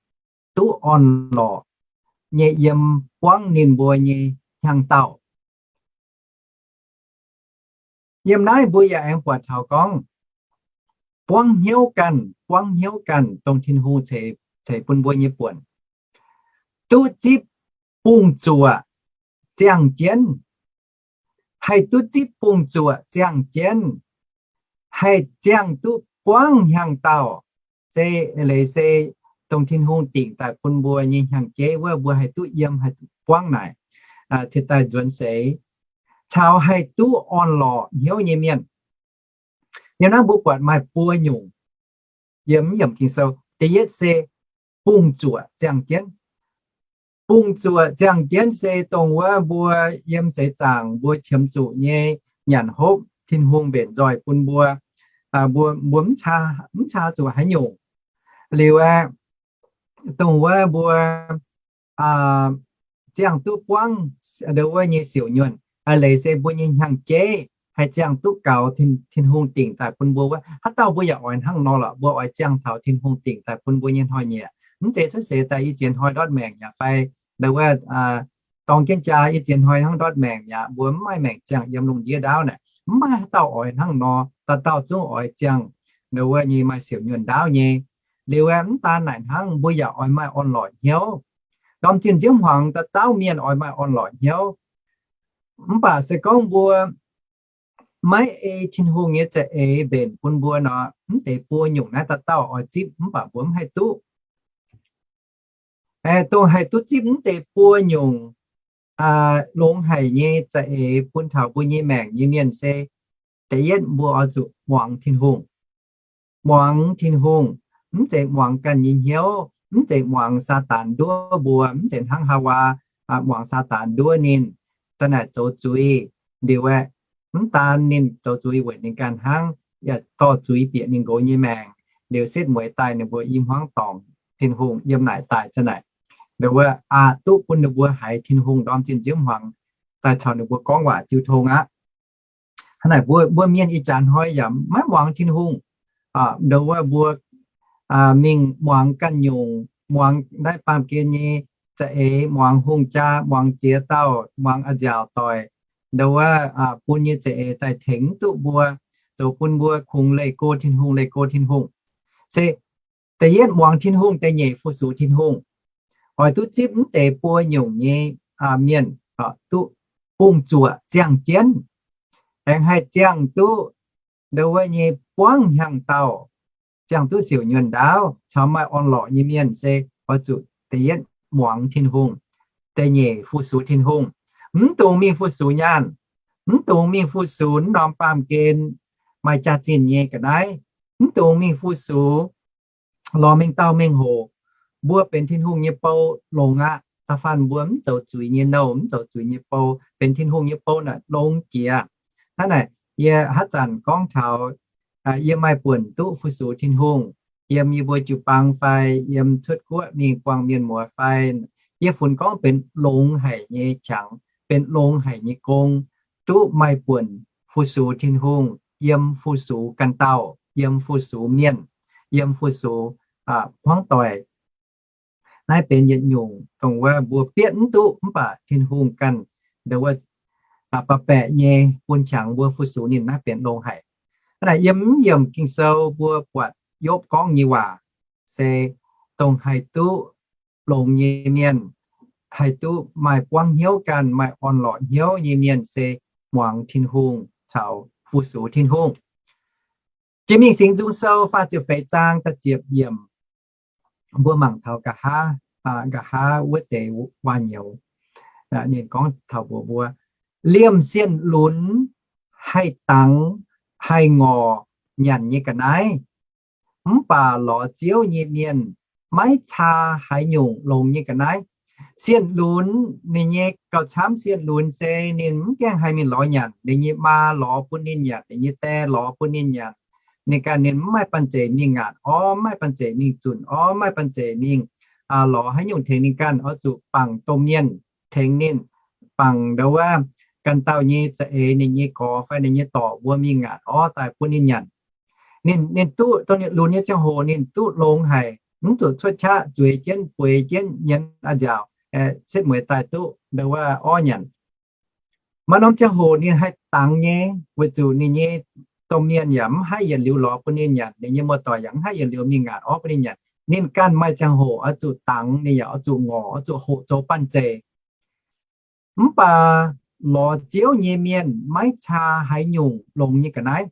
duqv orn-lorqc nyei yiem buangv ninh mbuo nyei hnyangx-daauh. Yiem naaiv mbuo yaac aengx buatc taux gorngv, buangv hnyouv ganh, buangv hnyouv ganh dongh Tin-Hungh ceix bun mbuo nyei buonc, duqv zipv bungx-zuoqc ziangh jienv, haih duqv zipv bungx-zuoqc ziangh jienv, haih ziangh duqv buangv hnyangx-daauh, se leiz se dongh Tin-Hungh dingc daaih bun mbuo nyei hnyangx-jeiv wuov, mbuo haih duqv yiem, haih duqv buangv naaic, ciex daaih nzuonx seix, caux haih duqv orn-lorqc hnyouv nyei mienh. Yiem naaiv mbuo buatc maaih buo nyungc yiem mv yiemc Ging-Sou. Da'yietv se bungx-zuoqc ziangh jienv. Bungx-zuoqc ziangh jienv se dongh wuov mbuo yiem seix zaangc mbuo qiemx zuqc nyei nyanc hopv Tin-Hungh mbenc nzoih bun mbuo, mbuo, mbuo mv caa, mv caa zuqc haaix nyungc. Liuz aeqv, dongh wuov mbuo ziangh duqv buangv ndau wuov nyei siouc nyuonh, leiz se mbuo nyei hnyangx-jeiv haih ziangh duqv gaux Tin-Hungh dingc daaih bun mbuo wuov. Haaix dauh mbuo yaac oix hnangv nor lorqc, mbuo oix ziangh taux Tin-Hungh dingc daaih bun mbuo nyei hnoi-nyieqc. Mv zeiz cuotv seix daaih i ziex hnoi ndortv maengc yaac fai ndau wuov dorng jienv jaa i ziex hnoi hnangv ndortv maengc yaac mbuo mv maaih maengc ziangh yiem lungh ndiev ndaauv naaic. Mv maaih haaix dauh oix hnangv nor, dauh dauh zungv oix ziangh ndau wuov nyei maaih siouc nyuonh ndaauv nyei. Liuz aeqv, mv daan naaic hnangv, mbuo yaac oix maaih orn-lorqc hnyouv. Ndorm zinh nziouv hmuangx dauh dauh mienh oix maaih orn-lorqc hnyouv. Mv baac se gorngv mbuo maiv ei Tin-Hungh nyei za'eix mbenc bun mbuo nor, mv deix buo nyungc naaiv dauh dauh oix zipv mv baac mbuo mv haih duqv. Dongh haih duqv zipv mv deix buo nyungc longx haic nyei za'eix bun taux mbuo nyei maengc nyei mienh se, da'yietv mbuo oix zuqc muangx Tin-Hungh. Muangx Tin-Hungh, mv zeiz muangx ganh nyei hnyouv, mv zeiz muangx Saadaan nduov mbuo, mv zeiz hnangv Haawaa muangx Saadaan nduov ninh, za'naaic zoux zuiz. Liuz aeqv, mv daan ninh zoux zuiz weic ninh ganh hnangv, yaac dorh zuiz bieqc ninh nqox nyei maengc. Liuz setv mueiz daaih ninh mbuo i hmuangv dorngc Tin-Hungh yiem naaic daaih za'naaic. Nduov wuov aqc duqv bun ninh mbuo haiz Tin-Hungh ndorm zinh nziouv hmuangx daaih caux ninh mbuo gorngv waac jiu tong aqv. Hnangv naaic mbuo, mbuo mienh ih jaax hnoi yaac maiv muangx Tin-Hungh. Nduov wuov mbuo mingh muangx ganh nyungc, muangx naaiv baamh gen nyei za'eix, muangx hungh jaa, muangx ziex dauh, muangx a'nziaauc doic, nduov wuov bun nyei za'eix daaih tengx mv duqv mbuo, zoux bun mbuo kungx leih go Tin-Hungh, leih go Tin-Hungh. Se da'yietv muangx Tin-Hungh, da'nyeic fu-sux Tin-Hungh. Oix duqv zipv mv deix buo nyungc nyei mienh duqv bungx zuoqc ziangh jienv, aengx haih ziangh duqv nduov wuov nyei buangv hnyangx-daauh, ziangh duqv siouc nyuonh ndaauv caux maaih orn-lorqc nyei mienh se oix zuqc da'yietv muangx Tin-Hungh, da'nyeic fu-sux Tin-Hungh. Mv dungx mingh fu-sux nyaanh, mv dungx mingh fu-sux norm baamh gen maaih jaax-zinh nyei ga'naaiv, mv dungx mingh fu-sux lorz mengh dauh mengh hoc. Mbuo benx Tin-Hungh nyei bou longx aqv. Da'faanh mbuo mv zoux zuiz nyei nouh, mv zoux zuiz nyei bou, benx Tin-Hungh nyei bou naaic longx jiex. Hnangv naaic, yie haaix zanc gorngv taux yie maaih buonc duqv fu-sux Tin-Hungh yiem yie mbuo jiu-baang fai yiem cuotv guoqv mingh buangh mienh muoz fai, yie funx gorngv benx longx haic nyei qangx, benx longx haic nyei gong, duqv maaih buonc fu-sux Tin-Hungh, yiem fu-sux ganh dauh, yiem fu-sux mienh, yiem fu-sux hmuangv doic. Naaiv benx yietc nyungc dongh wuov mbuo bietv mv duqv mv baac Tin-Hungh ganh nduov wuov ba'baeqc nyei bun qangx mbuo fu-sux ninh, naaiv benx longx haic. Hnangv naaic yiem mv yiemc Ging-Sou mbuo buatc Yopv gorngv nyei waac se dongh haih duqv longx nyei mienh, haih duqv maaih buangv hnyouv ganh, maaih orn-lorqc hnyouv nyei mienh se muangx Tin-Hungh caux fu-sux Tin-Hungh. Jiex mingh Singx Nzung Sou faah ziepc feix zaang da'ziepc yiemc, mbuo mangc taux nqa'haav, nqa'haav wuov deix waac-nyouz. Ninh gorngv taux mbuox mbuo, liemh sienh lunx haih dangx haih ngorc nyanc nyei ga'naaiv, mv baac lorz Ziouv nyei mienh maiv caa haaix nyungc longx nyei ga'naaiv. Sienh lunx ninh nyei gauh camv, sienh lunx se ninh mv gaengh haih mingh lorz nyanc, ninh nyei maa lorz bun ninh nyanc, ninh nyei die lorz bun ninh nyanc. Ninh ganh ninh mv maaih banh zeic mingh ngaatc orv, mv maaih banh zeic mingh zunc orv, mv maaih banh zeic mingh lorz haaix nyungc tengx ninh ganh, oix zuqc bangc domh mienh tengx ninh, bangc nduov wuov ganh dauh nyei za'eix, ninh nyei gorx fai ninh nyei dorc mbuo mingh ngaatc orv daaih bun ninh nyanc. Ninh, ninh duqv dongh ninh lunx nyei ziangh hoc ninh duqv longx haic, mv zuqc cuotv qaqv zueiz jienv bueix jienv nyienz a'nziaauc, setv mueiz daaih duqv nduov wuov orv nyanc. Maaih norm ziangh hoc ninh haih dangx nyei, weic zuqc ninh nyei domh mienh yaac mv haih yietc liuz lorz bun ninh nyanc, ninh nyei muoz-doic yaac mv haih yietc liuz mingh ngaatc orv bun ninh nyanc. Ninh ganh maaih ziangh hoc oix zuqc dangx, ninh yaac oix zuqc ngorc, oix zuqc hoqc zoux banh zeic. Mv baac lorz Ziouv nyei mienh maiv caa haaix nyungc longx nyei ga'naaiv.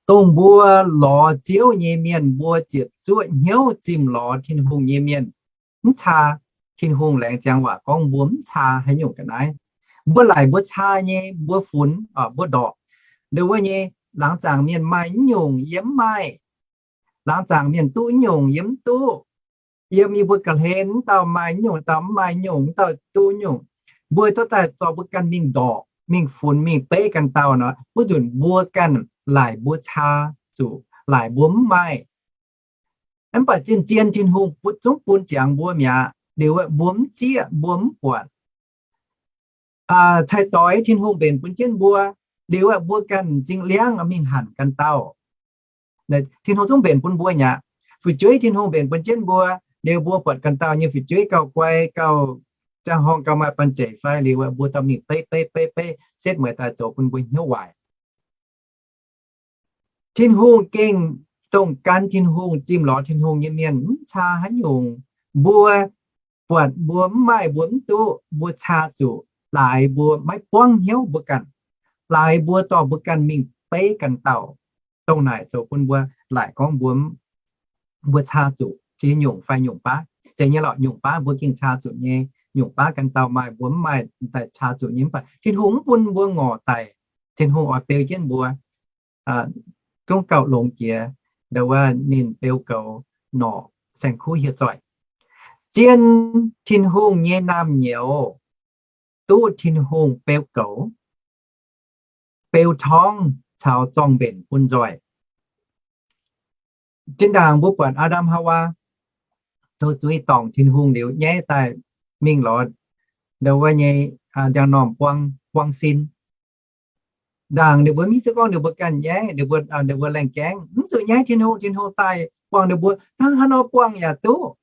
Dongh mbuo lorz Ziouv nyei mienh, mbuo ziepc zuoqv hnyouv zimh lorz Tin-Hungh nyei mienh, mv caa. Tin-Hungh laengz ziangx waac gorngv mbuo mv caa haaix nyungc ga'naaiv. Mbuo laaic mbuo caa nyei, mbuo funx, mbuo ndorqc. Nduov wuov nyei, laangz zaangc mienh maaih mv nyungc yie mv maaih. Laangz zaangc mienh duqv mv nyungc yie mv duqv. Yiem yie mbuo ga'hlen, mv dauh maaih mv nyungc, dauh mv maaih mv nyungc, mv dauh duqv mv nyungc. Mbuo zorqv daaih zorqv mbuo ganh mingh ndorqc, mingh funx, mingh beiv ganh dauh nor, wuov nzunc mbuo ganh laaic mbuo caa zuqc, laaic mbuo mv maaih. Mv baac zien-zien Tin-Hungh butv zungv bun ziangx mbuo mi'aqv. Liuz mbuo mv zieqv, mbuo mv buatc. Cai-doix Tin-Hungh mbenc bun jienv mbuo, liuz mbuo ganh m'zing liangv mingh hanc ganh dauh. Tin-Hungh zungv mbenc bun mbuo mi'aqv. Fu'jueiv Tin-Hungh mbenc bun jienv mbuo, liuz mbuo buatc ganh dauh nyei fu'jueiv gauh guai, gauh ziangh horngh, gauh maaih banh zeic fai, liuz mbuo dorh mingh beiv beiv beiv beiv, setv mueiz daaih zoux bun mbuo hnyouv waaic. Tin-Hungh gengh dongh gan Tin-Hungh, zimh lorz Tin-Hungh nyei mienh mv caa haaix nyungc. Mbuo buatc mbuo mv maaih, mbuo mv duqv, mbuo caa zuqc, laaix mbuo maiv buangv hnyouv mbuo ganh, laaix mbuo dorh mbuo ganh mingh beiv ganh dauh. Dongh naaic zoux bun mbuo laaic gorngv mbuo, mbuo caa zuqc ziex nyungc fai nyungc baav. Zeiz nyei lorqc, nyungc baav mbuo gengh caa zuqc nyei, nyungc baav ganh dauh maaih mbuo mv maaih daaih caa zuqc nyei, mv baac Tin-Hungh mv bun mbuo ngorc daic. Tin-Hungh oix beu jienv mbuo zungv gauh longx jiex, ndo wuov ninh beu goux norqc saeng-kuv hieh zoih. Zien Tin-Hungh nyei naamh nyouz duqv Tin-Hungh beu goux, beu torngv caux zorng-mbenc bun nzoih. Zinh ndaangc mbuo buatc Aa^ndam Haawaa zoux zuiz dorngc Tin-Hungh liuz nyaiv daaih mingh lorz ndo wuov nyei njang-normh buang, buang sin. Ndaangc ninh mbuo mv hiuv duqv gorngv ninh mbuo ganh nyaiv, ninh mbuo, ninh mbuo laengh gaengv mv zuqc nyaiv Tin-Hungh, Tin-Hungh daaih buangh ninh mbuo hnangv haaix nor buangh yaac duqv.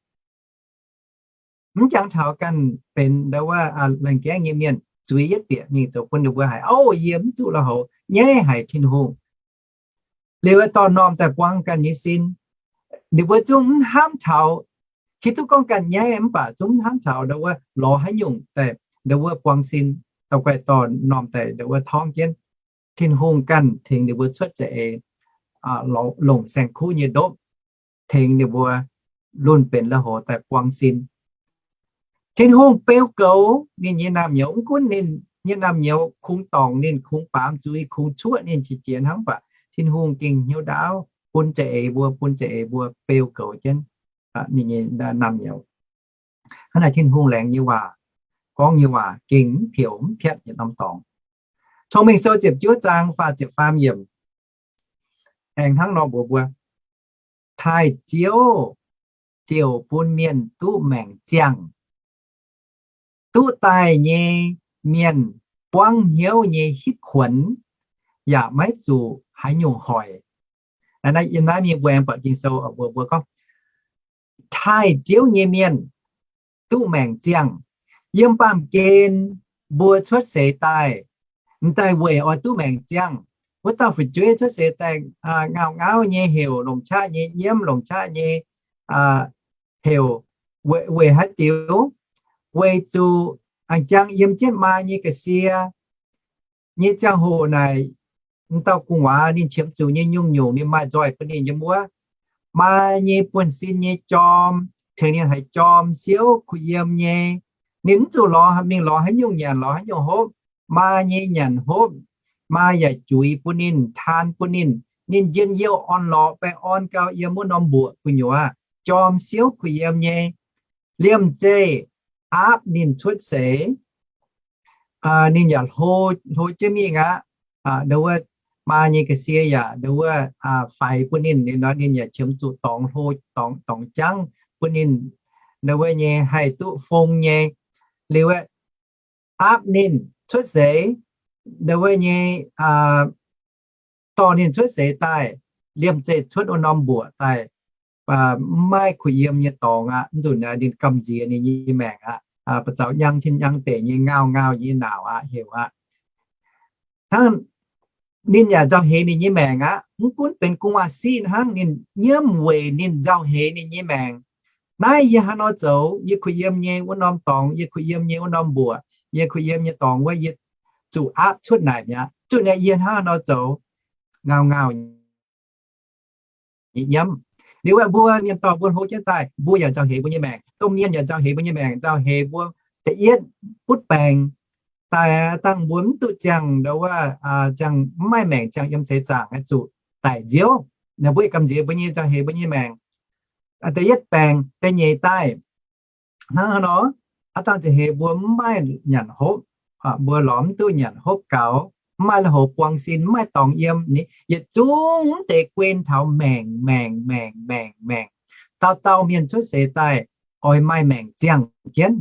Mv jangx taux ganh benx ndo wuov laengh gaengv nyei mienh zuiz yietv bieqc mingh zoux bun ninh mbuo haiz, ov, yie mv zuqc la'houx nyaiv haic Tin-Hungh. Liuz dorh normh daaih buang ganh nyei sin. Ninh mbuo zungv mv hnamv taux, hiuv duqv gorngv ganh nyaiv mv baac zungv mv hnamv taux ndo wuov lorz haaix nyungc daaih ndo wuov buang sin, daux guaih dorh normh daaih ndo wuov torngv jienv. Tin-Hungh ganh tengx ninh mbuo cuotv za'eix longc saeng-kuv nyei ndopv tengx ninh mbuo lunh benx la'houx daaih buang sin. Tin-Hungh beu goux ninh nyei naamh nyouz, mv gunv ninh nyei naamh nyouz kungx dorngc ninh, kungx baamz zuiz, kungx cuoqv ninh qiex jiez hnangv, mv baac Tin-Hungh gengh hnyouv ndaauv bun za'eix mbuo, bun za'eix mbuo beu goux jienv ninh nyei naamh nyouz. Hnangv naaic Tin-Hungh laengz nyei waac, gorngv nyei waac gengh mv peux mv piatv yietc norm dorngx. Cong-Mengh Sou ziepc juov zaang faah ziepc faam yiemc aengx hnangv nor mbuox mbuo, taaih Ziouv ziouc bun mienh duqv maengc ziangh. Duqv daaih nyei mienh buangv hnyouv nyei hitv kuonx yaac maiv zuqc haaix nyungc hoic. Naaiv, naaiv mienh mbuo aengx buatc Ging-Sou mbuox mbuo gorngv, taaih Ziouv nyei mienh duqv maengc ziangh. Yiem baamh gen mbuo cuotv seix daaih, m'daaih weic oix duqv maengc ziangh. Wuov dauh fu'jueiv cuotv seix daaih ngauh ngauh nyei heuc, longc qaqv nyei nyiemv, longc qaqv nyei heuc, weic haaix diuc? Weic zuqc a'jang yiem jienv maa nyei ga'sie nyei ziangh hoc naaic, m'dauh gu'nguaaz ninh qiemx zuqc nyei nyungc-nyungc ninh maaih nzoih bun ninh yiem wuov. Maa nyei buonv-sin nyei jorm tengx ninh haiz jorm siouv kuh yiem nyei. Ninh mv zuqc lorz, mingh lorz haaix nyungc nyanc, lorz haaix nyungc hopv. Maa nyei nyanc hopv, maa yaac juix bun ninh, taan bun ninh. Ninh njien-youh orn-lorqc baengh orn gau yiem wuov norm mbuoqc gu'nyuoz, jorm siouv kuh yiem nyei. Liemh zeih aapv ninh cuotv seix, ninh yaac hlo, hlo jienv mingh aqv. Ndo wuov maa nyei ga'sie yaac ndo wuov faix bun ninh, ninh yaac qiemx zuqc dorngx hlo, dorngx, dorngx jangv bun ninh, ndo wuov nyei haih duqv fong nyei. Liuz aapv ninh cuotv seix, ndo wuov nyei dorh ninh cuotv seix daaih, liemh zeih cuotv wuov norm mbuoqc daaih, maiv kuh yiem nyei dorngx aqv. Mv nzunc ninh gamh nziex ninh nyei maengc aqv. Ba'zaux nyang tin nyang deic nyei, ngauh ngauh nyei naauc aqv, heuc aqv. Hnangv ninh yaac nzauh heix ninh nyei maengc aqv. Mv gunv benx gu'nguaaz-siqv hnangv, ninh nyiemv weic ninh nzauh heix ninh nyei maengc. Naaiv yie hnangv nor zoux, yie kuh yiem nyei wuov norm dorngx, yie kuh yiem nyei wuov norm mbuoqc, yie kuh yiem nyei dorngx wuov, yie zuqc aapv cuotv naaic mi'aqv. Zuqc naaic yie hnangv nor zoux, ngauh ngauh nyiemv. Liuz mbuo mienh dorh mbuo hlo jienv daaih, mbuo yaac nzauh heix mbuo nyei maengc. Domh mienh yaac nzauh heix mbuo nyei maengc, nzauh heix mbuo da'yietv butv baengc, daaih dangh mbuo mv duqv ziangh ndo wuov, ziangh mv maaih maengc ziangh yiem seix zaangc zuqc daic nziouv. Naaiv mbuo gamh nziex mbuo nyei nzauh heix mbuo nyei maengc. Da'yietv baengc, da'nyeic daaih hnangv haaix nor, aav dangh nzauh heix mbuo mv maaih nyanc hopv, mbuo lorz mv duqv nyanc hopv gaux, mv maaih lui-houx buang sin, mv maaih dorngx yiem, yietc zungv mv deix guen taux maengc, maengc, maengc, maengc, maengc. Dauh dauh mienh cuotv seix daaih oix maaih maengc ziangh jienv.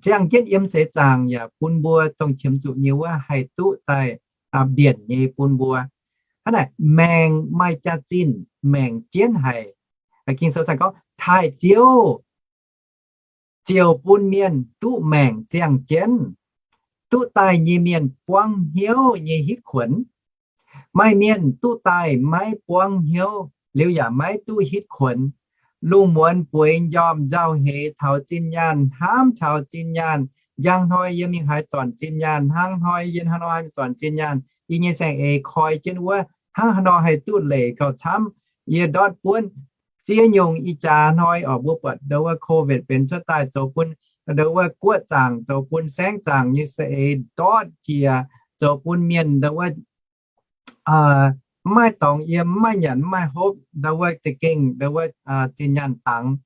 Ziangh jienv yiem seix zaangc yaac bun mbuo dongh qiemx zuqc nyei wuov haih duqv daaih mbienc nyei bun mbuo. Hnangv naaic maengc maaih jaax-zinh, maengc jienv haic. Ging-Sou gorngv, taaih Ziouv ziouc bun mienh duqv maengc ziangh jienv. Duqv daaih nyei mienh buangv hnyouv nyei hitv kuonx. Maaih mienh duqv daaih maiv buangv hnyouv liuz yaac maiv duqv hitv kuonx. Lungh muonz bueix njormh nzauh heix taux zinh nyaanh, hnamv taux zinh nyaanh, njang hnoi yie mingh haaix zornc zinh nyaanh, hnangv hnoi yie hnangv nor haih zornc zinh nyaanh, yie nyei saeng-eix koi jienv wuov, hnangv haaix nor haih duqv leiz gauh camv. Yie ndortv buonv ziex nyungc ih jaax hnoi oc, mbuo buatc ndau wuov COVID benx cuotv daaih zoux bun ndau wuov guoqv zaangc, zoux bun saengv zaangc nyei saeng-eix ndortv jiex, zoux bun mienh ndau wuov mv maaih dorngx yiem, mv maaih nyanc, mv maaih hopv, ndau wuov za'gengh ndau wuov zinh nyaanh dangx.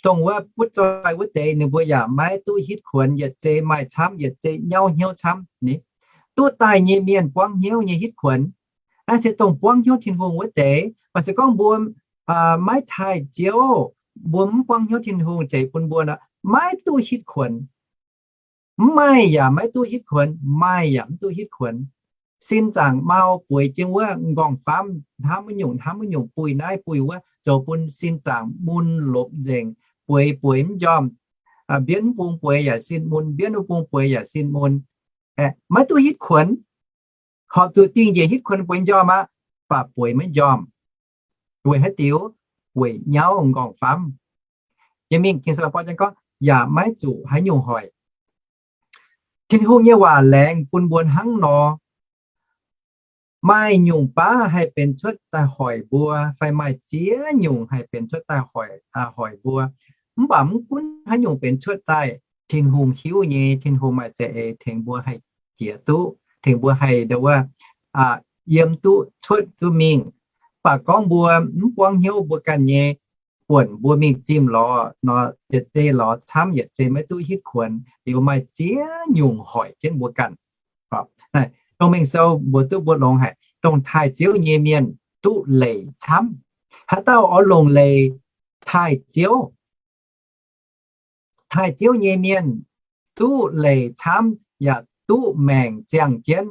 Dongh wuov butv zoih wuov deix ninh mbuo yaac maiv duqv hitv kuonx, yietc zei maaih camv, yietc zei nyauv hnyouv camv ni. Duqv daaih nyei mienh buangv hnyouv nyei hitv kuonx. Naaiv se dongh buangv hnyouv Tin-Hungh wuov deix. Baac se gorngv mbuo maiv taaih Ziouv, mbuo mv buangv hnyouv Tin-Hungh zeix bun mbuo nor, maiv duqv hitv kuonx. Mv maaih yaac maiv duqv hitv kuonx, maaih yaac mv duqv hitv kuonx. Sin zaangc mau bueix jienv wuov, m'nqorngv-famv hnamv wuov nyungc hnamv wuov nyungc, buih naaiv buih wuov, zoux bun sin zaangc mun lopc nzengc, bueix bueix mv njormh. Mbienv mv bung bueix yaac sin mun, mbienv mv bung bueix yaac sin mun. Maiv duqv hitv kuonx. Horpc zuqc dingh njiec hitv kuonx bueix njormh aqv, baac bueix maiv njormh. Weic haaix diuc? Weic nyauv m'nqorngv-famv. Jiex mingh Ging-Sou gorngv, yaac maiv zuqc haaix nyungc hoic. Tin-Hungh nyei waac laengz bun mbuo hnangv nor. Maaih nyungc baav haih benx cuotv daaih hoic mbuo, fai maaih ziex nyungc haih benx cuotv daaih hoic, hoic mbuo. Mv baac mv gunv haaix nyungc benx cuotv daaih, Tin-Hungh hiuv nyei. Tin-Hungh maaih za'eix tengx mbuo haih jiex duqv, tengx mbuo haih ndau wuov yiem duqv, cuotv duqv mingh. Mv baac gorngv mbuo mv buangv hnyouv mbuo ganh nyei, buonc mbuo mingh zimh lorz nor, yietc zei lorz camv, yietc zei maiv duqv hitv kuonx, liuz maaih ziex nyungc hoic jienv mbuo ganh. Dongh Mengh Sou mbuox duqv mbuo longx haic, dongh taaih Ziouv nyei mienh duqv leiz camv. Haaix dauh oix longc leiz taaih Ziouv? Taaih Ziouv nyei mienh duqv leiz camv yaac duqv maengc ziangh jienv.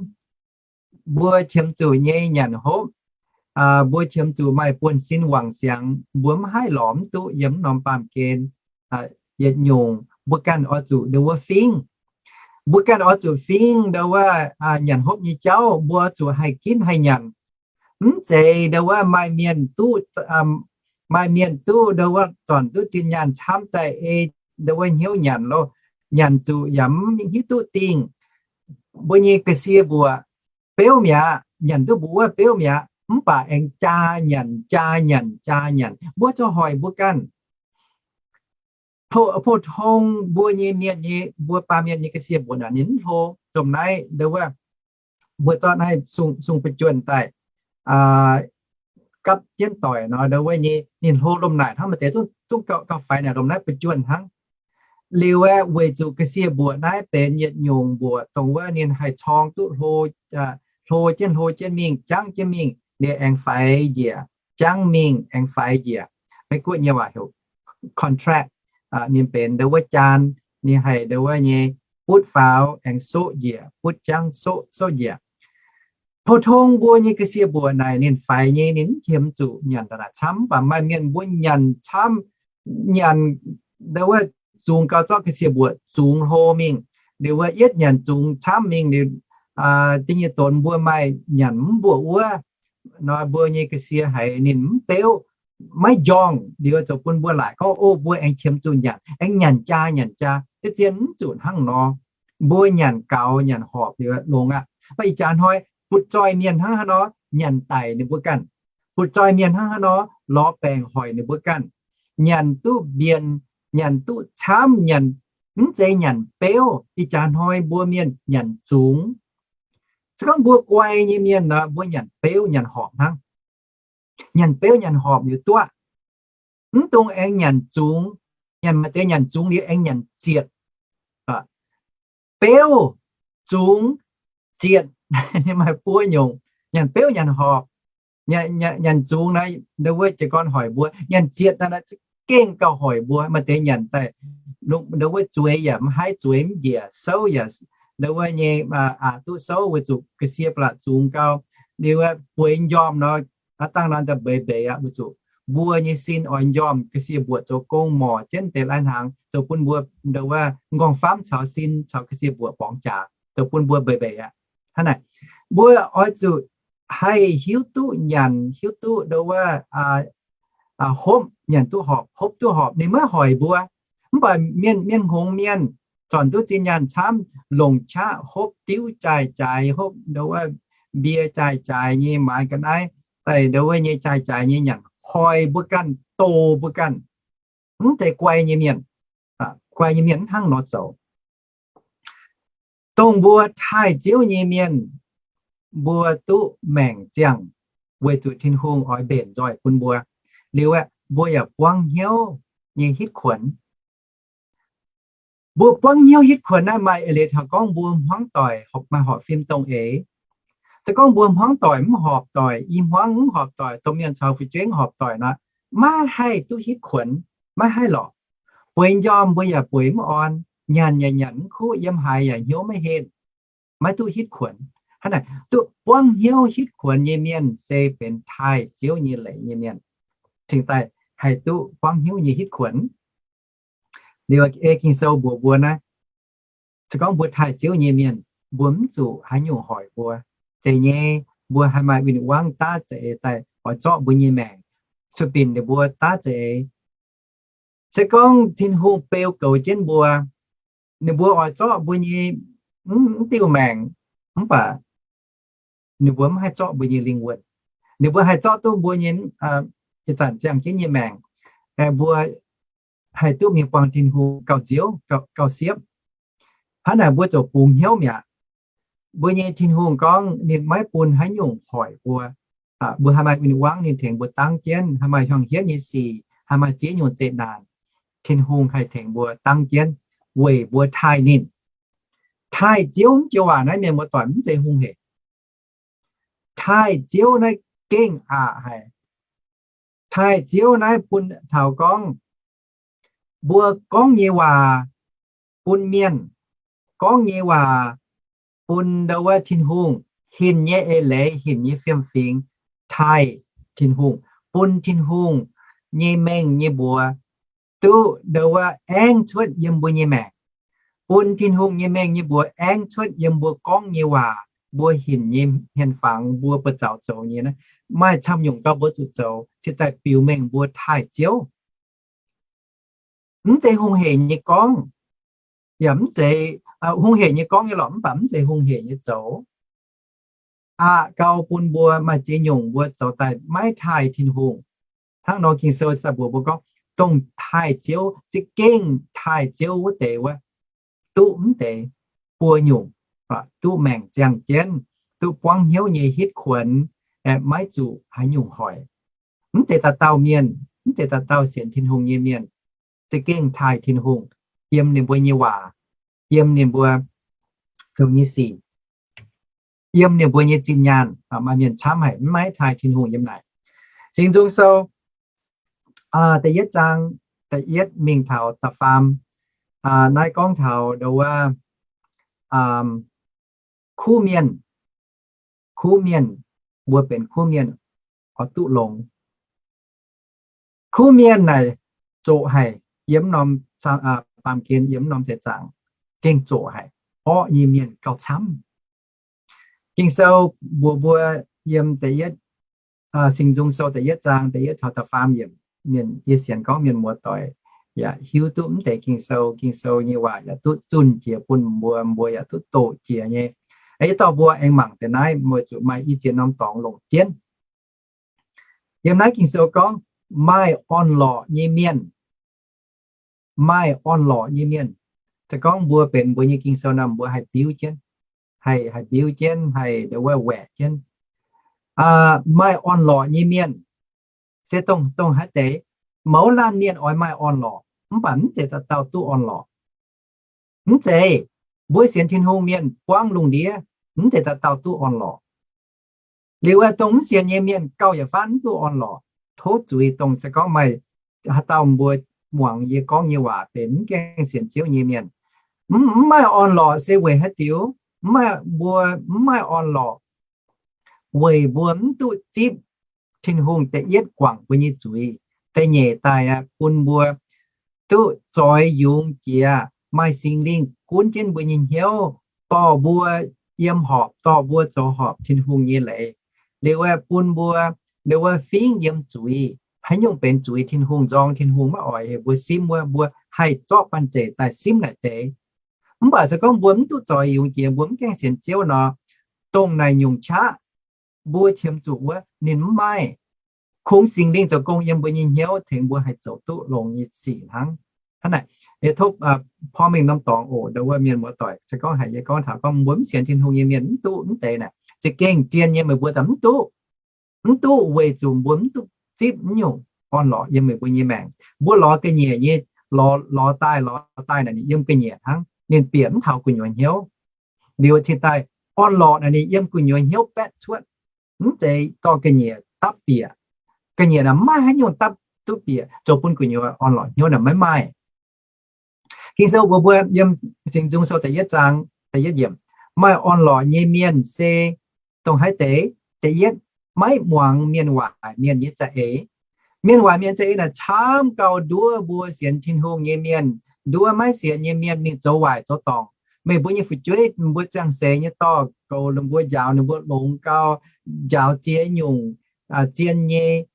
Mbuo qiemx zuqc nyei nyanc hopv, mbuo qiemx zuqc maaih buonv-sin wangc siangx, mbuo mv haih lorz mv duqv yiem mv norm baamh gen. Yietc nyungc mbuo ganh oix zuqc ndau wuov fingv. Mbuo ganh oix zuqc fingv ndau wuov nyanc hopv nyei jauv, mbuo oix zuqc haih ginv haih nyanc. Mv zeiz ndau wuov maaih mienh duqv, maaih mienh duqv ndau wuov zornc duqv zinh nyaanh camv daaih ei ndau wuov hnyouv nyanc loh, nyanc zuqc yaac mv hiuv duqv dingh. Mbuo nyei ga'sie mbuoqc beuv mi'aqv, nyanc duqv mbuoqc wuov beuv mi'aqv, mv baac aengx jaa nyanc, jaa nyanc, jaa nyanc, mbuo zoux hoic mbuo ganh. Pou-tong mbuo nyei mienh nyei, mbuo baamh mienh nyei ga'sie mbuoqc naaic ninh mv hlo. Domh naaiv ndau wuov mbuo zorqv naaiv sung, sung bujuonh daaih gapv jienv doic nor, ndau wuov nyei ninh hlo lomh naaic hnangv, maaih deix zungv gauh faix naaic lomh naaiv bujuonh hnangv. Liuz aeqv, weic zuqc ga'sie mbuoqc naaiv benx yietc nyungc mbuoqc dongh wuov ninh haih corng duqv hlo, hlo jienv hlo jienv mingh, jangv jienv mingh, ninh aengx faix njiec, jangv mingh aengx faix njiec. Meiv Guoqv nyei waac heuc contract. Ninh benx ndau wuov jaan, ninh haih ndau wuov nyei butv faaux aengx soqv njiec, butv jangv soqv, soqv njiec. Pou-tong mbuo nyei ga'sie mbuoqc naaic ninh faix nyei, ninh mv qiemx zuqc nyanc daaih naaic camv. Mv baac maaih mienh mbuo nyanc camv, nyanc ndau wuov zungx gau zorqv ga'sie mbuoqc zungx hlo mingh, liuz wuov yietv nyanc zungx camv mingh liuz, da'nyeic donx mbuo maaih nyanc mv mbuoqc wuov, nor mbuo nyei ga'sie haiz ninh mv beuv, maiv njorngh, liuz zoux bun mbuo laaic gorngv, o, mbuo aengx qiemx zuqc nyanc, aengx nyanc jaa nyanc jaa. Da'zien mv zuqc hnangv nor. Mbuo nyanc gaux nyanc horpc liuz longx aqv. Mv baac ih jaax hnoi butv-zoih mienh hnangv haaix nor nyanc daic ninh mbuo ganh. Butv-zoih mienh hnangv haaix nor lorz baengc hoic ninh mbuo ganh. Nyanc duqv mbienc, nyanc duqv camv, nyanc mv zeiz nyanc beuv. Ih jaax hnoi mbuo mienh nyanc zungx. Se gorngv mbuo guai nyei mienh nor, mbuo nyanc beuv nyanc horpc hnangv. Nyanc beuv nyanc horpc liuz duqv, mv dungx aengx nyanc zungx. Nyanc, maaih deix nyanc zungx liuz aengx nyanc zietc. Beuv, zungx, zietc, maaih buo nyungc. Nyanc beuv nyanc horpc. Nyanc zungx naaiv, ndau wuov jiez gorn hoic mbuo. Nyanc zietc naaiv, naaiv za'gengh gauh hoic mbuo. Maaih deix nyanc daaih, ndau wuov zueiz yaac mv haih, zueiz mv njiec, souv yaac, ndau wuov nyei, aqc duqv souv weic zuqc ga'sie ba'laqc zungx gau. Liuz bueix njormh nor, aav dangh nor daaih mbeix mbeix aqv weic zuqc mbuo nyei sin oix njormh. Ga'sie mbuoqc zoux gong morc jienv deix lai-hnaangx, zoux bun mbuo ndau wuov m'nqorngv-famv caux sin caux ga'sie mbuoqc borngz jaax, zoux bun mbuo mbeix mbeix aqv. Hnangv naaic, mbuo oix zuqc haih hiuv duqv nyanc, hiuv duqv ndau wuov hopv, nyanc duqv horpc, hopv duqv horpc, ninh maiv hoic mbuo. Mv baac mienh, mienh hngongx mienh, zornc duqv zinh nyaanh camv, longc qaqv hopv diuv jaaix-jaaix, hopv ndo wuov mbie jaaix-jaaix nyei maaiz ga'naaiv, daaih ndo wuov nyei jaaix-jaaix nyei nyanc, hoic mbuo ganh, dox mbuo ganh, mv zeiz guai nyei mienh. Guai nyei mienh mv hnangv nor zoux. Dongh mbuo taaih Ziouv nyei mienh, mbuo duqv maengc ziangh weic zuqc Tin-Hungh oix mbenc nzoih bun mbuo. Liuz aeqv, mbuo yaac buangv hnyouv nyei hitv kuonx. Mbuo buangv hnyouv hitv kuonx naaiv maaih eix leiz taux gorngv mbuo hmuangv doic maaih horpc fim dongh eix. Se gorngv mbuo hmuangv doic mv horpc doic, i hmuangv mv horpc doic, domh mienh caux fu'jueiv mv horpc doic nor, maiv haih duqv hitv kuonx, maiv haih lorqc. Bueix njormh mbuo yaac bueix mv orn, nyanc yaac nyanc mv kuv, yiem haaix yaac hnyouv maiv henh, maiv duqv hitv kuonx. Hnangv naaic duqv buangv hnyouv hitv kuonx nyei mienh se benx taaih Ziouv nyei leiz nyei mienh, cingx daaih haih duqv buangv hnyouv nyei hitv kuonx. Liuz ei Ging-Sou mbuox mbuo naaiv, se gorngv mbuo taaih Ziouv nyei mienh, mbuo mv zuqc haaix nyungc hoic mbuo. Zeiz nyei, mbuo haih maaih win-wangv daav za'eix daaih oix zorqv mbuo nyei maengc, sueih binc ninh mbuo daav za'eix. Se gorngv Tin-Hungh beu goux jienv mbuo, ninh mbuo oix zorqv mbuo nyei mv diuh maengc, mv baac ninh mbuo mv haih zorqv mbuo nyei lingh wuonh. Ninh mbuo haih zorqv duqv mbuo nyei ih zanc ziangh jienv nyei maengc, mbuo haih duqv mingh buangh Tin-Hungh gauh nziouv, gauh siepv. Hnangv naaic mbuo ziouc bungx hnyouv mi'aqv. Mbuo nyei Tin-Hungh gorngv ninh maiv bun haaix nyungc hoic mbuo. Mbuo haih maaih win-wangv ninh tengx mbuo dangv jienv, haih maaih hiuang-hietv nyei sic, haih maaih ziex nyungc zeqc naanc, Tin-Hungh haih tengx mbuo dangv jienv weic mbuo taaih ninh. Taaih Ziouv mv joux waac naaiv mienh muoz-doic mv zeiz hungh hec. Taaih Ziouv naaiv gengh aqc haic. Taaih Ziouv naaiv bun taux gorngv mbuo gorngv nyei waac bun mienh, gorngv nyei waac bun ndo wuov Tin-Hungh, hinc nyei eix leiz, hinc nyei fiem-fingx taaih Tin-Hungh, bun Tin-Hungh nyei mengh nyei mbuox duqv ndo wuov aengv cuotv yiem mbuo nyei maengc, bun Tin-Hungh nyei mengh nyei mbuox aengv cuotv yiem mbuo gorngv nyei waac, mbuo hinc nyei hmien fangx, mbuo buoz-zaux zoux nyei naaiv, maaih camv nyungc gauh mbuo zuqc zoux cingx daaih biux mengh mbuo taaih Ziouv. Mv zeiz hungh hec nyei gorngv, yaac mv zeiz hungh hec nyei gorngv nyei lorqc, mv baac mv zeiz hungh hec nyei zoux. Aqc gau bun mbuo maaih ziex nyungc mbuo zoux daaih maiv taaih Tin-Hungh. Hnangv nor Ging-Sou daaih mbuox mbuo gorngv, dongh taaih Ziouv, za'gengh taaih Ziouv wuov deix wuov, duqv mv deix buo nyungc, duqv maengc ziangh jienv, duqv buangv hnyouv nyei hitv kuonx, maiv zuqc haaix nyungc hoic. Mv zeiz dauh dauh mienh, mv zeiz dauh dauh sienx Tin-Hungh nyei mienh, za'gengh taaih Tin-Hungh, yiem ninh mbuo nyei waac, yiem ninh mbuo zoux nyei sic, yiem ninh mbuo nyei zinh nyaanh. Maaih mienh camv haic mv maiv taaih Tin-Hungh yiem naaic. Singx Nzung Sou da'yietv zaang, da'yietv mingh taux da'faam, naaiv gorngv taux ndo wuov kuv mienh, kuv mienh, mbuo benx kuv mienh oix duqv longx. Kuv mienh naaic zoqc haic, yiem norm baamh gen, yiem norm seix zaangc gengh zoqc haic. Orqv nyei mienh gauh camv. Ging-Sou mbuox mbuo yiem da'yietv, Singx Nzung Sou da'yietv zaang da'yietv taux da'faam yiemc, mienh yie sienx gorngv mienh muoz-doic yaac hiuv duqv mv deix Ging-Sou, Ging-Sou nyei waac yaac duqv zunh jiex bun mbuo, mbuo yaac duqv doqc jiex nyei. Yie dorh mbuo aengx mangc deix naaiv weic zuqc maaih i ziex norm dorngx longc jienv. Yiem naaiv Ging-Sou gorngv maaih orn-lorqc nyei mienh, maaih orn-lorqc nyei mienh. Se gorngv mbuo benx mbuo nyei Ging-Sou nor, mbuo haih biuv jienv, haih, haih biuv jienv, haih ndo wuov waeqc jienv. Maaih orn-lorqc nyei mienh se dongh, dongh haaix deix? Mouz laanh mienh oix maaih orn-lorqc, mv baac mv zeiz dauh dauh duqv orn-lorqc. Mv zeiz, mbuo sienx Tin-Hungh mienh buangv lungh ndiev, mv zeiz dauh dauh duqv orn-lorqc. Liuz aeqv, dongh mv sienx nyei mienh gauh yietc faanv mv duqv orn-lorqc. Tov zuiz dongh se gorngv maaih haaix dauh mbuo muangx yie gorngv nyei waac benx mv gaengh sienx Ziouv nyei mienh, mv, mv maaih orn-lorqc se weic haaix diuc? Mv maaih, mbuo mv maaih orn-lorqc weic mbuo mv duqv zipv Tin-Hungh da'yietv guangc mbuo nyei zuiz. Da'nyeic daaih aeqv, bun mbuo duqv zoix yungz jiex, maaih Singx Lingh gunv jienv mbuo nyei hnyouv, dorh mbuo yiem horpc, dorh mbuo zoux horpc Tin-Hungh nyei leiz. Liuz aeqv, bun mbuo, liuz wuov fingv yiem zuiz, haaix nyungc benx zuiz Tin-Hungh, nzorng Tin-Hungh maiv oix heuc mbuo simv wuov, mbuo haih zorqv banh zeic daaih simv naaic deix. Mv baac se gorngv mbuo mv duqv zoix yungz jiex, mbuo mv gaengh sienx Ziouv nor, dongh naaic nyungc qaqv mbuo qiemx zuqc wuov ninh mv maaih. Kungx Singx Lingh zoux gong yiem mbuo nyei hnyouv tengx mbuo haih zoux duqv longx nyei sic hnangv. Hnangv naaic, yie tov porv mengh norm dorngx oc, ndau wuov mienh muoz-doic, se gorngv haiz yie gorngv taux gorngv mbuo mv sienx Tin-Hungh nyei mienh mv duqv mv deix naaic, za'gengh zien nyei meih mbuo daaih mv duqv. Mv duqv weic zuqc mbuo mv duqv zipv naaiv nyungc orn-lorqc yiem meih mbuo nyei maengc. Mbuo lorz ga'nyiec nyei, lorz, lorz daaih, lorz daaih naaic ninh yiem ga'nyiec hnangv, ninh bieqc mv taux gu'nyuoz hnyouv. Liuz cingx daaih orn-lorqc naaic ninh yiem gu'nyuoz hnyouv baetv cuotv, mv zeiz dorh ga'nyiec dapv bieqc. Ga'nyiec naaic maiv haaix nyungc dapv duqv bieqc, zoux bun gu'nyuoz orn-lorqc hnyouv naaic maiv maaih. Ging-Sou mbuox mbuo yiem Singx Nzung Sou da'yietv zaang da'yietv yiemc, maaih orn-lorqc nyei mienh se dongh haaix deix? Da'yietv, maiv muangx mienh waaic mienh nyei za'eix. Mienh waaic mienh za'eix naaic camv gau nduov mbuo sienx Tin-Hungh nyei mienh, nduov maiv sienx nyei mienh mingh zoux waaic zoux dorngc. Meih mbuo nyei fu'jueiv, mbuo ziangh seix nyei dorh goux ninh mbuo, njaaux ninh mbuo longx gau, njaaux ziex nyungc zien nyei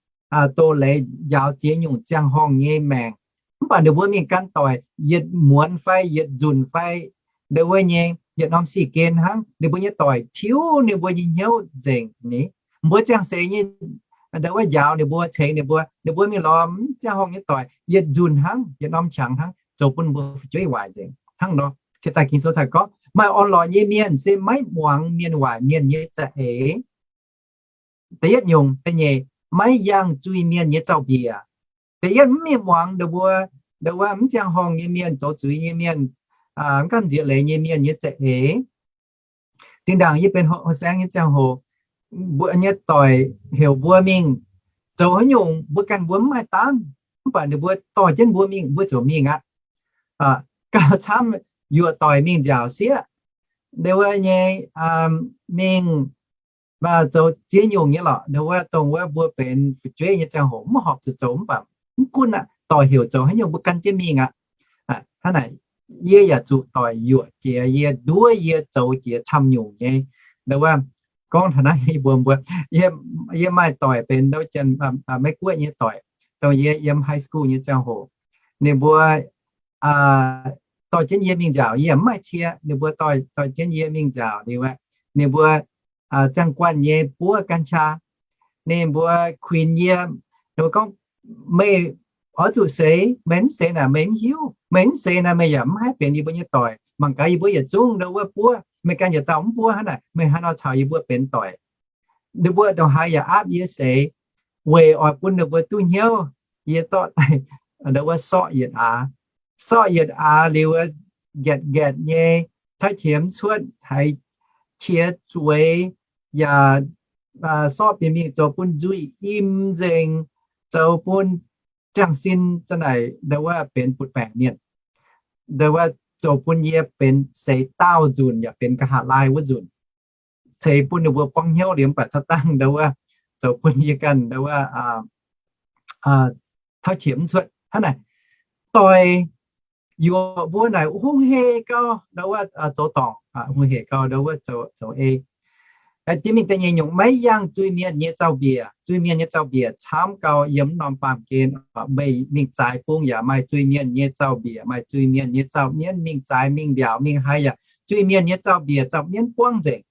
doz-leiz, njaaux ziex nyungc ziangh horngh nyei maengc. Mv baac ninh mbuo mingh gan doic yietc muonz fai yietc nzunc fai ndau wuov nyei yietc norm sic gen hnangv, ninh mbuo nyei doic tiuv ninh mbuo nyei hnyouv nzengc ni. Mbuo ziangh seix nyei ndau wuov njaaux ninh mbuo, ceix ninh mbuo, ninh mbuo mingh lorz mv ziangh horngh nyei doic yietc nzunc hnangv, yietc norm qangx hnangv, zoux bun mbuo fu'jueiv waaic nzengc hnangv nor. Cingx daaih Ging-Sou cingx gorngv maaih orn-lorqc nyei mienh se maiv muangx mienh waaic mienh nyei za'eix. Da'yietv nyungc. Da'nyeic, maiv yangh zuiz-mienh nyei zaux-mbiec. Da'yietv, mv mingh muangx ndau wuov, ndau wuov mv ziangh horngh nyei mienh, zoux zuiz nyei mienh, mv gamh nziex leiz nyei mienh nyei za'eix. Zinh ndaangc yie benx houh saengv nyei ziangh hoc, mbuo nyei doic heuc mbuo mingh zoux haaix nyungc mbuo ganh mbuo mv maaih dangv, mv baac ninh mbuo dorh jienv mbuo mingh, mbuo ziouc mingh aqv. Gauh camv, yuoqc doic mingh nziaauc sieqv, ndau wuov nyei mingh zoux ziex nyungc nyei lorqc. Ndau wuov dongh wuov mbuo benx fu'jueiv nyei ziangh hoc mv horpc zuqc zoux, mv baac mv gunv aqv, doic heuc zoux haaix nyungc mbuo gan jienv mingh aqv. Hnangv naaic, yie yaac zuqc doic yuoqc jiex yie, nduov yie zoux jiex camv nyungc nyei. Ndau wuov gorngv taux naaiv yie mbuox mbuo, yie maaih doic benx ndau Janx, Meiv-Guoqv nyei doic, dongh yie yiem high school nyei ziangh hoc, ninh mbuo dorh jienv yie mingh nziaauc, yie mv maaih cie, ninh mbuo dorh jienv yie mingh nziaauc liuz, ninh mbuo ziangh guanh nyei buov gan qaa, ninh mbuo kuinx yie, ninh mbuo gorngv, meih oix zuqc seix, meih mv seix naaic meih mv hiuv, meih mv seix naaic meih yaac mv haih benx yie mbuo nyei doic. Mangc gaax yie mbuo yietc zungv ndau wuov buov, meih ganh yietc dauh mv buov hnangv naaic, meih haaix nor caux yie mbuo benx doic? Ninh mbuo ndongc haaix yaac aapv yie seix, weic oix bun ninh mbuo duqv hnyouv. Yie zorqv daaih ndau wuov sorqv yietc aax, sorqv yietc aax liuz, nqaetc nqaetc nyei, taiv qiemx cuotv haiz qiex zueiz, yaac sorqv bieqc mingh zoux bun nzuih im nzengc, zoux bun ziangh sin za'naaic ndau wuov benx butv-baengc mienh. Ndau wuov zoux bun yie benx seix daauh nzunc yaac benx nqa'haav laai wuov nzunc. Ceix bun ninh mbuo buangv hnyouv liuz mv baac caux dangh ndau wuov zoux bun yie ganh ndau wuov taiv qiemx cuotv hnangv naaic. Doic yuoqc mbuo naaic hungh hec gau ndau wuov zoux dorngc, hungh hec gau ndau wuov zoux ei. Jiex mingh da'nyeic nyungc, maiv yangh zuiz-mienh nyei zaux-mbiec. Zuiz-mienh nyei zaux-mbiec camv gau yiem mv norm baamh gen, meih mingh zaaix bung yaac maaih zuiz-mienh nyei zaux-mbiec, maaih zuiz-mienh nyei zaux-mienv mingh zaaix mingh mbiaauc mingh haiz yaac zuiz-mienh nyei zaux-mbiec zaux-mienv buangv nzengc.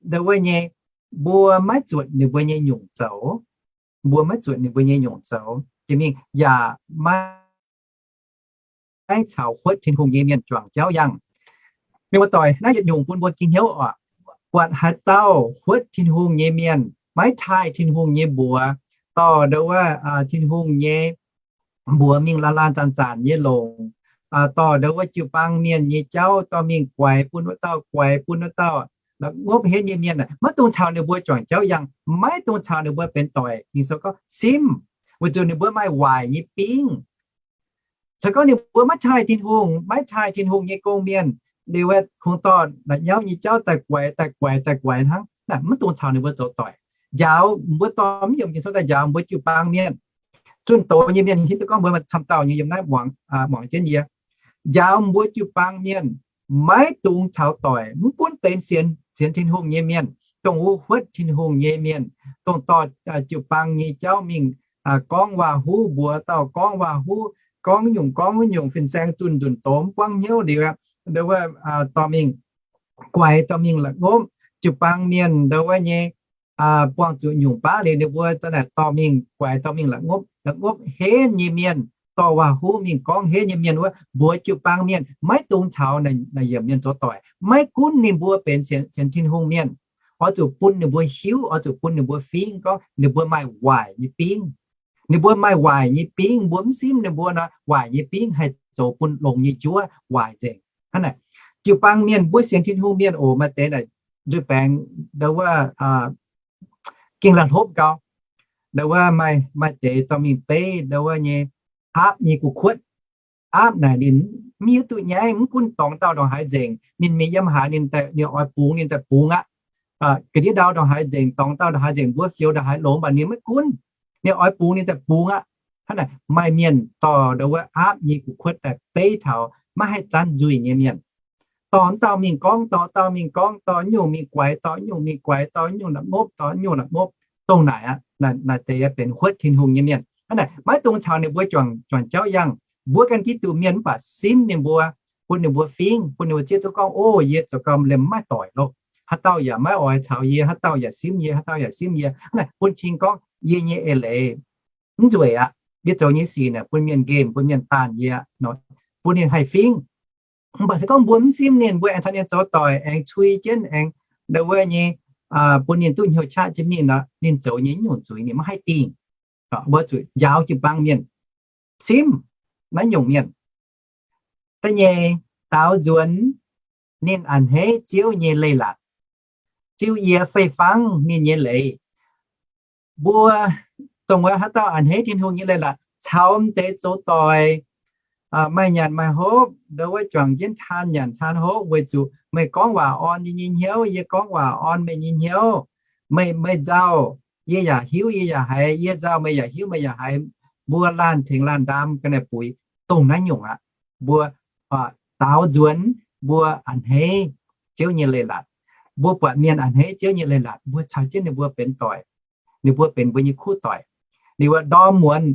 Ndau wuov nyei, mbuo maiv zuotc ninh mbuo nyei nyungc zoux. Mbuo maiv zuotc ninh mbuo nyei nyungc zoux, jiex mingh yaac maiv caux huotv Tin-Hungh nyei mienh juangc jauv yangh. Mienh muoz-doic, naaiv yietc nyungc bun mbuo ging hnyouv oc. Buatc haaix dauh huotv Tin-Hungh nyei mienh, maiv taaih Tin-Hungh nyei mbuox, dorh ndau wuov Tin-Hungh nyei mbuox mingh laanh laanh zanc zanc nyei longc, dorh ndau wuov jiu-baang mienh nyei jauv dorh mingh guaix bun wuov dauh, guaix bun wuov dauh, ngopv henv nyei mienh, maiv dungx caux ninh mbuo juangc jauv yangh, maiv dungx caux ninh mbuo benx doic. Ging-Sou gorngv simv, weic zuqc ninh mbuo maaih waaic nyei bingv. Se gorngv ninh mbuo maiv taaih Tin-Hungh, maiv taaih Tin-Hungh nyei gong-mienh, liuz kungx dorh la'nyauv nyei jauv daaih guaix, daaih guaix, daaih guaix hnangv. Naaiv maiv dungx caux ninh mbuo zoux doic. Njaaux mbuo dorh mv yiem Ging-Sou daaih njaaux mbuo jiu-baang mienh. Zunh doz nyei mienh hiuv duqv gorngv mbuo maaih camv dauh nyei yiem naaiv muangx, muangx jienv yie. Njaaux mbuo jiu-baang mienh maiv dungx caux doic, mv gunv benx sienx, sienx Tin-Hungh nyei mienh, dongh wuov huotv Tin-Hungh nyei mienh, dongh dorh jiu-baang nyei jauv mingh gorngv waac-huv, mbuox dauh gorngv waac-huv, gorngv nyungc gorngv nyungc, fin-saeng zunh nzunc doz mv buangv hnyouv liuz, ndo wuov dorh mingh guaix, dorh mingh la'ngopv. Jiu-baang mienh ndo wuov nyei buangh zuqc nyungc baav liuz, ninh mbuo za'naaic dorh mingh guaix, dorh mingh la'ngopv. La'ngopv henv nyei mienh, dorh waac-huv mingh gorngv henv nyei mienh wuov, mbuox jiu-baang mienh maiv dungx caux naaic yiemc mienh zoux doic. Maiv gunv ninh mbuo benx sienx Tin-Hungh mienh, oix zuqc bun ninh mbuo hiuv, oix zuqc bun ninh mbuo fingv gorngv ninh mbuo maaih waaic nyei bingv. Ninh mbuo maaih waaic nyei bingv, mbuo mv simv ninh mbuo nor, waaic nyei bingv haih zoux bun longx nyei njuov waaic nzengc. Hnangv naaic, jiu-baang mienh, mbuo sienx Tin-Hungh mienh oc, maaih deix naaic nzuih baengx ndo wuov gengh la'hlopv gau. Ndo wuov maaih, maaih deix dorh mingh beiv ndo wuov nyei aapv nyei gu'kuotv. Aapv naaic ninh mv hiuv duqv nyaiv, mv gunv dorngx dauh ndongc haaix nzengc, ninh mingh yiem haaix ninh, ninh oix bungx ninh daaih bungx aqv. Ga'ndiev ndau ndongc haaix nzengc, dorngx dauh ndongc haaix nzengc, mbuo fioux ndongc haaix longx mv baac ninh maiv gunv, ninh oix bungx ninh daaih bungx aqv. Hnangv naaic, maaih mienh dorh ndo wuov aapv nyei gu'kuotv daaih beiv taux maiv haih zanv nzuih nyei mienh. Dorh dauh mingh gorngv, dorh dauh mingh gorngv, dorh nyungc mingh guaix, dorh nyungc mingh guaix, dorh nyungc la'ngopv, dorh nyungc la'ngopv, dongh naaic aqv. Naaic deix benx huotv Tin-Hungh nyei mienh. Hnangv naaic, maiv dungx caux ninh mbuo juangc, juangc jauv yangh. Mbuo ganh Giduc mienh mv baac simv ninh mbuo, bun ninh mbuo fingv, bun ninh mbuo zieqv duqv gorngv, o, yie zoux gau liemh mv maaih doic loh. Haaix dauh yaac maiv oix caux yie, haaix dauh yaac simv yie, haaix dauh yaac simv yie. Hnangv naaic, bun cing gorngv yie nyei eix leiz mv nzueic aqv. Yie zoux nyei sic naaic bun mienh nqemh, bun mienh daanh yie, bun ninh haih fingv. Mv baac se gorngv mbuo mv simv ninh, mbuo aengx caux ninh zoux doic, aengx cui jienv, aengx ndo wuov nyei, bun ninh duqv hnyouv qaqv jienv mingh nor, ninh zoux nyei nyungc zuiz ninh maiv haih dingh. Mbuo zuqc njaaux jiu-baang mienh simv naaiv nyungc mienh. Da'nyeic, daaux nzuonx ninh a'hneiv Ziouv nyei leiz-latc, ziux yie fei-fangv ninh nyei leiz. Mbuo dongh wuov haaix dauh a'hneiv Tin-Hungh nyei leiz-latc, caux m'deix zoux doic, maaih nyanc maaih hopv, ndo wuov juangc jienv taan nyanc taan hopv, weic zuqc meih gorngv waac orn yie nyei hnyouv, yie gorngv waac orn meih nyei hnyouv. Meih, meih nzauh, yie yaac hiuv yie yaac haiz, yie nzauh meih yaac hiuv meih yaac haiz. Mbuo laanh tengx laanh ndaam ga'naaiv buix dongh naaiv nyungc aqv. Mbuo daaux nzuonx mbuo a'hneiv Ziouv nyei leiz-latc. Mbuo buatc mienh a'hneiv Ziouv nyei leiz-latc, mbuo caux jienv ninh mbuo benx doic. Ninh mbuo benx mbuo nyei kuv doic. Ninh mbuo ndorm muonz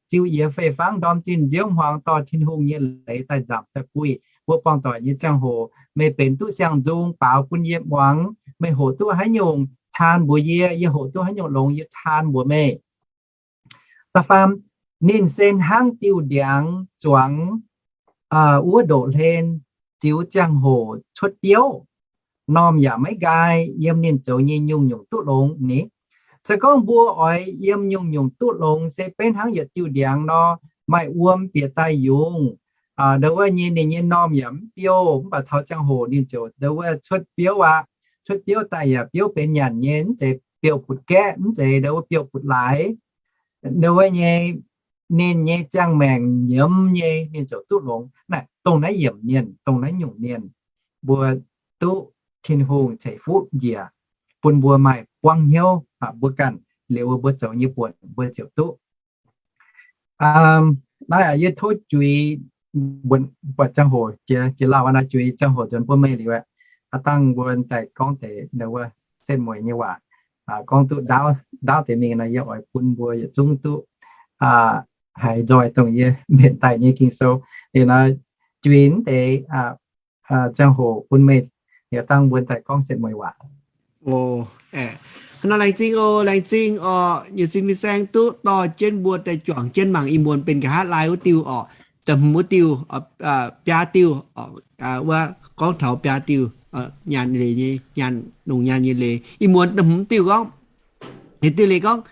ziux yie fei-fangv, ndorm zinh nziouv hmuangx dorh Tin-Hungh nyei leiz daaih nzamc daaih buih. Mbuo buangh doic nyei ziangh hoc, meih benx duqv siang-nzung baaux bun yie muangx. Meih hoqc duqv haaix nyungc taan mbuox yie, yie hoqc duqv haaix nyungc longx yie taan mbuox meih. Da'faam, ninh se hnangv diuh ndiangx zuangx wuov ndoqv-hlen, ziux ziangh hoc cuotv biouv, normh yaac maiv nqaai, yiem ninh zoux nyei nyungc-nyungc duqv longx ni. Se gorngv mbuo oix yiem nyungc-nyungc duqv longx se beiv hnangv yietc diuh ndiangx nor, maaih wuom bieqc daaih yungz. Ndo wuov nyei ninh nyei normh yaac mv biouv, mv baac taux ziangh hoc ninh ziouc ndo wuov cuotv biouv aqv. Cuotv biouv daaih yaac biouv benx nyanc nyei, mv zeiz biouv butv-gaeqv, mv zeiz ndo wuov biouv butv-laaix. Ndo wuov nyei ninh nyei ziangh maengc nyiemz nyei, ninh ziouc duqv longx. Naaiv dongh naaiv yiemc mienh, dongh naaiv nyungc mienh, mbuo duqv Tin-Hungh ceix fuqv njiec, bun mbuo maaih buangv hnyouv. Mbuo ganh liuz mbuo zoux nyei buonc mbuo ziouc duqv. Naaiv yie tov juix, buatc ziangh hoc jiex, jiex lauh naaiv juix ziangh hoc nzuonx bun meih liuz aqv. Aav dangh mbuo daaih gorngv deix wuov setv mueiz nyei waac, gorngv duqv ndaauv, ndaauv deix mingh nor, yie oix bun mbuo yietc zungv duqv haiz nzoih dongh yie mbenc daaih nyei Ging-Sou. Liuz nor, juix deix ziangh hoc bun meih, liuz dangh mbuo daaih gorngv setv mueiz waac. Nor laengz zingh oc, laengz zingh oc. Nyiec sin fin-saeng duqv dorh jienv mbuo daaih juangc jienv mangc ih muonz benx nqa'haav laai wuov diuh oc, da'hmz wuov diuh, biaa diuh, wuov gorngv taux biaa diuh nyaanh nyei leiz, nyaanh, longc nyaanh nyei leiz. Ih muonz da'hmz diuh gorngv, yietc diuh leiz gorngv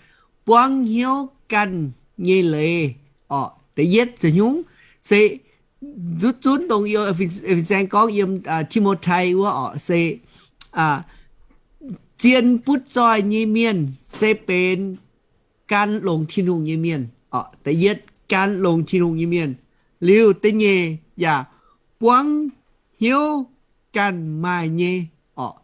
buangv hnyouv ganh nyei leiz oc. Da'yietv za'hnyungv se nzutv zunv dongh fin-saeng gorngv yiem Ti^mo^tai wuov oc, se zien butv zoih nyei mienh se benx gan longx Tin-Hungh nyei mienh oc. Da'yietv gan longx Tin-Hungh nyei mienh. Liuz da'nyeic yaac buangv hnyouv ganh maaih nyei oc.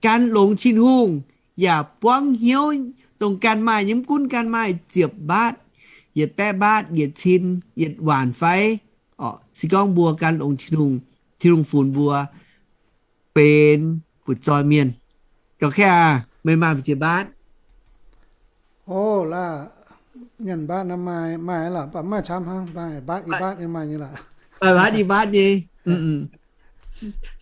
Gan longx Tin-Hungh yaac buangv hnyouv dongh ganh maaih nyei, mv gunv ganh maaih ziepc mbaatv, yietc baeqv mbaatv, yietc cin, yietc waanc fai oc. Se gorngv mbuo gan longx Tin-Hungh, Tin-Hungh funx mbuo benx butv zoih mienh. Gauh kaav aqv, meih maaih ziepc mbaatv? O, laav, Nyanc mbaatv nor maaih, maaih lorqc, mv baac mv maaih camv hnangv, mbaatv, i mbaatv nyei maaih nyei lorqc. Mbaatv i mbaatv nyei.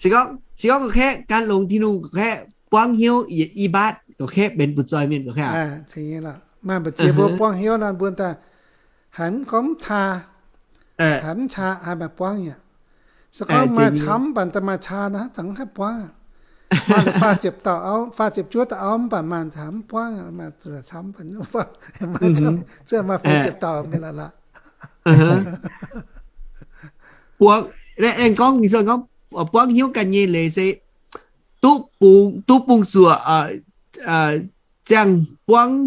Se gorngv, se gorngv gorqv-kaeqv gan longx Tin-Hungh gorqv-kaeqv buangv hnyouv yietc i mbaatv gorqv-kaeqv benx butv-zoih mienh gorqv-kaeqv aqv. Maaih mbu'ziex mbuo buangv hnyouv nor mbuo daaih haiz mv gorngv mv caa, haiz mv caa, haiz maaih buangv nyei. Se gorngv maaih camv mv baac daaih maaih caa nor, zangc mv haih buangv. Maaih faah ziepc dauh auv, faah ziepc juov dauh auv mv baac maaih camv mv buangv, maaih camv mv buangv, maaih faah ziepc dauh mv lorqc. Buangv, aengx gorngv, gorngv buangv hnyouv ganh nyei leiz se duqv bung, duqv bung zuoqc ziangh buangv,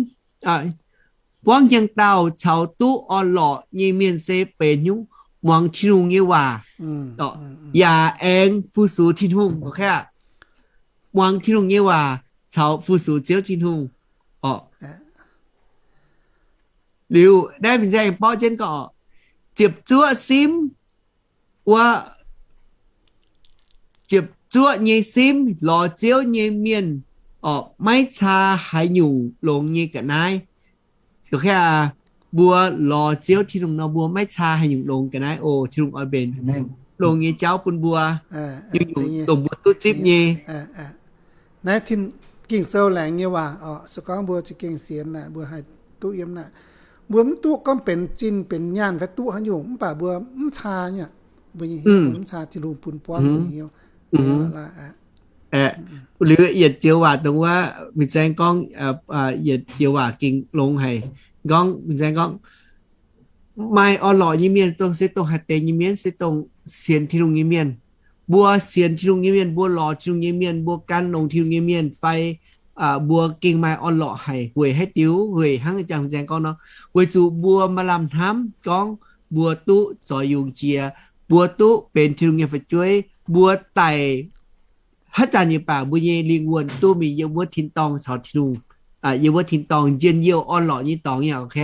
buangv hnyangx-daauh caux duqv orn-lorqc nyei mienh se benx hnyouv muangx Tin-Hungh nyei waac, yaac aengx fu-sux Tin-Hungh, muangx Tin-Hungh nyei waac caux fu-sux Ziouv Tin-Hungh. Liuz naaiv fin-saeng borqv jienv gorngv, ziepc zuoqv simv wuov, ziepc zuoqv nyei simv lorz Ziouv nyei mienh, maiv caa haaix nyungc longx nyei ga'naaiv. Mbuo lorz Ziouv Tin-Hungh nor mbuo maiv caa haaix nyungc longx ga'naaiv oc. Tin-Hungh oix mbenc longx nyei jauv bun mbuo, nyungc-nyungc dongh mbuo duqv zipv nyei. Naaiv Ging-Sou laengz nyei waac oc. Se gorngv mbuo za'gengh sienx naaic, mbuo haih duqv yiem naaic. Mbuo mv duqv gorngv benx zinh benx nyaanh fai duqv haaix nyungc, mv baac mbuo mv caa nyei, mbuo nyei hnyouv mv caa Tin-Hungh bun buangv mbuo nyei hnyouv. Liuz yietc joux waac dongh wuov fin-saeng gorngv, yietc joux waac gengh longx haic. Gorngv fin-saeng gorngv, maaih orn-lorqc nyei mienh dongh se dongh haaix deix nyei mienh, se dongh sienx Tin-Hungh nyei mienh. Mbuo sienx Tin-Hungh nyei mienh, mbuo lorz Tin-Hungh nyei mienh, mbuo gan longx Tin-Hungh nyei mienh fai mbuo gengh maaih orn-lorqc haic, weic haaix diuc? Weic hnangv ih zanc fin-saeng gorngv nor, weic zuqc mbuo maaih lamh hnamv gorngv mbuo duqv zoux yungz jiex, mbuo duqv benx Tin-Hungh nyei fu'jueiv, mbuo daic haaix zanc nyei baac mbuo nyei lingh wuonh duqv mingh yiem wuov tin-dorngh caux Tin-Hungh, yiem wuov tin-dorngh njien-youh orn-lorqc nyei dorngx nyei aqv.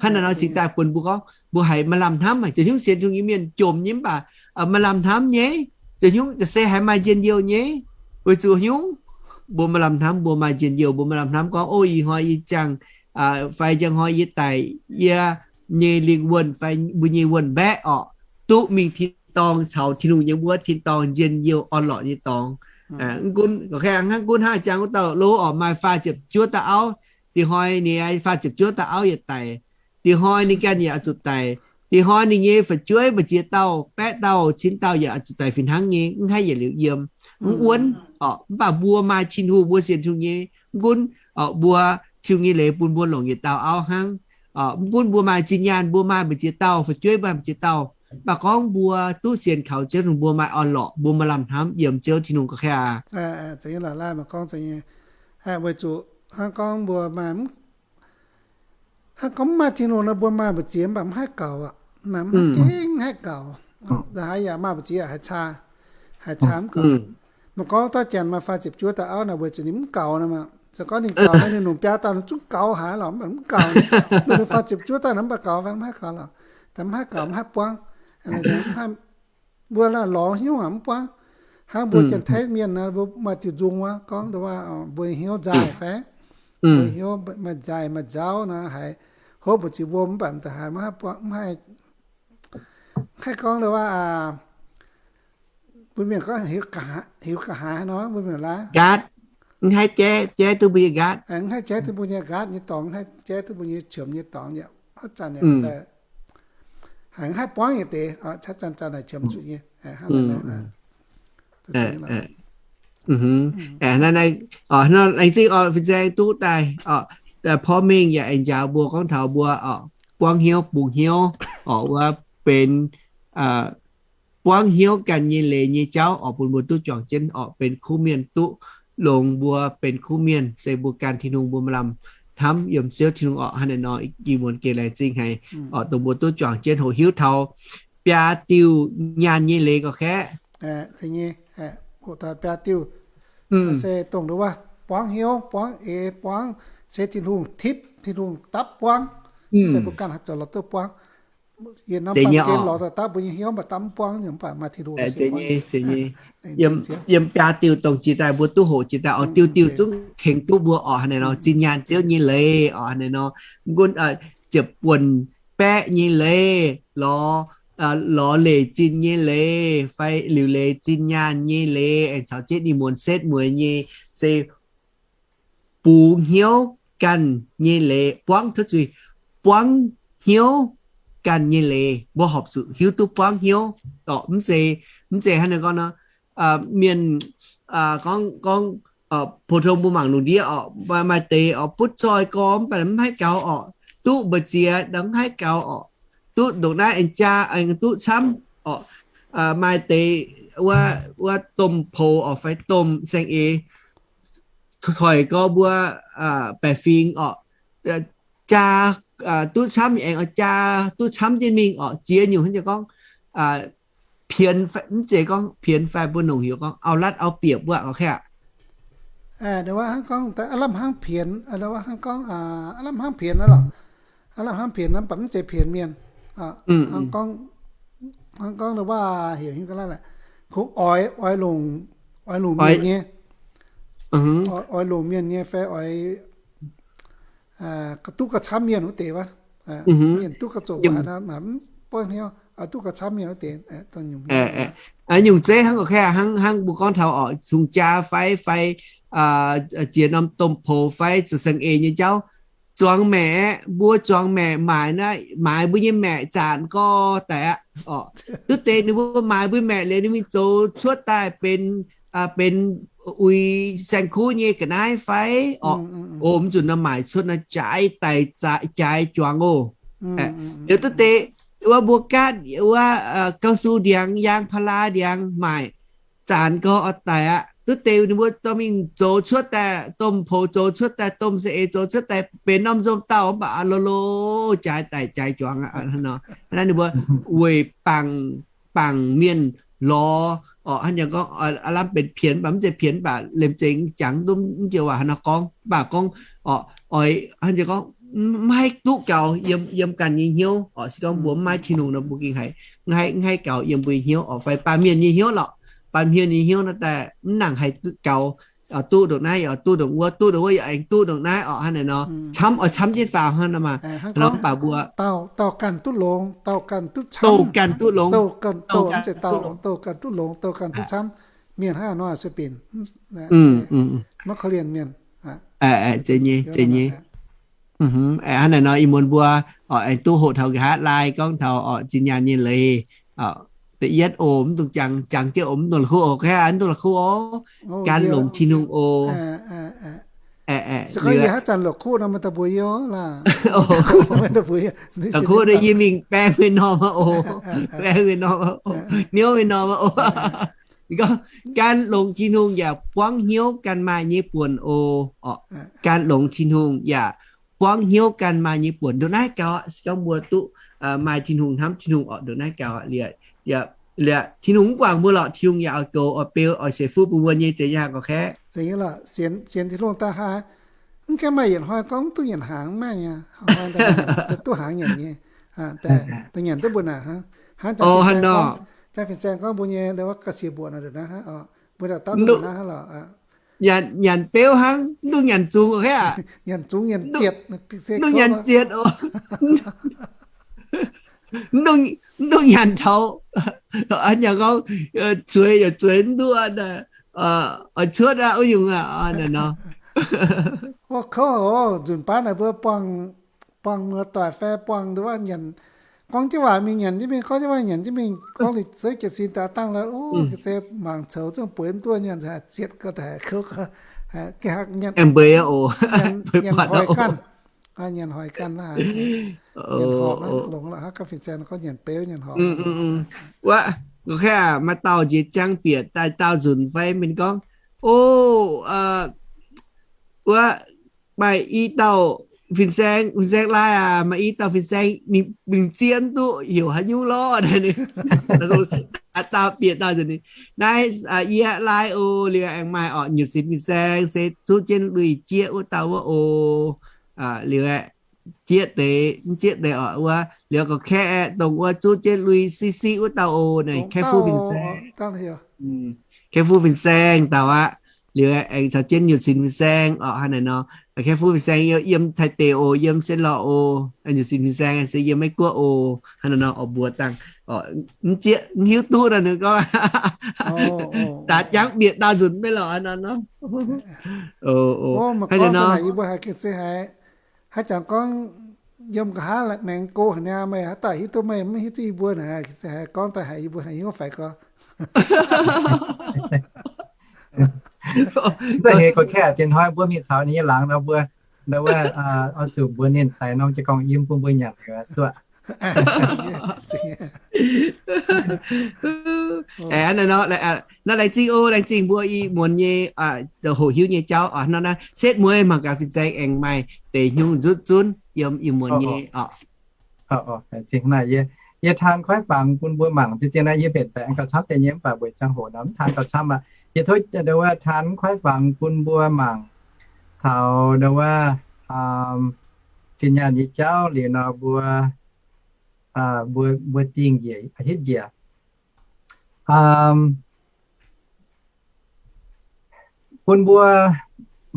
Hnangv naaiv nor cingx daaih bun mbuo gorngv mbuo haiz maaih lamh hnamv haic. Zoux hnyungv sienx Tin-Hungh nyei mienh jomc nyei mv baac maaih lamh hnamv nyei. Zoux hnyungv se haiz maaih njien-youh nyei. Weic zuqc hnyungv mbuo maaih lamh hnamv, mbuo maaih njien-youh, mbuo maaih lamh hnamv gorngv, o, ih hnoi yie ziangh, fai njang hnoi yie daic, yie nyei lingh wuonh fai mbuo nyei wuonh mbaeqv orqc, duqv mingh tin-dorngh caux Tin-Hungh nyei wuov tin-dorngh njien-youh orn-lorqc nyei dorngx. Mv gunv, hnangv gunv hnangv jangx wuov dauh lo orqc, maaih faah ziepc juov dauh auv, dih hnoi ninh faah ziepc juov dauh auv yietc daic, dih hnoi ninh ganh yaac oix zuqc daic, dih hnoi ninh nyei fu'jueiv mbu'ziex dauh, baeqv dauh, cin dauh yaac oix zuqc daic fih hnangv nyei, mv haih yietc liuz yiem, mv wuonv orqc. Mv baac mbuo maaih Tin-Hungh, mbuo sienx Tin-Hungh nyei, mv gunv orqc, mbuo Tin-Hungh nyei leiz bun mbuo longc yietc dauh auv hnangv. Mv gunv mbuo maaih zinh nyaanh, mbuo maaih mbu'ziex dauh fu'jueiv, maaih mbu'ziex dauh, mv baac gorngv mbuo duqv sienx kaux Ziouv Tin-Hungh, mbuo maaih orn-lorqc, mbuo maaih lamh hnamv yiem Ziouv Tin-Hungh gorqv-kaeqv aqv. Weic zuqc hnangv gorngv mbuo maaih, hnangv gorngv mv maaih Tin-Hungh nor, mbuo maaih mbu'ziex mv baac mv haih gaux aqv. Mv haih gengh mv haih gaux. Haaix yaac maaih mbu'ziex haiz caa, haiz caa mv gaux. Maaih gorngv dauh janx maaih faah ziepc juov dauh auv naaic, weic zuqc ninh mv gaux nor maah. Se gorngv ninh gaux nor, ninh longc biaa dauh ninh zungv gaux haic lorqc, mv baac mv gaux. Ninh faah ziepc juov dauh naaic mv baac gaux fai mv haih gaux lorqc. Daaih mv haih gaux, mv haih buangv. Mbuo lorz hnyouv aqv mv buangv. Hnangv mbuo Janx-Taiv mienh naaic, mbuo maaih diuh nzung wuov gorngv ndongc wuov, mbuo hnyouv nzaaih fai, mbuo hnyouv maaih nzaaih maaih nzauv nor, haiz hopv mbu'ziex wuom mv baac da'haaix mv haih, mv haih gorngv ndongc wuov, mbuo mienh gorngv hiuv ga'haaix nor, mbuo mienh laaic nqaatv, mv haih jaiv, jaiv duqv mbuo nyei nqaatv, mv haih jaiv duqv mbuo nyei nqaatv nyei dorngx, mv haih jaiv duqv mbuo nyei qiemx nyei dorngx yaac haaix zanc yaac, haiz mv haih buangv yietc deix, haaix zanc zanc naaic qiemx zuqc nyei. Laengz zingh oc, fin-saeng duqv daaih porv mengh yaac aengx njaaux mbuo gorngv taux mbuo buangv hnyouv bungx hnyouv oc, wuov benx buangv hnyouv ganh nyei leiz nyei jauv oc, bun mbuo duqv juangc jienv oc, benx kuv mienh duqv longx mbuo benx kuv mienh se mbuo ganh Tin-Hungh, mbuo maaih lamh hnamv yiem Ziouv Tin-Hungh oc. Hnangv naaiv nor ih muonz gengh laengz zingh haic oc, dongh mbuo duqv juangc jienv hoqc hiuv taux biaa diuh nyaanh nyei leiz gorqv-kaeqv. Hoqc taux biaa diuh se dongh ndongc wuov, buangv hnyouv, buangv eix, buangv se Tin-Hungh tipv, Tin-Hungh dapv buangv. Mv zeiz mbuo ganh haih zoux lorz duqv buangv. Yie norm baamh gen lorz daaih dapv mbuo nyei hnyouv mv baac dapv mv buangv, mv baac maaih Tin-Hungh. Yiem biaa diuh dongh jiex daaih mbuo duqv hoqc jiex daaih oc, diuh diuh zungv tengx duqv mbuo oc. Hnangv naaiv nor zinh nyaanh Ziouv nyei leiz oc. Hnangv naaiv nor mv gunv ziepc buonc baeqv nyei leiz, lorz, lorz leic zinh nyei leiz fai liuc leiz zinh nyaanh nyei leiz, aengx caux jienv ninh muonz setv mueiz nyei, se bungx hnyouv ganh nyei leiz, buangv, tov zuiz, buangv hnyouv ganh nyei leiz. Mbuo horpc zuqc hiuv duqv buangv hnyouv. Mv zeiz, mv zeiz hnangv naaiv gorngv nor, mienh gorngv, gorngv, pou-tong mbuo mangc lungh ndiev orqc, maaih deix orqc butv zoih gorx mv baac mv haih gaux orqc, duqv mbu'ziex ndau mv haih gaux orqc, duqv ndongc naaiv aengx jaa aengx duqv camv orqc. Maaih deix wuov, wuov domh poux orqc fai domh saeng-eix hoic gorx mbuo baeqc fingx orqc, jaa duqv camv aengx jaa duqv camv jienv mingh orqc, ziex nyungc hnangv jiex gorngv pienx, mv zeiz gorngv pienx fai mbuo nongc heuc gorngv auv-latv auv-bieqc wuov orqc, kaav aqv. Aav lamh hnangv pienx, aav lamh hnangv pienx aqv lorqc. Aav lamh hnangv pienx nor mv baac mv zeiz pienx mienh. Hnangv gorngv, hnangv gorngv wuov heuc hingv ga'naaiv laaix, kungx oix, oix longc, oix longc mienh nyei, oix longc mienh nyei fai oix duqv gauh camv mienh wuov deix wuov. Mienh duqv gauh zoqc mv baac mv buangv hnyouv, duqv gauh camv mienh wuov deix. Nyungc zeiv hnangv, hnangv mbuo gorngv taux orqc, cong-jaa fai, fai jiex norm domh poux fai saeng-eix nyei jauv, zuangx maeqc aeqv, mbuo zuangx maeqc maaiz naaiv, maaiz mbuo nyei maeqc zanc gorx daic aqv orqc. Duqv deix ninh mbuo maaiz mbuo maeqc liuz ninh mingh zoux cuotv daaih benx, benx uix saeng-kuv nyei ga'naaiv fai orqc. O, mv nzunc nor maaic cuotv nor jaaix daic jaaix juangx oc. Liuz duqv deix wuov mbuo gaatv wuov กาวซู ndiangx, ยางพารา ndiangx maaic zanc gorx oix daic aqv. Duqv deix ninh mbuo dorh mingh zoux cuotv daaih domh poux, zoux cuotv daaih domh saeng-eix, zoux cuotv daaih benx norm nzomh dauh mv baac lo lo jaaix daic jaaix juangx aqv nor. Naaiv ninh mbuo weic bangc, bangc mienh lorz orqc, hnangv jiex gorngv aav lamh benx pienx mv baac mv zeiz pienx mv baac liemh zeih jangx duqv mv joux waac hnangv nor gorngv, mv baac gorngv orqc, oix hnangv jiex gorngv mv haih duqv gaux yiem, yiem ganh nyei hnyouv orqc. Se gorngv mbuo mv maaih Tin-Hungh nor mbuo gengh haih, mv haih, mv haih gaux yiem mbuo nyei hnyouv orqc, fai baamh mienh nyei hnyouv lorqc. Baamh mienh nyei hnyouv nor daaih mv nangc haih duqv gaux, duqv ndongc naaiv yaac duqv ndongc wuov, duqv ndongc wuov yaac aengx duqv ndongc naaiv orqc, hnangv naaic nor. Camv oix camv jienv faaux hnangv nor maah. Hnangv nor mv baac mbuo dauh ganh duqv longx, dauh ganh duqv camv, douh ganh duqv longx, douh ganh duqv longx, douh ganh duqv camv. Mienh hnangv nor sueih binc maiv korv-lienh mienh. Zeiz nyei, zeiz nyei. Hnangv naaic nor ih muonz mbuo aengx duqv hoqc taux nqa'haav laai gorngv taux orqc zinh nyaanh nyei leiz. Da'yietv oc, mv dungx jangx, jangx jienv oc, mv dungx la'kuqv oc, kaav aqv, mv dungx la'kuqv oc, gan longc Tin-Hungh oc. Haaix zanc la'kuqv nor maaih da'mbuo yie laac. La'kuqv nor yie mingh baeng mingh norm aqv oc, baeng mingh norm aqv oc, hnyouv mingh norm aqv oc. Gan longc Tin-Hungh yaac buangv hnyouv ganh maaih nyei buonc oc. Gan longc Tin-Hungh yaac buangv hnyouv ganh maaih nyei buonc. Ndongc naaiv gaux aqv, se gorngv mbuo duqv maaih Tin-Hungh, hnamv Tin-Hungh orqc, ndongc naaiv gaux aqv. Liuz Tin-Hungh mv guangc mbuo lorqc, Tin-Hungh yaac oix goux, oix beu, oix ceix fuqv bun mbuo nyei. Zeiz nyei gorngv kaeqv. Zeiz nyei lorqc, sienx, sienx Tin-Hungh daaih haaix, mv gaengh maaih yietc hnoi gorngv duqv nyanc hnaangx mv maaih nyei, duqv hnaangx nyanc nyei. Da'nyanc duqv mbuo naaic hnangv. Hnangv jang fin-saeng gorngv mbuo nyei wuov ga'sie mbuoqc naaic, mbuo daaih dauh mbuo naaiv hnangv lorqc. Nyanc beuv hnangv, mv dungx nyanc zungx, nyanc zungx nyanc zietc, mv dungx nyanc zietc oc. Mv dungx nyanc taux, hnangv gorngv zueiz yaac zueiz mv duqv, oix cuotv aqv, wuov nyungc aqv nor. Kouv oc, nzunc baav naaic mbuo buangh, buangh muoz-doic fai buangh nduov nyanc, gorngv jienv waac mingh nyanc jienv mingh, gorngv jienv waac nyanc jienv mingh, gorngv liuz zouv jiez sin daaih dangh lorqc, se mangc coux zungv bueix mv duqv, nyanc zietc ga'naaiv, nyanc hoic ganh, nyanc hoic ganh, longx lorqc, hnangv ga'fin-saeng gorngv nyanc beuv nyanc hoic. Wuov, maaih dauh njiec jangx bieqc daaih daauh nzunc fai mienh gorngv, o, wuov, maaih i dauh fin-saeng, fin-saeng laai aac, maaih i dauh fin-saeng, ninh zieqv mv duqv heuc haaix nyungc lorqc. Daauh bieqc daauh nzunc, naaiv yie laai oc. Liuz aengx maaih orqc nyutc sinx fin-saeng se zuqv jienv lui-jieqv wuov dauh wuov oc. Liuz aeqv, jieqv deix, mv jieqv deix orqc wuov. Liuz gorngv kaeqv aeqv, dongh wuov zuqv jienv lui-siqv siqv wuov dauh oc, naaic kaeqv fuqv fin-saeng. Kaeqv fuqv fin-saeng dauh aqv. Liuz aengx caux jienv nyutc sinx fin-saeng orqc, hnangv naaic nor. Kaiv Fuv Fin-Saeng yiem Taiv deic oc, yiem Sien Lorh oc, Nyic Sin Fin-Saeng se yiem Meiv Guoqv oc, hnangv naaiv nor oc, mbuox dangh, mv zieqv mv hiuv duqv nor ninh gorngv, daaih jangv bieqc daauh nzunc maiv lorqc nor. Hnangv naaiv nor, haaix zanc gorngv yiem nqa'haav maengx go haic niaa, meih haaix dauh hiuv duqv, meih mv hiuv duqv yie mbuo naaic, haaix gorngv daaih haiz yie mbuo haiz hnyouv faix gorx. Da'heix gorqv-kaeqv dien hnoi mbuo mingh taux ninh nyei laangz nor, mbuo, nda wuov, oix zuqc mbuox ninh daaih norm jiez gorngv yiem bun mbuo nyanc duqv. Nor laengz zingh oc, laengz zingh mbuo ih muonz nyei hoqc hiuv nyei jauv oc. Nor naaiv setv mueiz mangc gaax fin-saeng aengx maaih deix hnyungc nzutv zunv yiem ih muonz nyei oc. Yie taan kuaaiv fangx bun mbuo mangc. Zien-zien naaiv yie mbenc daaih aengx gauh camv deix nyei, mv baac weic ziangh hoc nor mv taan gauh camv aqv. Yie tov nda wuov taan kuaaiv fangx bun mbuo mangc taux nda wuov zinh nyaanh nyei jauv liuz nor mbuo, mbuo dingh njiec hitv njiec bun mbuo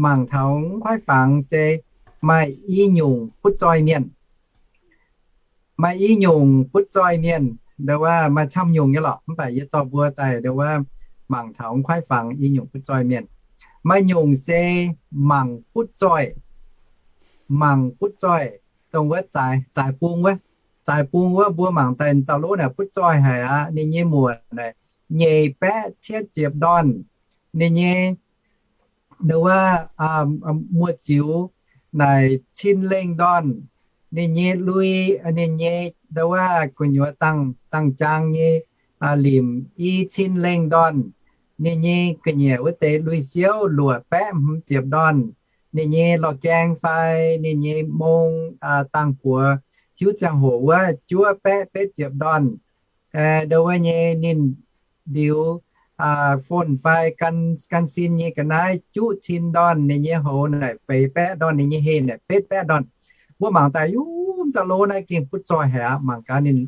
mangc taux kuaaiv fangx se maaih i nyungc butv zoih mienh. Maaih i nyungc butv zoih mienh, nda wuov maaih camv nyungc nyei lorqc, mv baac yie dorh mbuo daaih nda wuov mangc taux kuaaiv fangx i nyungc butv zoih mienh. Maaih nyungc se mangc butv zoih, mangc butv zoih, dongh wuov zaaix bung wuov, zaaix bung wuov mbuo mangc daaih dauh lov naaic butv zoih haic aqv. Ninh nyei muoc naaic nyeic baeqv cietv ziepc ndorn. Ninh nyei nda wuov muoz-ziux naaic cin lengh ndorn. Ninh nyei lui, ninh nyei nda wuov gu'nyuoz dangh jaang nyei limc i cin lengh ndorn. Ninh nyei ga'nyiec wuov deix lui-siouv luoqc baeqv hmz ziepc ndorn. Ninh nyei lorh gaeng fai ninh nyei mong, dangh buoz hiuv ziangh hoc wuov juov baeqv betv ziepc ndorn. Nda wuov nyei ninh liuz fon fai gan sin nyei ga'naaiv juqv cin ndorn, ninh nyei houx naaic feix baeqv ndorn, ninh nyei heh naaic betv baeqv ndorn. Mbuo mangc daaih, yumv dauh lov naaiv gengh butv zoih haic aqv. Mangc gaax ninh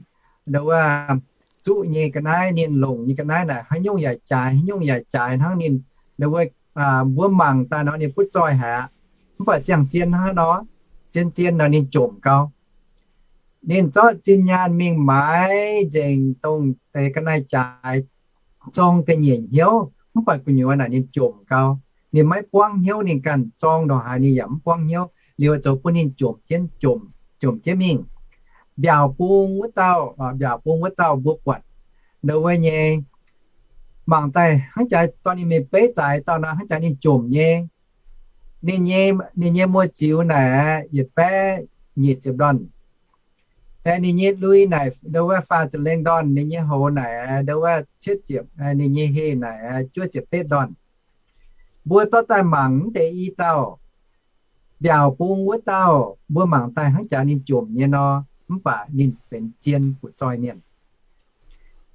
nda wuov zuqv nyei ga'naaiv, ninh longc nyei ga'naaiv naaic haaix nyungc yaac jaaix, haaix nyungc yaac jaaix hnangv ninh nda wuov, mbuo mangc daaih nor ninh butv zoih haic aqv. Mv baac ziangh zien hnangv nor, zien-zien nor ninh jomc gau. Ninh zorqv zinh nyaanh mingh maaiz nzengc dongh deix ga'naaiv-jaaix zorng ga'nyiec hnyouv, mv baac gu'nyuoz naaic ninh jomc gau. Ninh maiv buangv hnyouv, ninh ganh zorng ndongc haaix ninh yaac mv buangv hnyouv. Liuz zoux bun ninh jomc jienv, jomc jienv mingh. Mbiaauc bung wuov dauh, mbiaauc bung wuov dauh mbuo buatc nda wuov nyei, mangc daaih hnangv jaax dorh ninh mingh beiv zaaix dauh nor hnangv jaax ninh jomc nyei. Ninh nyei, ninh nyei muoz-ziux naaic yietc baeqv nyic ziepc ndorn. Ninh nyei lui naaic nda wuov faah ziepc lengh ndorn, ninh nyei houx naaic nda wuov cietv ziepc, ninh nyei heh naaic juov ziepc betv ndorn. Mbuo dorh daaih mangc mv deix i dauh, mbiaauc bung wuov dauh, mbuo mangc daaih hnangv jaax ninh jomc nyei nor, mv baac ninh benx zien butv zoih mienh.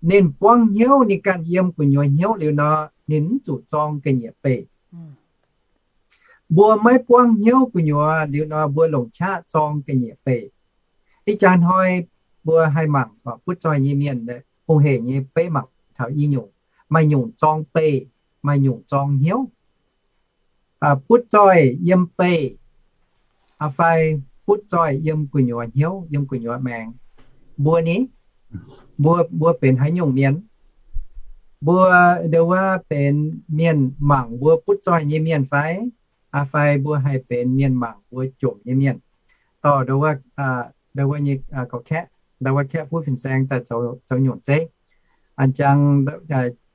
Ninh buangv hnyouv, ninh ganh yiem gu'nyuoz hnyouv liuz nor, ninh mv zuqc zorng ga'nyiec beih. Mbuo maiv buangv hnyouv gu'nyuoz liuz nor, mbuo longc qaqv zorng ga'nyiec beih. Ih jaax hnoi mbuo haih mangc butv zoih nyei mienh, hungh hec nyei beiv mangc taux i nyungc, maaih nyungc zorng beih, maaih nyungc zorng hnyouv. Butv zoih yiem beih, fai butv zoih yiem gu'nyuoz hnyouv, yiem gu'nyuoz maengx. Mbuo ni, mbuo, mbuo benx haaix nyungc mienh? Mbuo nda wuov benx mienh mangc mbuo butv zoih nyei mienh fai? Fai mbuo haih benx mienh mangc mbuo jomc nyei mienh? Dorh nda wuov, nda wuov nyei gorx-kaeqv, nda wuov kaeqv buv fin-saeng daaih zoux nyungc zeiv. An jangx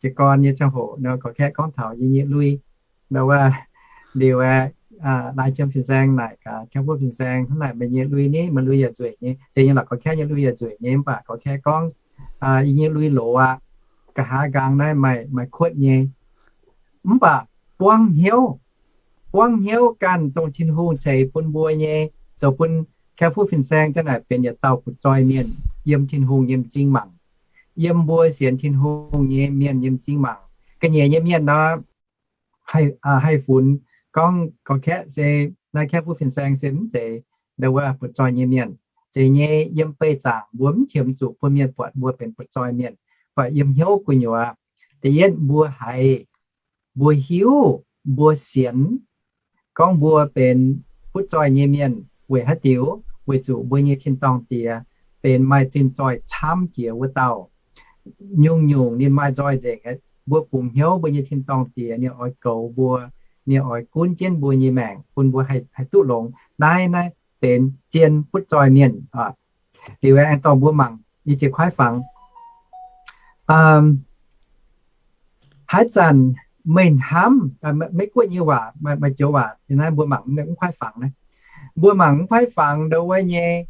jiez gorn nyei ziangh hoc nor gorx-kaeqv gorngv taux yie nyei lui. Nda wuov liuz, lai jiem fin-saeng naaic gaax kaeqv buv fin-saeng, hnangv naaic meih nyei lui ni, meih lui yaac nzueic nyei. Zeiz nyei lorqc, gorx-kaeqv nyei lui yaac nzueic nyei, mv baac gorx-kaeqv gorngv, yie nyei lui loz aqv. Nqa'haav nqaang naaiv maaih, maaih kuotv nyei. Mv baac buangv hnyouv, buangv hnyouv ganh dongh Tin-Hungh ceix bun mbuo nyei, zoux bun kaeqv buv fin-saeng zanc naaic benx yietc dauh butv zoih mienh yiem Tin-Hungh nyei m'zing mangc, yiem mbuo sienx Tin-Hungh nyei mienh nyei m'zing mangc. Ga'nyiec nyei mienh nor, haih, haih funx gorngv gorx-kaeqv se, naaiv kaeqv buv fin-saeng se mv zeiz nda wuov butv zoih nyei mienh. Zeiz nyei, yiem beih zaangc mbuo mv qiemx zuqc bun mienh buatc mbuo benx butv zoih mienh. Mv baac yiem hnyouv gu'nyuoz, da'yietv mbuo haiz, mbuo hiuv, mbuo sienx gorngv mbuo benx butv zoih nyei mienh. Weic haaix diuc? Weic zuqc mbuo nyei tin-dorngh Diex benx maaih zinh zoih camv jiex wuov dauh. Nyungc-nyungc ninh maaih nzoih nzengc. Mbuo bungx hnyouv mbuo nyei tin-dorngh Diex ninh oix goux mbuo, ninh oix gunv jienv mbuo nyei maengc bun mbuo haih duqv longx. Naaiv, naaiv benx zien butv zoih mienh. Liuz aengx dorh mbuo mangc i ziex kuaaiv fangx. Haaix zanc meih hnamv, Meiv Guoqv nyei waac, maaih joux waac naaiv mbuo mangc mv kuaaiv fangx naaiv. Mbuo mangc mv kuaaiv fangx ndau wuov nyei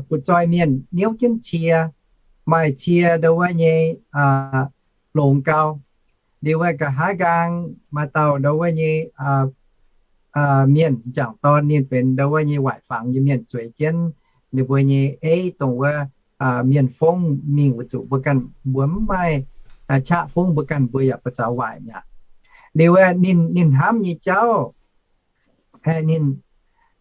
butv zoih mienh niouv jienv cie, maaih cie ndau wuov nyei longx gau. Liuz wuov nqa'haav nqaang maaih dauh ndau wuov nyei mienh m'jangc dorn, ninh benx ndau wuov nyei waaic fangx nyei mienh zueiz jienv ninh mbuo nyei eiv, dongh wuov mienh fongv mingh, weic zuqc mbuo ganh mbuo mv maaih qaqv fongv, mbuo ganh mbuo yaac buoz-zaux waaic mi'aqv. Liuz wuov ninh, ninh hnamv nyei jauv, ninh,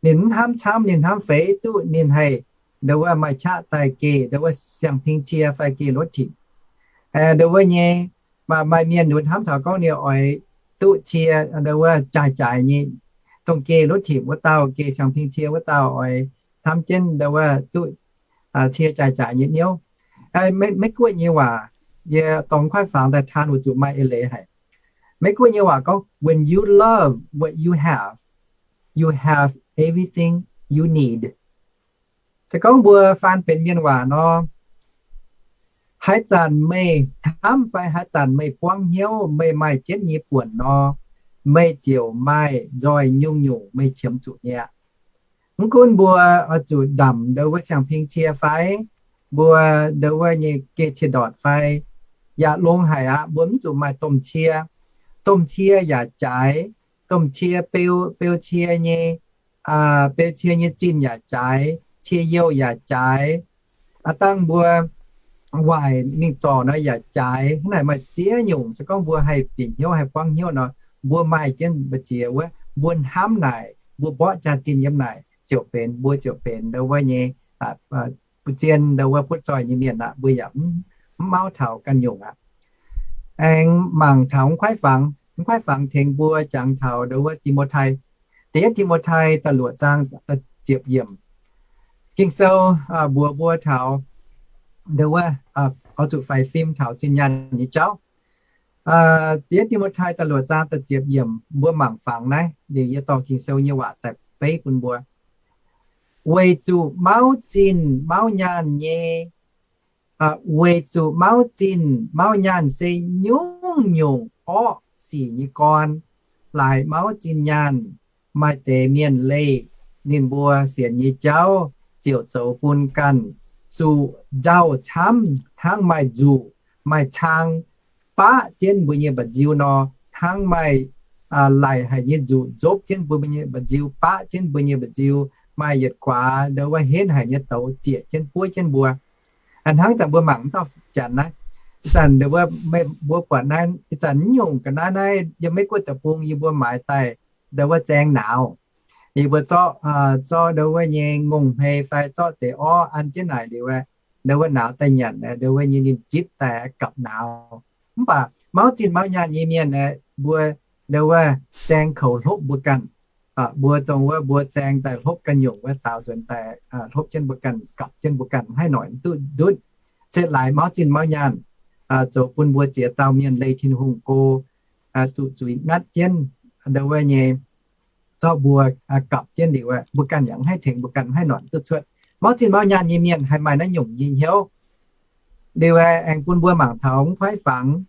ninh mv hnamv camv, ninh hnamv feix duqv ninh haih ndau wuov maaih qaqv daaih geh ndau wuov siang-ping cie fai geh รถถีบ. Ndau wuov nyei maaih, maaih mienh ninh hnamv taux gorngv ninh oix duqv cie ndau wuov jaaix-jaaix nyei, dongh geh รถถีบ wuov dauh, geh siang-ping cie wuov dauh oix hnamv jienv ndau wuov duqv cie jaaix-jaaix nyei niouv. Meiv Guoqv nyei waac, yie dorh kuaaiv fangx daaih taan weic zuqc maaih eix leiz haic. Meiv Guoqv nyei waac gorngv, when you love what you have, you have everything you need. Se gorngv mbuo faan benx mienh waac nor, haaix zanc meih hnamv fai haaix zanc meih buangv hnyouv meih maaih jienv nyei buonc nor, meih ziouc maaih nzoih nyungc-nyungc meih qiemx zuqc nyei aqv. Mv gunv mbuo oix zuqc ndamc ndau wuov siang-ping cie fai, mbuo ndau wuov nyei geh cie ndortc fai, yaac longx haic aqv. Mbuo mv zuqc maaih domh cie. Domh cie yaac jaaix, domh cie beu, beu cie nyei, beu cie nyei zinh yaac jaaix, cie youh yaac jaaix. Aa dangh mbuo waaic mingh zorc nor yaac jaaix. Hnangv naaic maaih ziex nyungc. Se gorngv mbuo haih bieqc hnyouv, haih buangv hnyouv nor, mbuo maaih jienv mbu'ziex wuov, mbuo hnamv naaic, mbuo mborqv jaax-zinh yiem naaic ziouc benx, mbuo ziouc benx ndau wuov nyei butv zien, ndau wuov butv zoih nyei mienh aqv. Mbuo yaac mv mauv taux ganh nyungc aqv. Aengx mangc taux mv kuaaiv fangx, mv kuaaiv fangx tengx mbuo jangx taux ndau wuov Ti^mo^tai. Da'yietv Ti^mo^tai da'luoqc zaang da'ziepc yiemc. Ging-Sou mbuox mbuo taux ndau wuov, oix zuqc faix fim taux zinh nyaanh nyei jauv. Da'yietv Ti^mo^tai da'luoqc zaang da'ziepc yiemc, mbuo mangc fangx naaiv liuz yie dorh Ging-Sou nyei waac daaih beiv bun mbuo. Weic zuqc mauv zinh mauv nyaanh nyei, weic zuqc mauv zinh mauv nyaanh se nyungc-nyungc orqv sic nyei gorn. Laaix mauv zinh nyaanh, maaih deix mienh leih ninh mbuo sienx nyei jauv ziouc zoux bun ganh zuqc nzauh camv hnangv maaih nzuqc, maaih cang baqv jienv mbuo nyei mba'nziu nor, hnangv maaih laic haic nyei nzuqc nzopv jienv mbuo nyei mba'nziu, baqv jienv mbuo nyei mba'nziu, maaih yietc guaax ndau wuov henv haic nyei douz zieqc jienv buov jienv mbuo. Hnangv zanc mbuo mangc mv dauh janx naaiv, ih zanc mbuo buatc naaiv, ih zanc nyungc ga'naaiv naaiv yiem Meiv Guoqv deic-bung yie mbuo maaiz daaih ndau wuov zaeng nauz. Yie mbuo zorqv, zorqv ndau wuov nyei ngongh hmei fai zorqv deix orv an jienv naaic liuz, ndau wuov nauz daaih nyanc, ndau wuov nyei ninh zipv daaih gapv nauz. Mv baac mauv zinh mauv nyaanh nyei mienh aeqv, mbuo ndau wuov zaeng koux hlopv mbuo ganh. Mbuo dongh wuov mbuo zaeng daaih hlopv ganh nyungc wuov, daaux nzuonx daaih hlopv jienv mbuo ganh, gapv jienv mbuo ganh, mv haih noic duqv ndutv. Se laaix mauv zinh mauv nyaanh zoux bun mbuo ziex dauh mienh leih Tin-Hungh go, zuqc zuiz ngatv jienv ndau wuov nyei, zorqv mbuo gapv jienv liuz, mbuo ganh yaac mv haih tengx mbuo ganh, mv haih noic duqv cuotv. Mauv zinh mauv nyaanh nyei mienh haih maaih naaiv nyungc nyei hnyouv. Liuz aengx bun mbuo mangc taux mv kuaaiv fangx,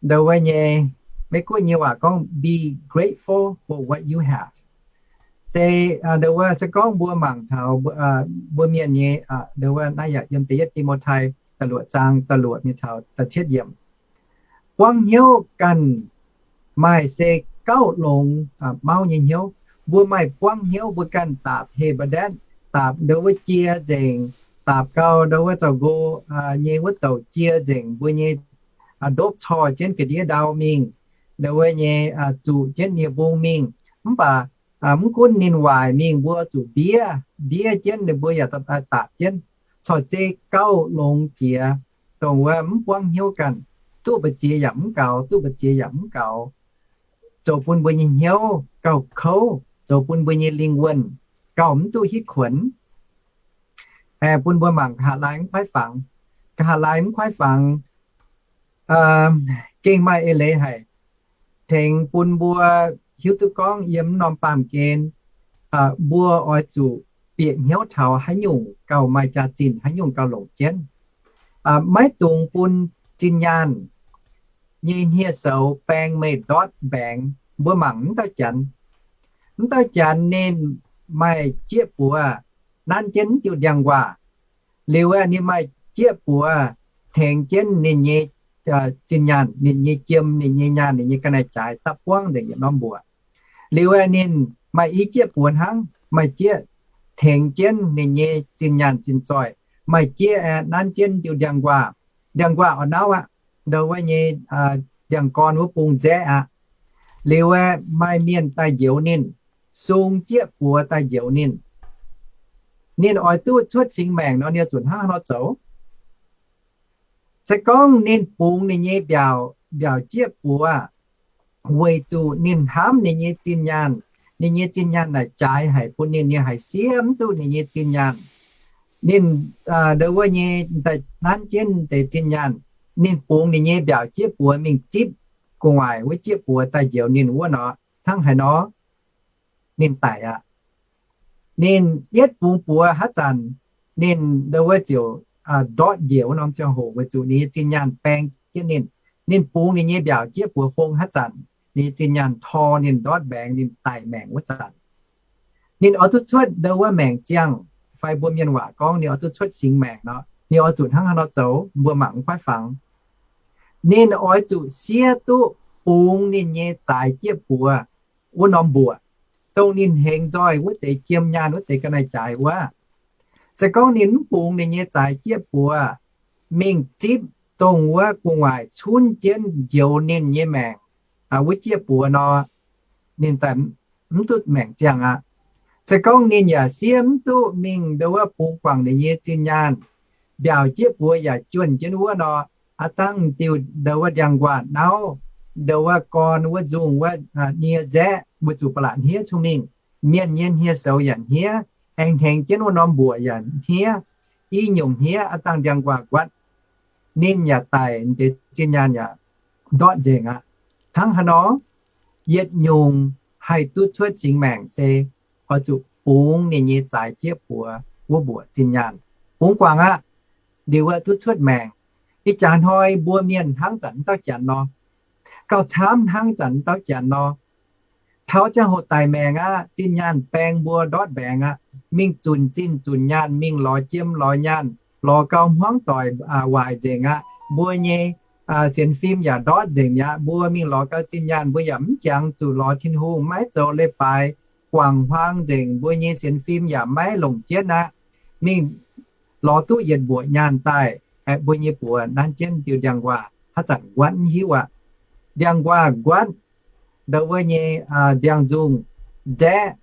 ndau wuov nyei, Meiv Guoqv nyei waac gorngv, be grateful for what you have. Se ndau wuov se gorngv mbuo mangc taux mbuo mienh nyei, ndau wuov naaiv yaac yiem da'yietv Ti^mo^tai da'luoqc zaang da'luoqc mingh taux da'cietv yiemc. Buangv hnyouv ganh maaih se gauh longx mauv nyei hnyouv. Mbuo maaih buangv hnyouv mbuo ganh daapc heh mba'ndaetv, daapc ndau wuov jie nzengc, daapc gau ndau wuov zaux nqo nyei wuov douc jie nzengc mbuo nyei ndopv corc jienv ga'ndiev ndau mingh, ndau wuov nyei zuqc jienv nie-mbung mingh. Mv baac mv gunv ninh waaic mingh mbuo zuqc mbiev, mbiev jienv ninh mbuo yaac daaih daapc jienv. Corc zei gauh longx jiex, dongh wuov mv buangv hnyouv ganh, duqv mbu'ziex yaac mv gaux, duqv mbu'ziex yaac mv gaux, zoux bun mbuo nyei hnyouv gauh kouv. zoux bun mbuo nyei lingh wuonh gauh mv duqv hitv kuonx. Bun mbuo mangc nqa'haav laai mv kuaaiv fangx. Nqa'haav laai mv kuaaiv fangx gengh maaih eix leiz haic tengx bun mbuo hiuv duqv gorngv yiem mv norm baamh gen mbuo oix zuqc bieqc hnyouv taux haaix nyungc gauh maaih jaax-zinh, haaix nyungc gauh longc jienv. Maiv dungx bun zinh nyaanh nyei hniev-soux baeng meih ndortv mbaengx. Mbuo mangc mv dauh janx, mv dauh janx ninh maaih jieqv buoz nanv jienv mv diuh ndiangx-nquaah. Liuz aeqv, ninh maaih jieqv buoz tengx jienv ninh nyei zinh nyaanh, ninh nyei jiem, ninh nyei nyaanh, ninh nyei ga'naaiv-jaaix dapv buangv nzengc yietc norm mbuoqc. Liuz aeqv, ninh maaih i jieqv buoz hnangv, maaih jieqv tengx jienv ninh nyei zinh nyaanh zinh zoih, maaih jieqv aeqv nanv jienv diuh ndiangx-nquaah. Ndiangx-nquaah oix nauv aqv, ndo wuov nyei ndiangx-gorn wuov bung nzaeqv aqv. Liuz aeqv, maaih mienh daaih njoux ninh, sung jieqv buoz daaih njoux ninh. Ninh oix duqv cuotv singx maengc nor, ninh oix zuqc hnangv haaix nor zoux? Se gorngv ninh bungx ninh nyei mbiaauc, mbiaauc jieqv buoz, weic zuqc ninh hnamv ninh nyei zinh nyaanh, ninh nyei zinh nyaanh naaic jaaix haic bun ninh, ninh haiz siev mv duqv ninh nyei zinh nyaanh. Ninh ndo wuov nyei daaih nanv jienv deix zinh nyaanh, ninh bungx ninh nyei mbiaauc jieqv buoz mingh zipv gu'nguaaic wuov jieqv buoz daaih njoux ninh wuov nor, hnangv haaix nor ninh daic aqv. Ninh yietv bungx buoz haaix zanc, ninh ndo wuov ziouc ndortv njiec wuov norm ziangh hoc weic zuqc ninh nyei zinh nyaanh baeng jienv ninh. Ninh bungx ninh nyei mbiaauc jieqv buoz fong haaix zanc, ninh nyei zinh nyaanh tor ninh ndortv mbaengx, ninh daic maengc wuov zanc. Ninh oix duqv cuotv ndo wuov maengc ziangh, fai mbuo mienh waac gorngv ninh oix duqv cuotv singx maengc nor, ninh oix zuqc hnangv haaix nor zoux? Mbuo mangc mv kuaaiv fangx. Ninh oix zuqc siev duqv bungx ninh nyei zaaix jieqv buoz wuov norm mbuoqc, dongh ninh hengx nzoih wuov deix jiem nyaanh wuov deix ga'naaiv-jaaix wuov. Se gorngv ninh mv bungx ninh nyei zaaix jieqv buoz mingh zipv dongh wuov gu'nguaaic cunv jienv njoux ninh nyei maengc wuov jieqv buoz nor, ninh daaih mv duqv maengc ziangh aqv. Se gorngv ninh yaac siev mv duqv mingh ndo wuov bungx guangc ninh nyei zinh nyaanh, mbiaauc jieqv buoz yaac juonh jienv wuov nor, aav dangh diuh ndo wuov ndiangx-nquaah nauv, ndo wuov gorn wuov nzungh wuov nie nzaeqv, weic zuqc ba'laqc hniev cong-mengh, mienh nyei hniev-soux yaac hniev, aengx hnengx jienv wuov norm mbuoqc yaac hniev, i nyungc hniev, aav dangh ndiangx-nquaah nquatv, ninh yaac daic, deix zinh nyaanh yaac ndortv nzengc aqv. Hnangv haaix nor? Yietc nyungc haih duqv cuotv singx maengc se oix zuqc bungx ninh nyei zaaix jieqv buoz wuov mbuoqc zinh nyaanh. Bungx guangc aqv, liuz wuov duqv cuotv maengc. Ih jaax hnoi mbuo mienh hnangv zanc wuov dauh janx nor, gauh camv hnangv zanc wuov dauh janx nor. Taux ziangh hoc daic maengc aqv, zinh nyaanh baeng mbuo ndortv mbaengx aqv, mingh zunc zinh zunc nyaanh, mingh lorz jiem lorz nyaanh, lorz gau hmuangv doic waaic nzengc aqv. Mbuo nyei sienx fim yaac ndortv nzengc mi'aqv. Mbuo mingh lorz gau zinh nyaanh, mbuo yaac mv jangx zuqc lorz Tin-Hungh, maiv zoux leiz-baaix, guangc huaang nzengc, mbuo nyei sienx fim yaac maiv longc jienv aqv. Mingh lorz duqv yietc mbuoqc nyaanh daaih, mbuo nyei buoz nanv jienv diuh ndiangx-nquaah haaix zanc nquatv mv hiuv aqv. Ndiangx-nquaah nquatv, ndo wuov nyei ndiangx-nzungh nzaeqv,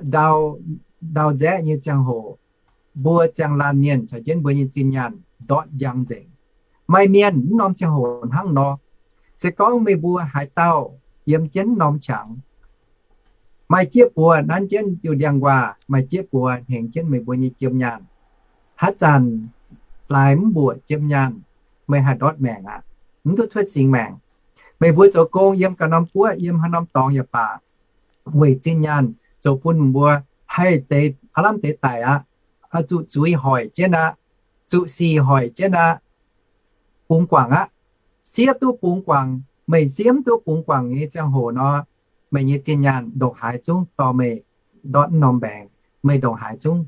ndau nzaeqv nyei ziangh hoc, mbuo ziangh laanh mienh caux jienv mbuo nyei zinh nyaanh ndortv njang nzengc. Maaih mienh mv norm ziangh hoc hnangv nor. Se gorngv meih mbuo haaix dauh yiem jienv norm qangx, maaih jieqv buoz nanv jienv diuh ndiangx-nquaah, maaih jieqv buoz hnengx jienv meih mbuo nyei jiem nyaanh, haaix zanc laaix mv mbuoqc jiem nyaanh, meih haih ndortv maengc aqv, mv duqv cuotv singx maengc. Meih mbuo zoux gong yiem ganh norm guoqv, yiem haaix norm dorngx yaac baac, weic zinh nyaanh zoux bun mbuo haih deix aav lamh deix daic aqv, zuqc zuiz hoic jienv aqv, zuqc sic hoic jienv aqv. Bungx guangc aqv. Siev duqv bungx guangc. Meih siev mv duqv bungx guangc nyei ziangh hoc nor, meih nyei zinh nyaanh ndongc haaix zungv dorh meih ndortv mv norm mbaengx, meih ndongc haaix zungv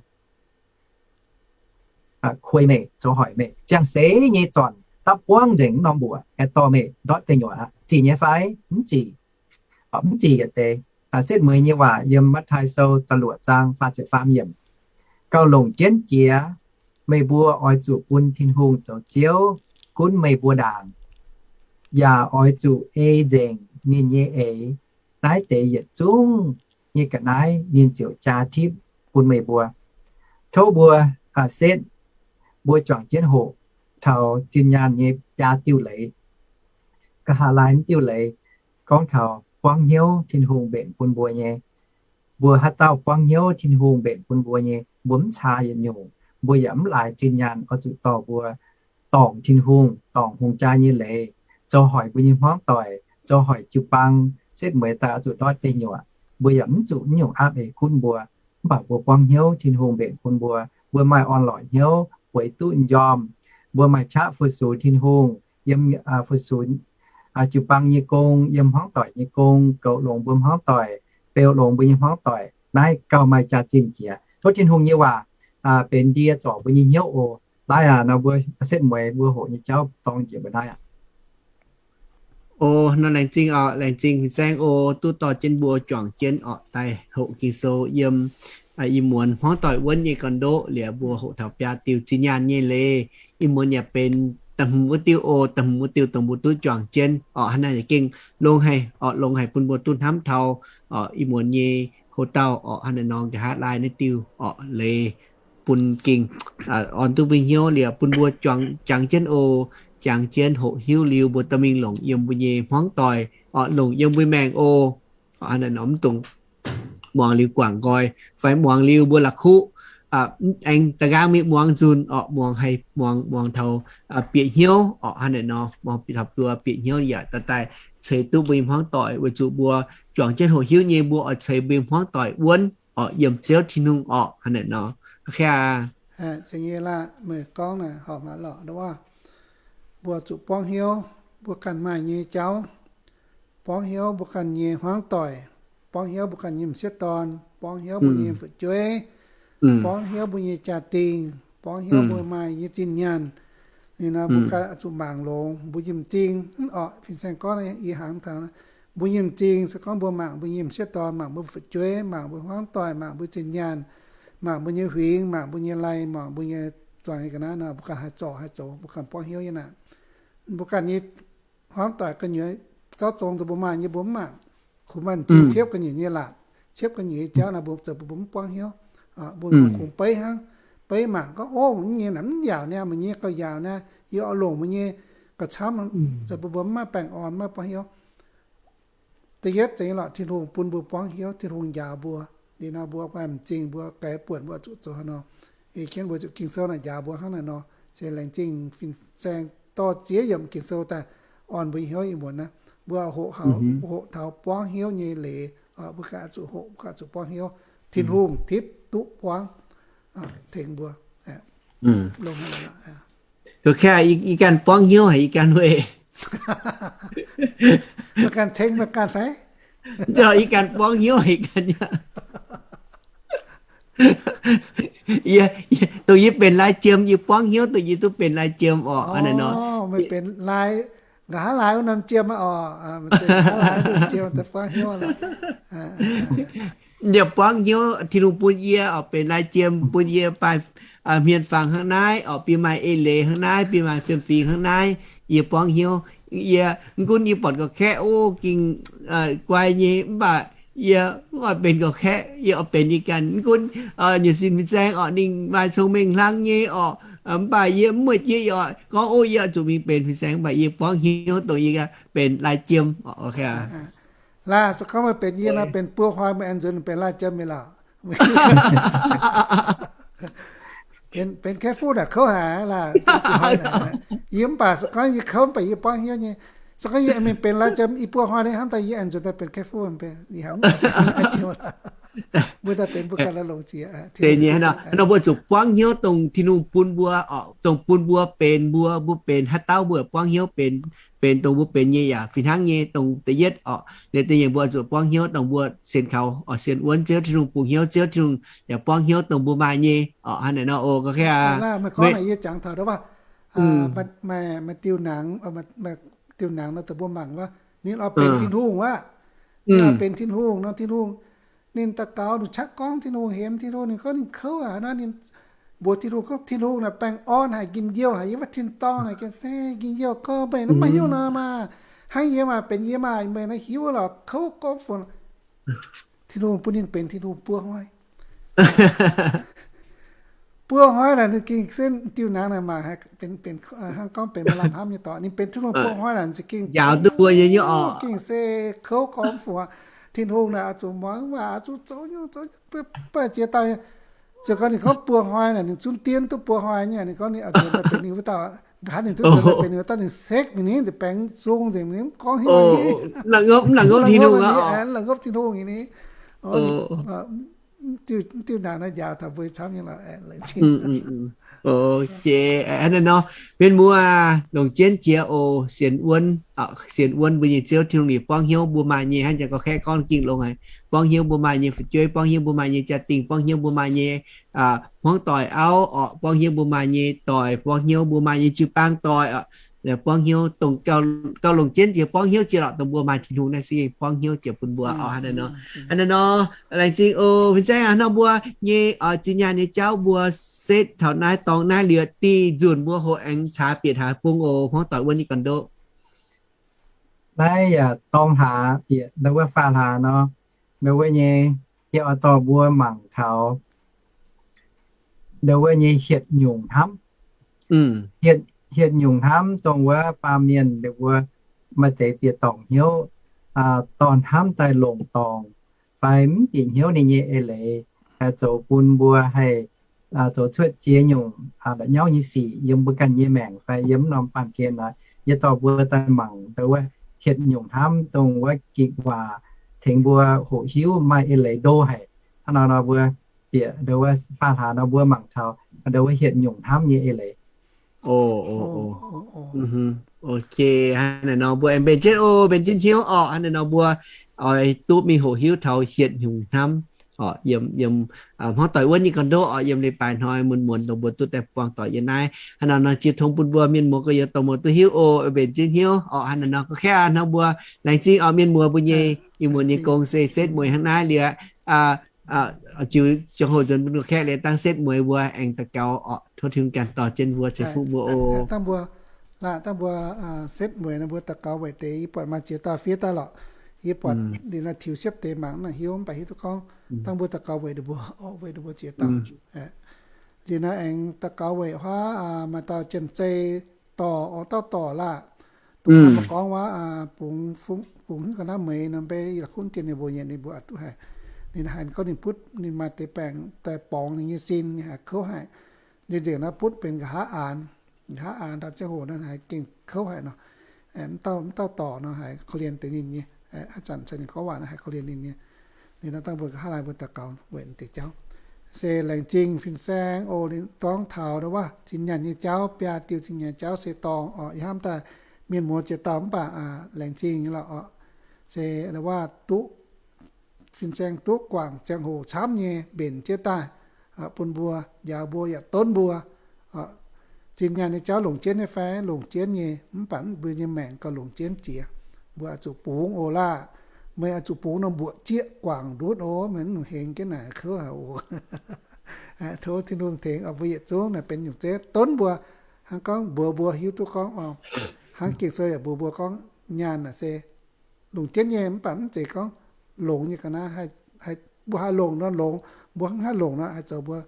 kuei meih, zoux hoic meih. Ziangh seix nyei zornc dapv buangv nzengc mv norm mbuoqc aengx dorh meih ndortv deic nyuoqc aqv. Zic nyei fai? Mv zic. Mv zic yietc deix. Setv mueiz nyei waac yiem Matv^taai Sou da'luoqc zaang faah ziepc faam yiemc. Gauh longc jienv jiex, meih mbuo oix zuqc bun Tin-Hungh zoux Ziouv gunv meih mbuo ndaangc, yaac oix zuqc ei nzengc ninh nyei eix. Naaiv deix yietc zungv nyei ga'naaiv ninh ziouc jaa tipv bun meih mbuo. Tov mbuo setv mbuo juangc jienv hoqc taux zinh nyaanh nyei biaa diuh leiz, nqa'haav laai mv diuh leiz, gorngv taux buangv hnyouv Tin-Hungh mbenc bun mbuo nyei. Mbuo haaix dauh buangv hnyouv Tin-Hungh mbenc bun mbuo nyei, mbuo mv caa yietc nyungc, mbuo yaac mv laaix zinh nyaanh oix zuqc dorh mbuo dorngc Tin-Hungh, dorngc hungh jaa nyei leiz, zoux hoic mbuo nyei hmuangv doic, zoux hoic jiu-baang setv mueiz daaih oix zuqc ndoiv deic nyuoqc. Mbuo yaac mv zuqc mv nyungc aapv eix gunv mbuo. Mv baac mbuo buangv hnyouv Tin-Hungh mbenc bun mbuo, mbuo maaih orn-lorqc hnyouv bueix duqv njormh. Mbuo maaih qaqv fu-sux Tin-Hungh, yiem fu-sux jiu-baang nyei gong, yiem hmuangv doic nyei gong, goux longx mbuo hmuangv doic, beu longx mbuo nyei hmuangv doic. Naaiv gauh maaih jaax-zinh jiex. Tov Tin-Hungh nyei waac benx ndie zorc mbuo nyei hnyouv oc. Naaiv aac, nor mbuo setv mueiz mbuo hoqc nyei jauv dorng njiec mbuo naaiv aqv. O, nor laengz zingh oc, laengz zingh fin-saeng o, duqv dorh jienv mbuo juangc jienv oc daaih hoqc Ging-Sou yiem ih muonz hmuangv doic wuonv nyei gorn-ndoqv liuz mbuo hoqc taux biaa diuh zinh nyaanh nyei leiz. Ih muonz yaac benx da'hmz wuov diuh o, da'hmz wuov diuh dongh mbuo duqv juangc jienv oc. Hnangv naaic yaac gengh longx haic oc, longx haic bun mbuo duqv hnamv taux oc ih muonz nyei ho dauh oc. Hnangv naaic nor nqa'haav laai naaiv diuh oc leiz bun gengh orn duqv mbuo hnyouv liuz bun mbuo juangc, jangx jienv o, jangx jienv hoqc hiuv liuz mbuo dorh mingh longc yiem mbuo nyei hmuangv doic oc, longc yiem mbuo maengc o. Hnangv naaic nor mv dungx muangx liuz guangc nqoi, fai muangx liuz mbuo la'kuqv, aengx da'nqaang mingh muangx nzunc oc, muangx haih muangx, muangx taux bieqc hnyouv oc. Hnangv naaic nor muangx taux mbuo bieqc hnyouv yaac daaih daaih ceix duqv mbuo nyei hmuangv doic, weic zuqc mbuo juangc jienv hoqc hiuv nyei mbuo oix ceix mbuo nyei hmuangv doic wuonv oc yiem Ziouv Tin-Hungh oc. Hnangv naaic nor. Mbuo zuqc buangv hnyouv mbuo ganh maaih nyei jauv, buangv hnyouv mbuo ganh nyei hmuangv doic, buangv hnyouv mbuo ganh nyei m'sieqv dorn, buangv hnyouv mbuo nyei fu'jueiv, buangv hnyouv mbuo nyei jaa-dingh, buangv hnyouv mbuo maaih nyei zinh nyaanh. Ninh nor mbuo ganh zuqc mangc longx mbuo nyei m'zing. Orqc, fin-saeng gorngv yie hnangv taux, mbuo nyei m'zing se gorngv mbuo mangc mbuo nyei m'sieqv dorn, mangc mbuo fu'jueiv, mangc mbuo hmuangv doic, mangc mbuo zinh nyaanh, mangc mbuo nyei huingx, mangc mbuo nyei lai, mangc mbuo nyei zuangx nyei ga'naaiv nor, mbuo ganh haih zorc haih zoux, mbuo ganh buangv hnyouv nyei naaic. Mbuo ganh nyei hmuangv doic gu'nyuoz, zaux zong dongh mbuo maaih nyei mbuo mv mangc. Kungx maaih m'zing ciepv gu'nyuoz nyei laatc, ciepv gu'nyuoz nyei jauv naaic mbuo zoux bun mbuo mv buangv hnyouv. Mbuo kungx beiv hnangv, beiv mangc gorngv, ov, mv nyei naaic mv yaauc niaa, meih nyei gauh yaauc niaa, yie oix longc meih nyei gauh camv, zoux bun mbuo mv maaih baengh orn, mv maaih buangv hnyouv. Da'yietv zeiz lorqc, Tin-Hungh bun mbuo buangv hnyouv, Tin-Hungh njaaux mbuo. Liuz nor mbuo maaih m'zing mbuo gaax buonc mbuo zuqc zoux haaix nor. Ih jienv mbuo zuqc Ging-Sou naaic njaaux mbuo hnangv naaic nor. Se laengz zingh fin-saeng dorh ziex yiemc Ging-Sou daaih orn mbuo hnyouv ih muonz naaiv. Mbuo hoqc, hoqc taux buangv hnyouv nyei leiz, mbuo ganh zuqc hoqc, mbuo ganh zuqc buangv hnyouv. Tin-Hungh tipv duqv buangv tengx mbuo. Longx haic. Ga'kaaih yie ganh buangv hnyouv haic yie ganh weic. Meih ganh ceng meih ganh fai? Yie ganh buangv hnyouv haic ganh. Yie, dongh yie benx lai jiem yie buangv hnyouv dongh yie duqv benx lai jiem orqc. Hnangv naaic nor. Meih benx lai, nqa'haav lai wuov norm jiem orqc. Meih benx nqa'haav lai wuov norm jiem daaih buangv hnyouv lorqc. Yie buangv hnyouv Tin-Hungh bun yie oc, benx lai jiem bun yie baaih hmien fangx hnangv naaiv oc, bun maaih eix leiz hnangv naaiv, bun maaih fiem-fingx hnangv naaiv. Yie buangv hnyouv, yie mv gunv yie buatc ga'kaeqv o gengh guai nyei, mv baac yie mv oix benx ga'kaeqv, yie oix benx yie ganh. Mv gunv nyei sin fin-saeng orqc, ninh maaih cong-mengh hlang nyei orqc, mv baac yie mv mueiz jiex, yie oix gorngv o yie oix zuqc mingh benx fin-saeng, mv baac yie buangv hnyouv dongh yie benx lai jiem. Laaix se gorngv meih benx yie nor benx buo hnoi, meih aengx nzuonx benx lai jiem mi'aqv lorqc. Benx, benx kaeqv-fuqv naaic kouv haic laaix. Yie mv baac se gorngv yie kouv mv baac yie buangv hnyouv nyei. Se gorngv yie mingh benx lai jiem i buo hnoi nyei hnamv daaih yie aengx nzuonx daaih benx kaeqv-fuqv benx, yie hnamv benx lai jiem. Mbuo daaih benx mbuo ganh la'longx jiex. Deix nyei hnangv nor, mbuo zuqc buangv hnyouv dongh Tin-Hungh bun mbuo, dongh bun mbuo benx mbuo, mbuo benx haaix dauh mbuo buangv hnyouv benx, benx dongh mbuo benx nyei yaac fih hnangv nyei. Dongh da'yietv orqc, liuz da'nyeic mbuo zuqc buangv hnyouv dongh mbuo sienx kaux, sienx wuonv Ziouv Tin-Hungh, bungx hnyouv Ziouv Tin-Hungh, yaac buangv hnyouv dongh mbuo maaih nyei orqc. Hnangv naaic nor oc, ga'kaaeqv aac. Meih gorngv naaic yie jangx taux wuov, maaih diuh nangx, diuh nangx nor dongh mbuo mangc wuov, ninh oix benx Tin-Hungh wuov. Ninh oix benx Tin-Hungh nor, Tin-Hungh, ninh daux gaux, ninh qaqv gorngv Tin-Hungh, hemx Tin-Hungh, ninh gorngv ninh kouv aqv nor, ninh mbuox Tin-Hungh gorngv, Tin-Hungh naaic baengh orn haic, njien-youh haic, yie maiv tin-dorngh naaic, gengh se njien-youh gorngv meih mv maaih hnyouv nor maah, hnangv yie maah, benx yie maah, meih naaiv hiuv lorqc, kouv gorngv fungc. Tin-Hungh bun ninh benx Tin-Hungh buo hnoi. Buo hnoi naaic ninh gengh se diuh nangx naaic mangc haic, hnangv gorngv benx maaih lamh hnamv nyei dorngx. Ninh benx Tin-Hungh buo hnoi naaic za'gengh njaaux duqv mbuo nyei, gengh se kouv gorngv fungc aqv. Tin-Hungh naaic oix zuqc muangx waac, oix zuqc zoux nyungc zoux nyungc duqv baac ziex dauh. Ziouc gorngv ninh gorngv buo hnoi naaic ninh zungv dien duqv buo hnoi nyei. Ninh gorngv ninh oix nzuonx daaih benx ninh wuov dauh, nqa'haav ninh duqv nzuonx daaih benx ninh wuov dauh, ninh sekv mingh ninh nzengc, baengx zong nzengc, ninh mv gorngv hingh ninh. Mv laengz ngopv Tin-Hungh aqv. Mv laengz ngopv Tin-Hungh nyei ni. Diuh naaic naaiv njaaux taux mbuo camv nyei lorqc. Jiex hnangv naaiv nor, mienh muoz, longc jienv jiex oc. Sienx wuonv, sienx wuonv mbuo nyei Ziouv Tin-Hungh ninh buangv hnyouv mbuo maaih nyei, hnangv jangx gorqv-kaeqv gorngv ging longx haic. Buangv hnyouv mbuo maaih nyei fu'jueiv, buangv hnyouv mbuo maaih nyei jaa-dingh, buangv hnyouv mbuo maaih nyei hmuangv doic auv oc, buangv hnyouv mbuo maaih nyei dorc, buangv hnyouv mbuo maaih nyei jiu-baang doic oc, buangv hnyouv dongh gauh longc jienv jiex buangv hnyouv jiex lorqc, dongh mbuo maaih Tin-Hungh naaiv se buangv hnyouv jiex bun mbuo oc. Hnangv naaiv nor, hnangv naaiv nor, laengz zingh oc, fin-saeng aac, hnangv nor mbuo nyei oix zinh nyaanh nyei jauv mbuo setv taux naaiv dorngx naaiv liuz, dih nzunc mbuo hoqc aengx caax bieqc haaix bung oc, hmuangv doic wuonv nyei gorn-ndoqv. Naaiv yaac dorngx hlaax bieqc ndau wuov faah hlaax nor, ndau wuov nyei, yie oix dorh mbuo mangc taux ndau wuov nyei hietc nyungc hnamv. Hietc nyungc hnamv dongh wuov baamh mienh ninh mbuo maaih deix bieqc dorngc hnyouv, dorh hnamv daaih longc dorngc fai mv bieqc hnyouv ninh nyei eix leiz, zoux bun mbuo haih zoux cuotv jiex nyungc la'nyauv nyei sic yiem mbuo ganh nyei maengc fai yiem norm baamh gen aqv. Yie dorh mbuo daaih mangc ndau wuov hietc nyungc hnamv dongh wuov ging waac tengx mbuo hoqc hiuv maaih eix leiz ndo haic. Hnangv nor nor mbuo bieqc ndau wuov faah hlaax nor mbuo mangc taux ndau wuov hietc nyungc hnamv nyei eix leiz. Ok, hnangv naaiv nor mbuo aengx mbenc jienv oc, mbenc jienv hnyouv orqc. Hnangv naaiv nor mbuo oix duqv mingh hoqc hiuv taux hietc nyungc hnamv orqc, yiem, yiem hmuangv doic wuonv nyei gorn-ndoqv orqc, yiem leiz-baaix hnoi mun muonz dongh mbuo duqv daaih buangh doic yiem naaiv. Hnangv naaiv nor jiex tong bun mbuo mienh muoz gorx-youz dongh muoz duqv hiuv oc, mbenc jienv hnyouv orqc. Hnangv naaiv nor gorngv kaav hnangv mbuo laengz zingh orqc, mienh muoz mbuo nyei, ih muonz nyei gong se setv mueiz hnangv naaiv liuz, ziux ziangh hoc nzuonx bun gorngv kaav liuz dangh setv mueiz mbuo aengx daux gaux orqc, tov Tin-Hungh ganh dorh jienv mbuo ceix fuqv mbuo oc. Dangh mbuo, laaih dangh mbuo setv mueiz nor mbuo daux gaux weic deix, yie buatc maaih ziex dauh fiev daaih lorqc. Yie buatc ninh naaiv tiux siepv deix mangc naaic hiuv mv baac hiuv duqv gorngv dangh mbuo daux gaux weic ninh mbuo orqc, weic ninh mbuo ziex dauh. Liuz naaiv aengx daux gaux weic huaav maaih dauh janx-zei dorc, orqc, dauh dorc laah, dongh hnangv mbuo gorngv wuov, bungx, bungx ga'naaiv meix nor, mbe yie la'kuqv dien ninh mbuo yietc ninh mbuo aqc duqv haic. Ninh haiz gorngv ninh butv ninh maaih deix baengc daaih borngz ninh nyei sin, ninh haiz kouv haic. Ninh nzengc naaiv butv benx nqa'haav aanx, nqa'haav aanx ndau ziangh hoc naaiv haiz gengh kouv haic nor. Mv dauh, mv dauh dorc nor haiz korv-lienh deix ninh nyei, haaix zanc caux ninh gorngv waac nor haiz korv-lienh ninh nyei. Ninh naaiv dangh mbuo nqa'haav laai mbuo daux gaux weic deix jauv. Se laengz zingh fin-saeng oc, ninh gorngv taux ndau wuov zinh nyaanh nyei jauv, biaa diuh zinh nyaanh jauv se dorngx orqc, yie hnamv daaih mienh muoz ziex dauh mv baac laengz zingh nyei lorqc orqc. Se ndau wuov duqv fin-saeng duqv guangc ziangh hoc camv nyei mbenc jienv daaih bun mbuo, njaaux mbuo yaac donv mbuo. Zinh nyaanh nyei jauv longc jienv nyei fai? Longc jienv nyei, mv baac mbuo nyei maengc gauh longc jienv jiex. Mbuo oix zuqc bungx oc laah. Meih oix zuqc bungx nor mbuoqc jieqv guangc ndutv oc, meih mv hengx jienv naaic kouv haic oc. Tov Tin-Hungh tengx oc, mbuo yietc zungv naaic benx nyungc zeiv donv mbuo. Hnangv gorngv mbuox mbuo hiuv duqv gorngv oc, hnangv Ging-Sou yaac mbuox mbuo gorngv nyaanh naaic se longc jienv nyei, mv baac mv zeiz gorngv longx nyei ga'naaiv. Mbuo haih longc nor longx, mbuo mv haih longc nor haih zoux mbuo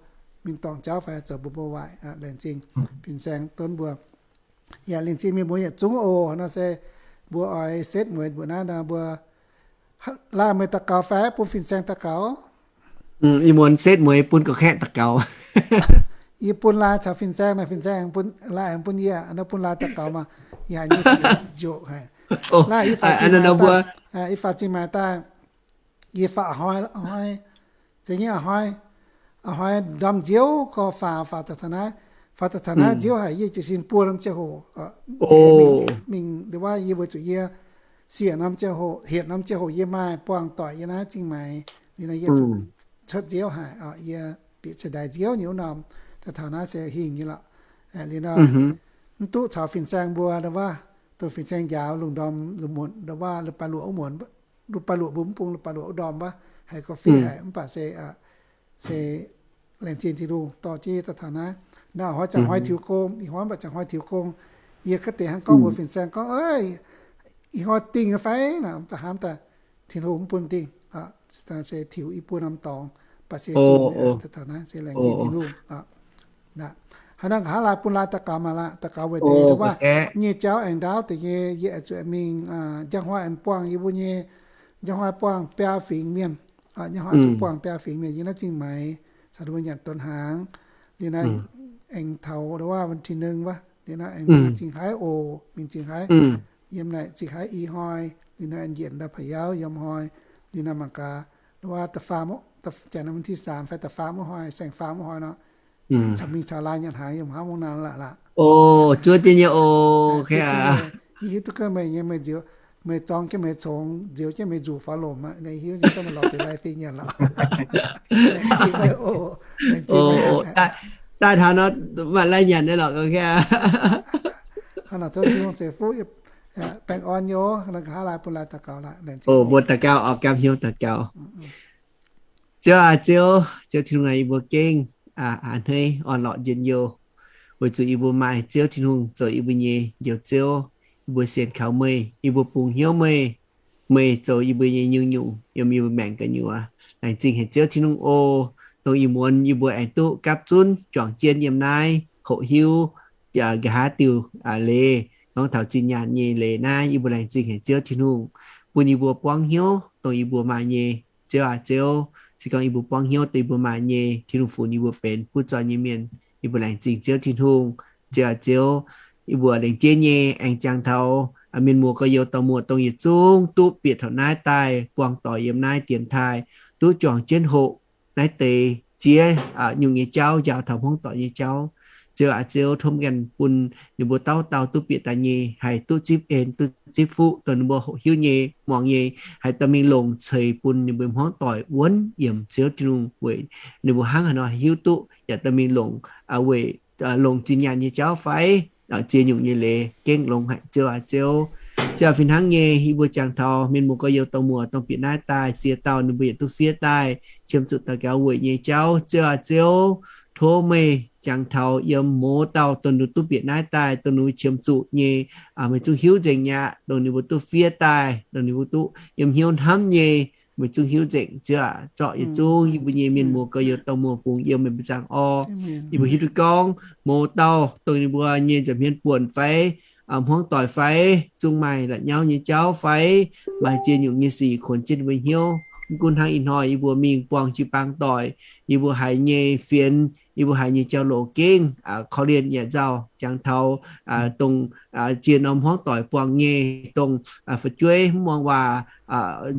mingh dorngc jauv fai haih zoux mbuo mbuo waaic. Laengz zingh fin-saeng donv mbuo. Yaac laengz zingh mienh muoz yietc zungv oc. Nor se mbuo oix setv mueiz mbuo naaiv nor mbuo, laai meih daux gaux fai bun fin-saeng daux gaux? Ih muonz setv mueiz bun gorqv-kaeqv daux gaux. Yie bun laai caux fin-saeng nor, fin-saeng laai aengx bun yie, nor bun laai daux gaux maah. Yie haiz nyei njoqc haic. Laai yie faaux zingh maaiz daaih, yie faaux zingh maaiz daaih, yie faaux a'hnoi, a'hnoi, zeiz nyei a'hnoi, a'hnoi ndorm nziouv gorx faaux, faaux daaih taux naaiv, faaux daaih taux naaiv nziouv haic, yie jiez sin buo norm ziangh hoc, mingh ndau wuov yie weic zuqc yie siec norm ziangh hoc, hietc norm ziangh hoc yie maaih buangh doic yie naaiv zingh maaiz, liuz nor yie zuqc cuotv nziouv haic, yie bieqc ceix ndaix nziouv nyei wuov norm, daaih taux naaiv se hingh nyei lorqc. Liuz nor mv duqv caux fin-saeng mbuo ndau wuov, dongh fin-saeng njaaux lungh ndorm lungh muonz ndau wuov, lungh baaix luoqc wuov muonz, lungh baaix luoqc mbuo mv bung lungh baaix luoqc wuov ndorm wuov, haiz gorqv-fiev haic, mv baac se, se laengz zingh Tin-Hungh dorh jienv yie daaih taux naaiv. Naaiv a'hnoi ziangh hnoi tiux gong, ih hnoi mv baac ziangh hnoi tiux gong. Yie kaav deix hnangv gorngv mbuox fin-saeng gorngv, ih hnoi dingh fai nor, mv baac hnamv daaih Tin-Hungh mv bun dingh, se tiux i buo norm dorngx, baac se sun taux naaiv se laengz zingh Tin-Hungh. Hnangv naaic nqa'haav laai bun laai daux gaux maah laah, daux gaux weic deix wuov nyei jauv aengx ndaauv deix nyei, yie aengx zuqc mingh, njang hnoi aengx buangh yie mbuo nyei Njang hnoi buangh biaa fingx mienh, njang hnoi zuqc buangh biaa fingx mienh yiem naaiv zingh maengx, caux mbuo nyanc donx hnaangx. Liuz naaiv aengx taux วันที่หนึ่ง wuov, liuz naaiv aengx zingh haiv oc, mingh zingh haiv. Yiem naaic zingh haiv i hnoi, liuz naaiv aengx njiec ndau พะเยา yiem hnoi, liuz naaiv mangc gaax, wuov da'faam, janx วันที่สาม fai da'faam wuov hnoi, saeng-faam wuov hnoi nor, caux mingh caux laaih nyanc hnaangx yiem haav mungv naanc la'laqc. O, zuov jienv nyei o. Hiuv duqv gaax meih nyei, meih nziouv, meih zorng jienv meih congx, nziouv jienv meih nzuqc faaux lomc aqv, hiuv nyei, meih lorz deix lai fingx nyanc lorqc. Daaih taux nor maaih lai nyanc nyei lorqc. Hnangv naaic tov Tin-Hungh ceix fuqv, baengh orn nyei oc. Nqa'haav laaix bun laaih daux gaux laaih. O, mbuo daux gaux oc, gapv hnyouv daux gaux. Ziouv aac, Ziouv, Ziouv Tin-Hungh aac, yie mbuo gengh a'hneiv orn-lorqc njien-youh, weic zuqc yie mbuo maaih Ziouv Tin-Hungh zoux yie mbuo nyei Njoux Ziouv. Yie mbuo sienx kaux meih, yie mbuo bungx hnyouv meih, meih zoux yie mbuo nyei nyungc-nyungc yiem yie mbuo maengc gu'nyuoz. Laengz zingh haic Ziouv Tin-Hungh oc, dongh ih muonz yie mbuo aengx duqv gapv zunv juangc jienv yiem naaiv hoqc hiuv nqa'haav diuh leiz, gorngv taux zinh nyaanh nyei leiz naaiv. Yie mbuo laengz zingh haic Ziouv Tin-Hungh bun yie mbuo buangv hnyouv dongh yie mbuo maaih nyei. Ziouv aac Ziouv, se gorngv yie mbuo buangv hnyouv dongh yie mbuo maaih nyei, Tin-Hungh funx yie mbuo benx butv zoih nyei mienh. Yie mbuo laengz zingh Ziouv Tin-Hungh. Ziouv aac Ziouv, yie mbuo lengc jeiv nyei aengx jangx taux mienh muoz gorx-youz dorh muoz dongh yietc zungv duqv bieqc taux naaiv daaih buangh doic yiem naaiv dienx taaih, duqv juangc jienv hoqc naaiv deix ziex nyungc nyei jauv, njaaux taux hmuangv doic nyei jauv. Ziouv aac Ziouv, tov ganh bun ninh mbuo dauh dauh duqv bieqc daaih nyei haih duqv zipv en, duqv zipv fuqv dongh ninh mbuo hoqc hiuv nyei, muangx nyei, haih dorh mingh longc ceix bun ninh mbuo hmuangv doic wuonv yiemc Ziouv Tin-Hungh weic ninh mbuo hnangv haaix nor hiuv duqv yaac dorh mingh longc weic longc zinh nyaanh nyei jauv fai ziex nyungc nyei leiz gengh longx haic Ziouv aac Ziouv. Ziouv aac, fih hnangv nyei yie mbuo jangx taux mienh muoz gorx-youz dorh muoz dongh bieqc naaiv daaih ziex dauh ninh mbuo yietc duqv fiev daaih qiemx zuqc daux gaux weic nyei jauv. Ziouv aac Ziouv, tov meih jangx taux yiem mouz dauh dongh ninh duqv bieqc naaiv daaih dongh ninh qiemx zuqc nyei, meih zungv hiuv nzengc aqv. Dongh ninh mbuo duqv fiev daaih dongh ninh mbuo duqv yiem hnyouv hnamv nyei, meih zungv hiuv nzengc. Ziouv aac, zorqv yietc zungv yie mbuo nyei mienh muoz gorx-youz dorh muoz fungx yiem meih mbuo nzaangc orv. Yie mbuo hiuv duqv gorngv mouz dauh dongh ninh mbuo nyei nza'hmien buonc fai hmuangv doic fai zungv maaih la'nyauv nyei jauv fai maaih ziex nyungc nyei sic kuonx jienv ninh mbuo hnyouv. Mv gunv hnangv ih hnoi yie mbuo mingh buangh jiu-baang doic, yie mbuo haiz nyei fienx, yie mbuo haiz nyei jauv-louc gengh korv-lienh yaac nzauh. Jangx taux dongh ziex norm hmuangv doic buangh nyei, dongh fu'jueiv mv muangx waac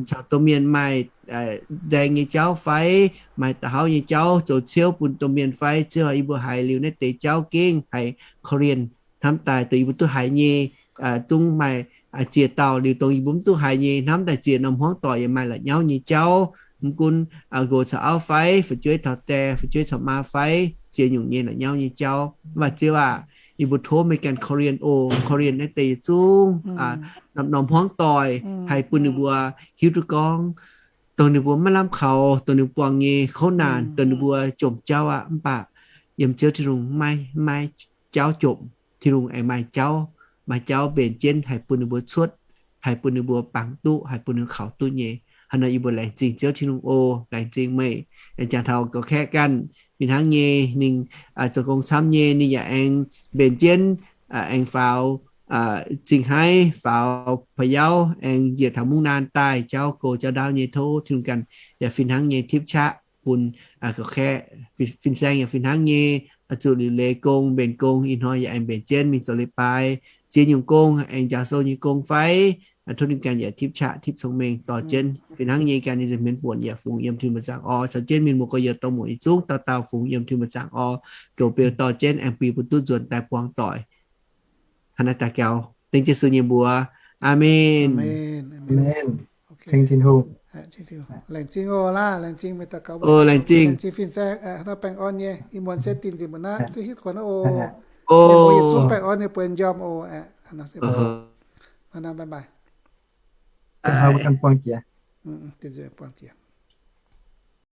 caux domh mienh maaih ndaeng nyei jauv fai maaih da'hauv nyei jauv zoux ciouv bun domh mienh fai, Ziouv aac, yie mbuo haiz liuz naaiv deix jauv gengh haiz korv-lienh hnamv daaih. Dongh yie mbuo duqv haiz nyei zungv maaih ziex dauh, liuz dongh yie mbuo mv duqv haiz nyei hnamv daaih ziex norm hmuangv doic yaac maaih la'nyauv nyei jauv. Mv gunv nqox caux auv fai fu'jueiv taux die, fu'jueiv caux maa fai ziex nyungc nyei la'nyauv nyei jauv. Mv baac Ziouv aac, yie mbuo tov meih ganh korv-lienh oc, korv-lienh naaiv deix yietc zungv norm-norm hmuangv doic, haih bun ninh mbuo hiuv duqv gorngv dongh ninh mbuo maiv lamh kaux, dongh ninh mbuo buangh nyei kouv naanc, dongh ninh mbuo jomc jauv aqv, mv baac yiem Ziouv Tin-Hungh maiv maaih jauv jomc. Tin-Hungh aengx maaih jauv, maaih jauv mbenc jienv haih bun ninh mbuo cuotv, haih bun ninh mbuo bangc duqv, haih bun ninh mbuo kaux duqv nyei. Hnangv nor yie mbuo laengz zingh Ziouv Tin-Hungh oc. Laengz zingh meih. Aengx jangx taux gorqv-kaeqv ganh, fih hnangv nyei ninh zoux gong camv nyei, ninh yaac aengx mbenc jienv, aengx faaux Zingh Haiv, faaux Pa'yauv, aengx njiec taux mungv naanh daaih jauv gox jauv ndaauv nyei. Tov Tin-Hungh ganh yaac fih hnangv nyei tipv qaqv bun gorqv-kaeqv fin-saeng yaac fih hnangv nyei, zuqc liuc leiz gong mbenc gong, ih hnoi yaac aengx mbenc jienv mingh zoux leiz-baaix, ziex nyungc gong aengx njaaux sou nyei gong fai, tov ninh ganh yaac tipv qaqv tipv cong-mengh dorh jienv. Fih hnangv nyei ganh ninh nza'hmien buonc yaac fungx yiem Tin-Hungh mbuo zaangc orv, caux jienv mienh muoz gorx-youz dorh muoz yietc zungv dauh dauh fungx yiem Tin-Hungh mbuo zaangc orv, goux beu dorh jienv aengx bun yie mbuo duqv nzuonx daaih buangh doic. Hnangv naaiv daux gaux dengv Yesu nyei mbuox. Aamen. Laengz zingh oc, laengz zingh meih daux gaux, laengz zingh fin-saeng, baengh orn nyei. Ih muonz se dinh nzengc mbuo naaiv duqv hitv kuonx oc. Mienh muoz yietc zungv baengh orn nyei, bueix njormh oc. Buangh jiex.